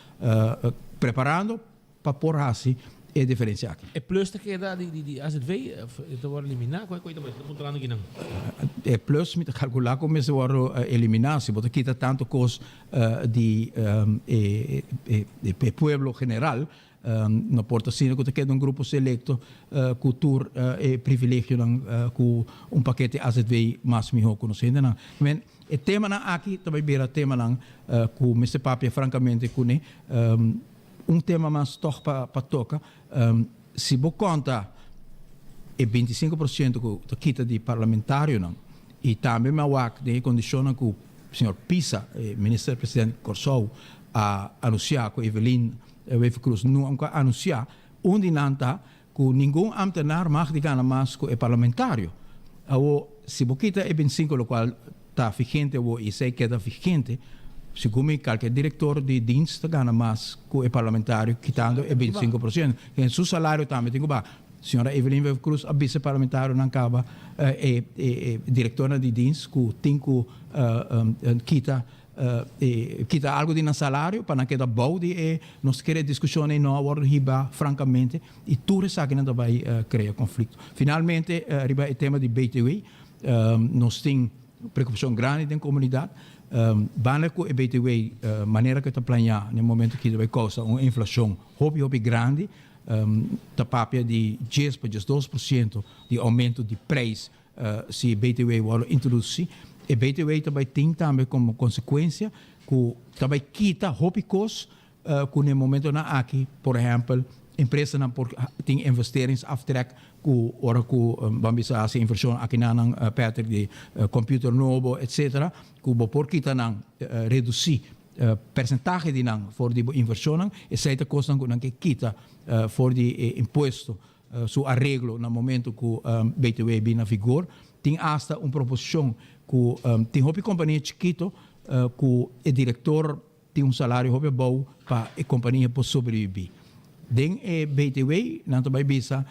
preparando pa por hasi e diferensia aki. E plus ta keda di azv of e ta wòrdu eliminá? Kua ta bai? Ta puntrando aki nan. E plus mi ta kalkulá ku mester wòrdu eliminá si bo ta kita tantu kos di e pueblo general. No por ta asina ku ta keda un grupo selekto ku tur e privilegionan ku un pakete azv mas mihó ku nos hendenan. Men e temanan aki ta bai bira temanan ku mester papia frankamente kuné. Un tema mas tòg pa toka, si bo konta e bintisinko por siento ku ta kita di parlamentarionan i tambe mi a wak den e kondishonnan ku señor Pisa, e minister presidente di Kòrsou a anunsiá ku Evelyn Wever-Croes nunka a anunsiá, un di nan ta ku ningun amtenar mag di gana mas ku e parlamentario. Awor, si bo kita e bintisinko lokual ta vigente awor i esei keda vigente, segun mi kalke direktor di dienst ta gana mas ku e parlamentario kitando e bintisinko por siento. Ken su salario tambe tin ku baha. Señora Evelyn Wever Croes a bisa e parlamentarionan kaba e direktornan di dienst ku tin ku kita. e kita algo di nan salario pa nan keda bou di e nos kere discusion ei no a wordo hiba francamente y tur esakinan ta bay crea conflicto. Finalmente riba e tema di BTW nos tin preocupacion grandi den comunidad banda cu e BTW manera cu e ta planea na e momento aki ta bay causa un inflacion hopi hopi grandi ta papia di dies pa 12% di aumento di prijs Si e BTW wòrdu introdusí, e BTW ta bai tin tambe komo konsekuensia ku ta bai kita hopi kos ku na e momentonan aki, por ehèmpel, empresanan por tin investeringsaftrek ku ora ku ban bisa hasi invershon akinanan Patrick di computer nobo etcetera ku bo por kita nan redusí persentahe di nan for di bo invershonnan, esei ta kosnan ku nan ke kita for di e impuesto. Su areglo na momento ku BTW bin na vigor. Tin asta un proposishon ku tin hopi kompania chikito ku e direktor tin un salario hopi abou pa e kompania por sobrevivi. Den e BTW nan ta bai bisa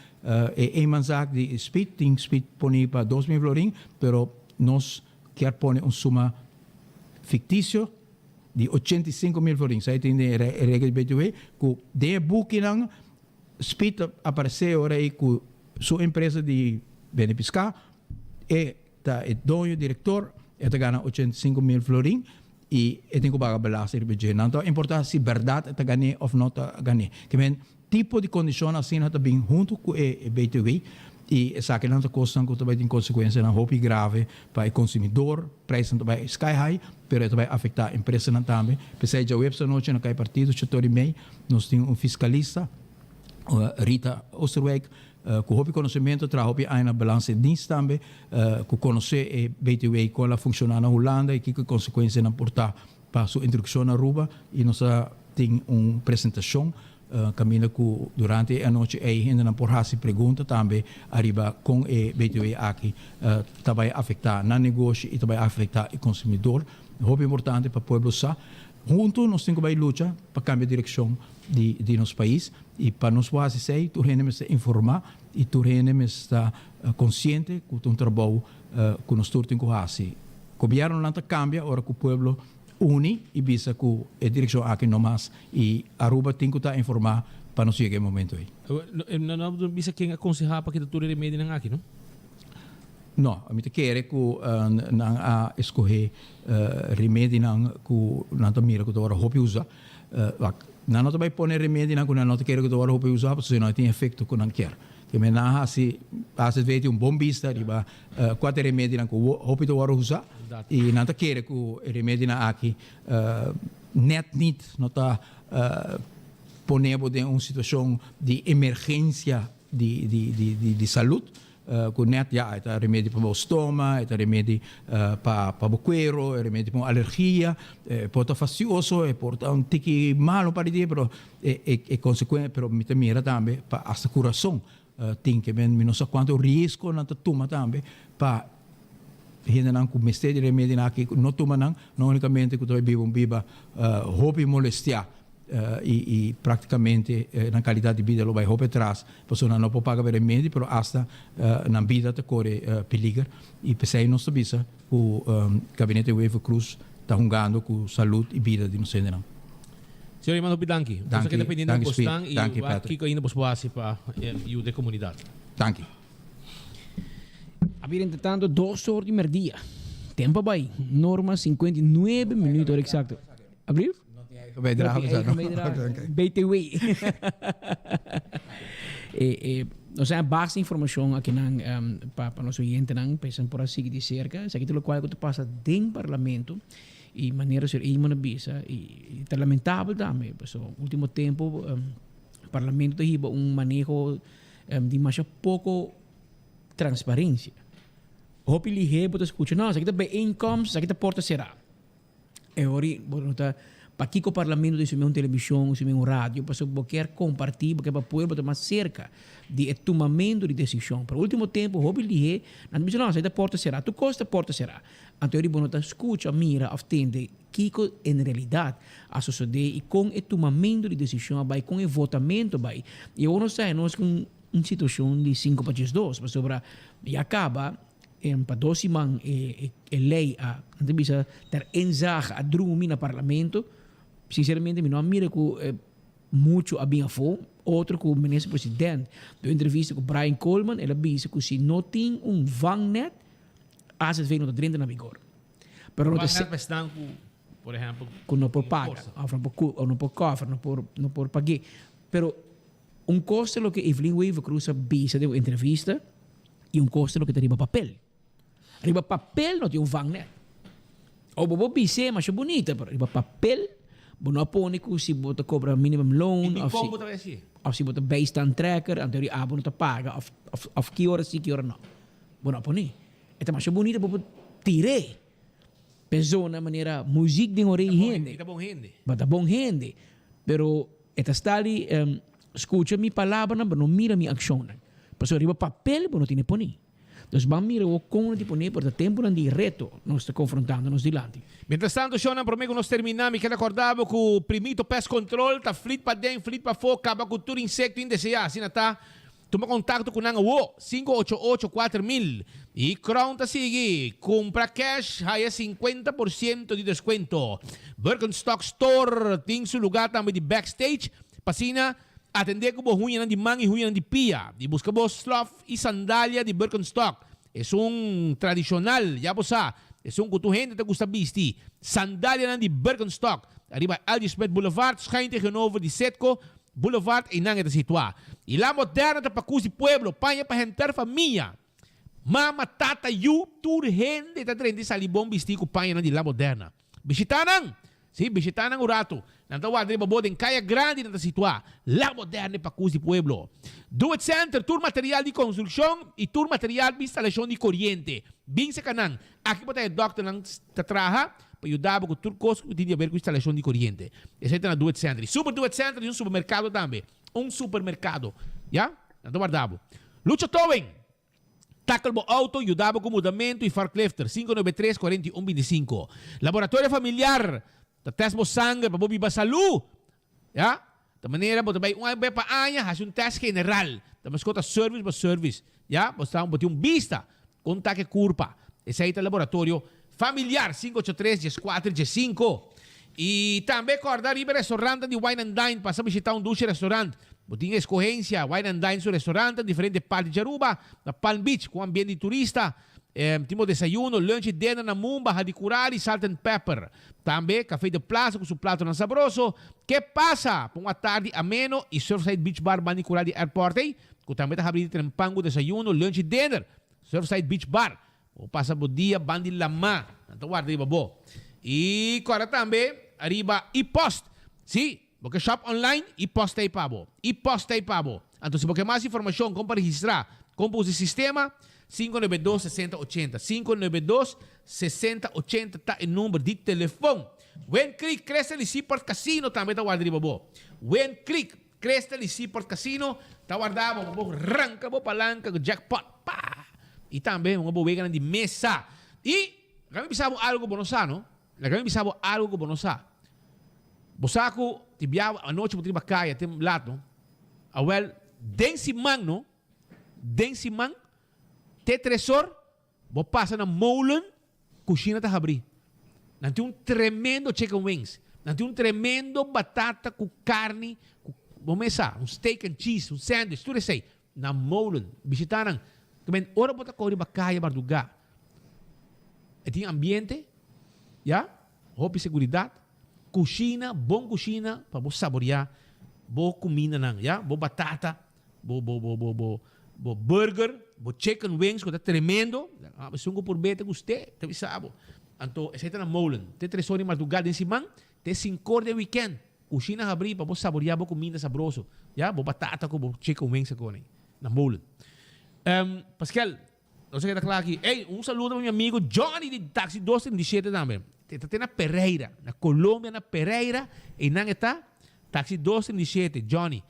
e eenmanszaak di Speed tin Speed poni pa 2000 florin pero nos kier pone un suma fiktisio di 85.000 florin. Esei tin den e regel di BTW ku den e bukinan Speed ta aparesé ora ei ku su empresa di bende piská, e ta e doño, direktor, e ta gana 85.000 florin i e tin ku paga belasting riba dje. Nan ta importá si bèrdat e ta gan'é òf no ta gan'é. Ke men tipo di kondishon asina ta bin huntu ku e BTW i esakinan ta kosnan ku ta bai tin konsekuensianan hopi grave pa e konsumidor, prijsnan ta bai sky high, pero e ta bai afektá empresanan tambe. P'esei djaweps anochi na kai partido Chateau di Mei Nos tin un fiskalista, Rita Oosterwijk, ku hopi konosementu, traha hopi aña na Belastingdienst tambe, ku konosé e BTW kon el a funshoná na Hulanda i kiko e konsekuensianan por ta pa su introdukshon na Aruba. I nos a tin un presentashon kaminda ku durante e anochi ei hendenan por hasi pregunta tambe ariba kon e BTW aki ta bai afektá nan negoshi i ta bai afektá e konsumidor. Hopi importante pa pueblo sa. Huntu nos tin ku bai lucha pa kambia direkshon di di nos pais i pa nos por hasi esei tur hende mester informá i tur hende mester ta konsiente ku ta un trabou ku nos tur tin ku hasi. Gobièrnunan ta kambia ora ku pueblo uni i bisa ku e direkshon aki no mas i Aruba tin ku ta informá pa nos yega e momento ei. No no bisa ken a konsehá pa kita tur e remedinan aki no? No, mi ta kere ku nan a eskohé remedinan ku nan ta mira ku ta wòrdu hopi usá. Wak, nan no ta bai pone remedinan ku nan no ta kere ku ta wòrdu hopi usá pasobra no tin efekto ku nan kier. Te men nan a hasi AZV tin un bon bista riba kua ta e remedinan ku hopi ta wòrdu usá i nan ta kere ku e remedinan aki nèt nit no ta pone bo den un situashon di emergensia di salud. Ku nèt ya e ta remedi pa bo stoma, e ta remedi pa pa bo kuero, e remedi pa un alergia, e por ta fastioso, e por ta un tiki malo pa di dia, pero e e e konsekuen pero mi ta mira tambe pa asta kurason tin ke men mi no sa kuantu riesgo nan ta tuma tambe pa hendenan ku mester di remedinan aki no tuma nan, no unikamente ku ta bai biba un biba hopi molestiá. I praktikamente nan kalidat di bida lo bai hopi atras, pasobra nan no por paga pa e remedi, pero asta nan bida ta kore peliger. I p'esei nos ta bisa ku Gabinete Wever-Croes ta hungando ku salud i bida di nos hendenan. Señor Eman hopi danki. Nos a keda pendiente ku bosnan i wak kiko ainda bos por hasi pa yuda e komunidat. Danki. A bira entretanto dos or di merdia. Tempo a bai. Norma 59 minuut ora eksakto. Abril? No tin eigen bijdrage. No tin eigen bijdrage. BTW. eh, eh, nos hay basta información aquí nan um, pa, pa nos oyentenan, pensan por a sigui di cerca. Esaki ta locual cu ta pasa den parlamento y manera señor Eamon a bisa y, y ta lamentabel tambe. Paso ultimo tempo um, parlamento ta hiba un maneho um, di masha poco transparencia. Hopi lihe bo ta scucha, no, esaki ta bijeenkomst, esaki ta porta cera. E ori bo no ta pakiko parlamento ta sumi un television, sumi un radio, pasobra bo kier comparti, bo kier pa pueblo ta mas cerca di e tumamento di decision. Pero ultimo tempo hopi lihe nan ta bisa no, esei ta porta cera, tur cos ta porta cera. Anto e ori bo no ta scucha, mira of tende kico en realidad a sosode y con e tumamento di decision a bay, con e votamento a bay. Y awor nos ta nos cu un situacion di cinco pa 12, pasobra ya caba. Pa dos siman e e ley a, nan ta bisa, ter inzage a drumi na Parlamento. Sinceramente mi no a mira cu mucho a bin afo. Otro cu Minister President den un entrevista cu Brian Coleman el a bisa cu si no tin un vangnet, AZV no ta drenta na vigor. Pero no ta Vangnet pa esnan cu, por ehempel, cu no por paga, of no por cu, of no por cover, no por, no por pag'é. Pero un cos ta loke Evelyn Wever-Croes a bisa den un entrevista y un cos ta loke ta riba papel. Riba papel no tin un vangnet. O bo por bis'é masha bunita, pero riba papel bo no a pone cu si bo ta cobra minimum loan Y of dicon si bo ta bay hacié? of si bo ta bijstandtrekker, anto ri abo no ta paga of of of ki ora si ki ora no. Bo no a pone. E ta masha bunita bo por tir'é p'e zona manera muziek den orei hende. E ta bon hende. Bo ta bon hende. Pero e ta sta li scucha mi palabranan pero no mira mi accionnan. Pasobra riba papel bo no tene pone. Nos ban mira awor kon no tin pone pero ta temponan di reto nos ta confrontando nos dilanti. Mientras tanto, shownan, prome ku nos terminá, mi keda kòrda bo ku Primito Pest Control ta flit paden, flit pafó, kaba ku tur insekto indeseá. Asina ta, tuma kontakto ku nan awó, 588 4000. I Crown ta sigui, kumpra cash, haya 50 por siento di deskuento. Birkenstock Store tin su lugá tambe di backstage, pa asina atendé ku bo huñanan di man i huñanan di pia. I buska bo slof i sandalia di Birkenstock. Esun tradishonal, ya bo sa. Esun ku tur hende ta gusta bisti. Sandalianan di Birkenstock. Ariba L.G. Smith Boulevard, schuin tegenover di Citgo Boulevard, einan e ta situá. I La Moderna ta pakus di pueblo, paña pa henter famia. Mama, tata, yu, tur hende ta drenta i sali bon bistí ku pañanan di La Moderna. Bishitá nan! Sí, bishitá nan un ratu. Nan ta warda riba bo den Kaya Grandi nan ta situá. La Moderna e pakus di pueblo. Do It Center, tur material di konstrukshon i tur material pa instalashon di koriente. Bin seka nan. Aki bo ta e dòkternan ta traha pa yuda bo ku tur kos ku tin di aber ku instalashon di koriente. Esei ta na Do It Center. I Super Do It Center tin un supermerkado tambe. Un supermerkado. Ya? Nan ta warda bo. Lucha Towing! Tackle bo auto, yuda bo ku mudamentu i forklifter, 593 41 25. Laboratorio familiar ta test bo sanger pa bo biba salú. Ya, ta manera bo ta bai un aña pa aña hasi un test general. Ta meskos ta service pa service. Ya, bo sa bo tin un bista kon ta ke kurpa. Esei ta laboratorio familiar, 583 14 15. I tambe kòrda riba e restaurantnan di Wine and Dine, pasa bishitá un dushi restaurant. Bo tin eskohensia, Wine and Dine su restaurantnan diferente parti di Aruba, na Palm Beach, ku un ambiente di turista. Tin bo desayuno, lunch i dinner na Mumba, Hadi Curari, Salt and Pepper. Tambe Café de Plaza ku su platonan sabroso. Ke pasa pa un atardi ameno i Surfside Beach Bar banda di Cural di Airport ei, ku tambe ta habri di trempan ku desayuno, lunch i dinner. Surfside Beach Bar. Bo pasa bo dia ban di lamá, nan ta warda riba bo. I kòrda tambe riba e-post. Sí, bo ke shop online, e-post ta ei pa bo. E-post ta ei pa bo. Anto si bo ke mas informashon kon pa registrá, kon pa usa e sistema, 592 60 80. 592 60 80 ta e number di telefon. Wind Creek, Crystal i Seaport Casino tambe ta warda riba bo. Wind Creek, Crystal i Seaport Casino ta warda bo pa bo ranka bo palanka ku jackpot. Pa! I tambe hunga bo weganan di mesa. I, laga mi bisa bo algu ku bo no sa, no? Laga mi bisa bo algu ku bo no sa. Bo sa ku tin bia anochi bo ta riba kaya tin lat, no? Awel, den siman, no? Den siman, te tres or, Bo pasa na Molen, kushina ta habrí. Nan tin un tremendo chicken wings. Nan tin un tremendo batata ku karni, ku bo mes sa, un steak and cheese, un sandwich, tur esei. Na Molen. Bishitá nan. Ta men ora bo ta kore riba kaya mardugá, e tin ambiente, ya, hopi seguridat, kushina, bon kushina pa bo saboriá bo kumindanan, ya, bo batata. Bo bo bo bo bo bo burger, bo chicken wings ku ta tremendo. Ah, esun ku por bete gust'é, ta bisa bo. Anto esei ta na Molen. Te tres ora di mardugá den siman, te sinkor den weekend. Kushina habrí pa bo saboriá bo kuminda sabroso. Ya, bo batata ku bo chicken wings akor ei na Molen. Ehm, Paskel, nos a keda kla aki. Ey, un saludo pa mi amigo Johnny di Taxi 237 tambe. E ta te na Pereira, na Colombia na Pereira, einan e ta, Taxi 237, Johnny.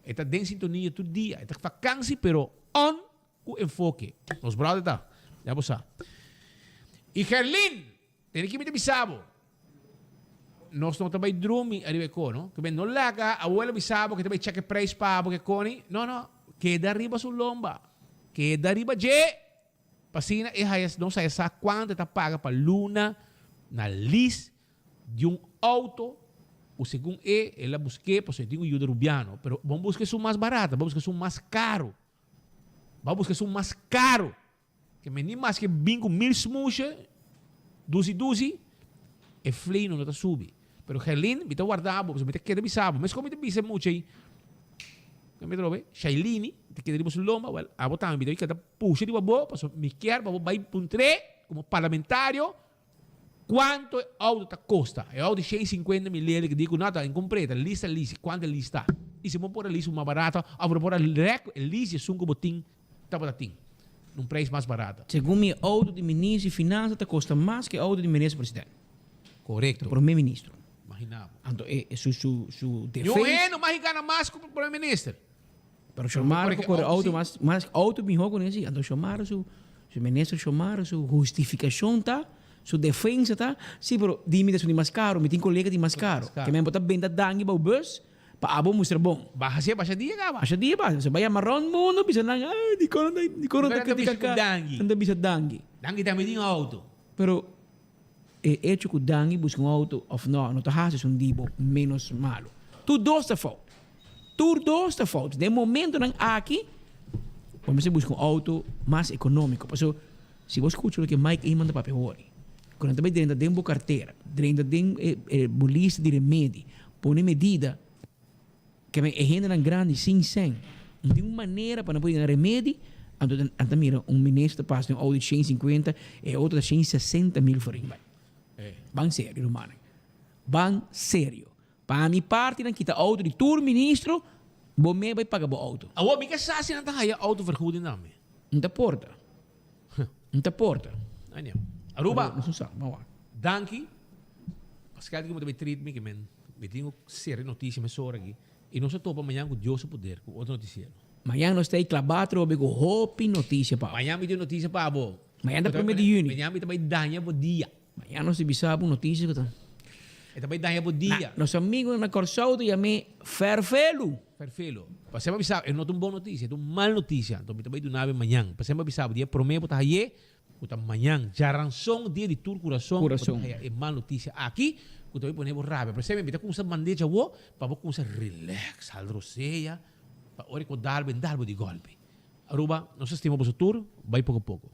E ta den sintonia tur dia. E ta vakansi pero on ku enfoke. Nos brother ta. Ya bo sa. I Gerlin, tene ki mi ta bisa bo. Nos no ta bai drumi ariba e ko, no? Ke men no laga abuelo bisa bo ke ta bai check e prijs pa bo ke koni. No, no. Keda riba su lomba. Keda riba dje. Pa asina e haya nos haya sa cuanto e ta paga pa luna na lease di un auto cu segun e, el a busque pasobra e tin un yuda Rubiano. Pero bo busca esun mas barata, bo busca esun mas caro. Bo busca esun mas caro. Ke men ni maske bin ku mil smushe, dusi dusi, e fleino no ta subi. Pero Gerlin, mi ta warda bo, pasobra mi ta kere bisa bo. Meskos mi ta bisa e mucha ei, ke mi ta robe? Shailini, mi ta keda riba su lomba, wèl, abo tambe mi ta keda pusha riba bo, pasobra mi kier pa bo bai puntr'é komo parlamentario kuantu e outo ta kosta. E outo di shen i sinkuenta mil lele ke di ku no ta inkumpr'é, ta lista lisi, kuantu e lista. I si bo por a lisi un mas barato, òf bo por a rèk e lisi esun ku bo tin Tabata tin un prijs mas barata. Segun mi e auto di ministro di finansa ta kosta mas ku e auto di minister president. Korekto. Prome ministro. Imagina bo. Anto e su su su defensa. Niun hende no mag gana mas ku prome minister. Pero Xiomara por kore auto mas mas auto miho ku nesi. Anto Xiomara su su minister Xiomara su hustifikashon ta su defensa ta si pero di mi ta suni mas karo mi tin kolega di mas karo. Ke men bo ta benta danki bou bus. Pa abo mustra bon. Ba hacié basha dia caba. Basha dia ba. Se bai yama rond mundo bisa nan ay dikon nan ta dikon nan ta critica ka. Nan ta bisa danki. Danki tambe tin auto. Pero e hecho cu danki busca un auto of no no ta haci esun di bo menos malo. Tur dos ta fout. Tur dos ta fout. Den momentonan aki bo mester busca un auto mas economico. Pasobra si bo scucha loke Mike Eman ta papia hori. Cu nan ta bai drenta den bo cartera, drenta den e bo lista di remedi. Pone medida ke men e hendenan grandi sin sèn. No tin un manera pa nan por yega na remedi, anto nan ta mira un minister ta pasa den un auto di shen sinkuenta, e otro ta shen sesenta mil florin bai. Ban serio rumannan. Ban serio. Pa mi parti nan kita auto di tur ministro, bo me bai paga bo auto. Awor mi ke sa si nan ta haya auto vergoeding tambe. N ta porta. N ta porta. Aruba. Nos no sa, ban wak. Danki. Pascal ki bo ta bay treat mi ki men mi tin ku sera e noticia mesora aki y nos a topa mañan ku Dios su poder ku otro noticiero. Mañan nos ta ey claba atrobe ku hopi noticia pa bo. Mañan mi tin noticia pa bo. Mañan ta prome di juni. Mañan mi ta bay daña bo dia. Mañan nos ta bisa bo noticia ku ta. E ta bay daña bo dia. Na, nos amigonan na Kòrsou ta yam'é ferfelu. Ferfelu. Pasé bo a bisa bo, e no ta un bon noticia, e ta un mal noticia. Anto mi ta bay duna bo mañan. Pasé bo a bisa bo, dia prome bo ta hay'é, Ku ta mañan, djaranson, dia di tur kurason, bo ta haya e mal notisia aki ku ta bai pone bo rabia. Pero esei mi ta kumsa mand'é djawo pa bo kumsa relax, hal rosea, pa ora ku dal bo, e dal bo di golpe. Aruba, nos a stima boso tur, bai poko poko.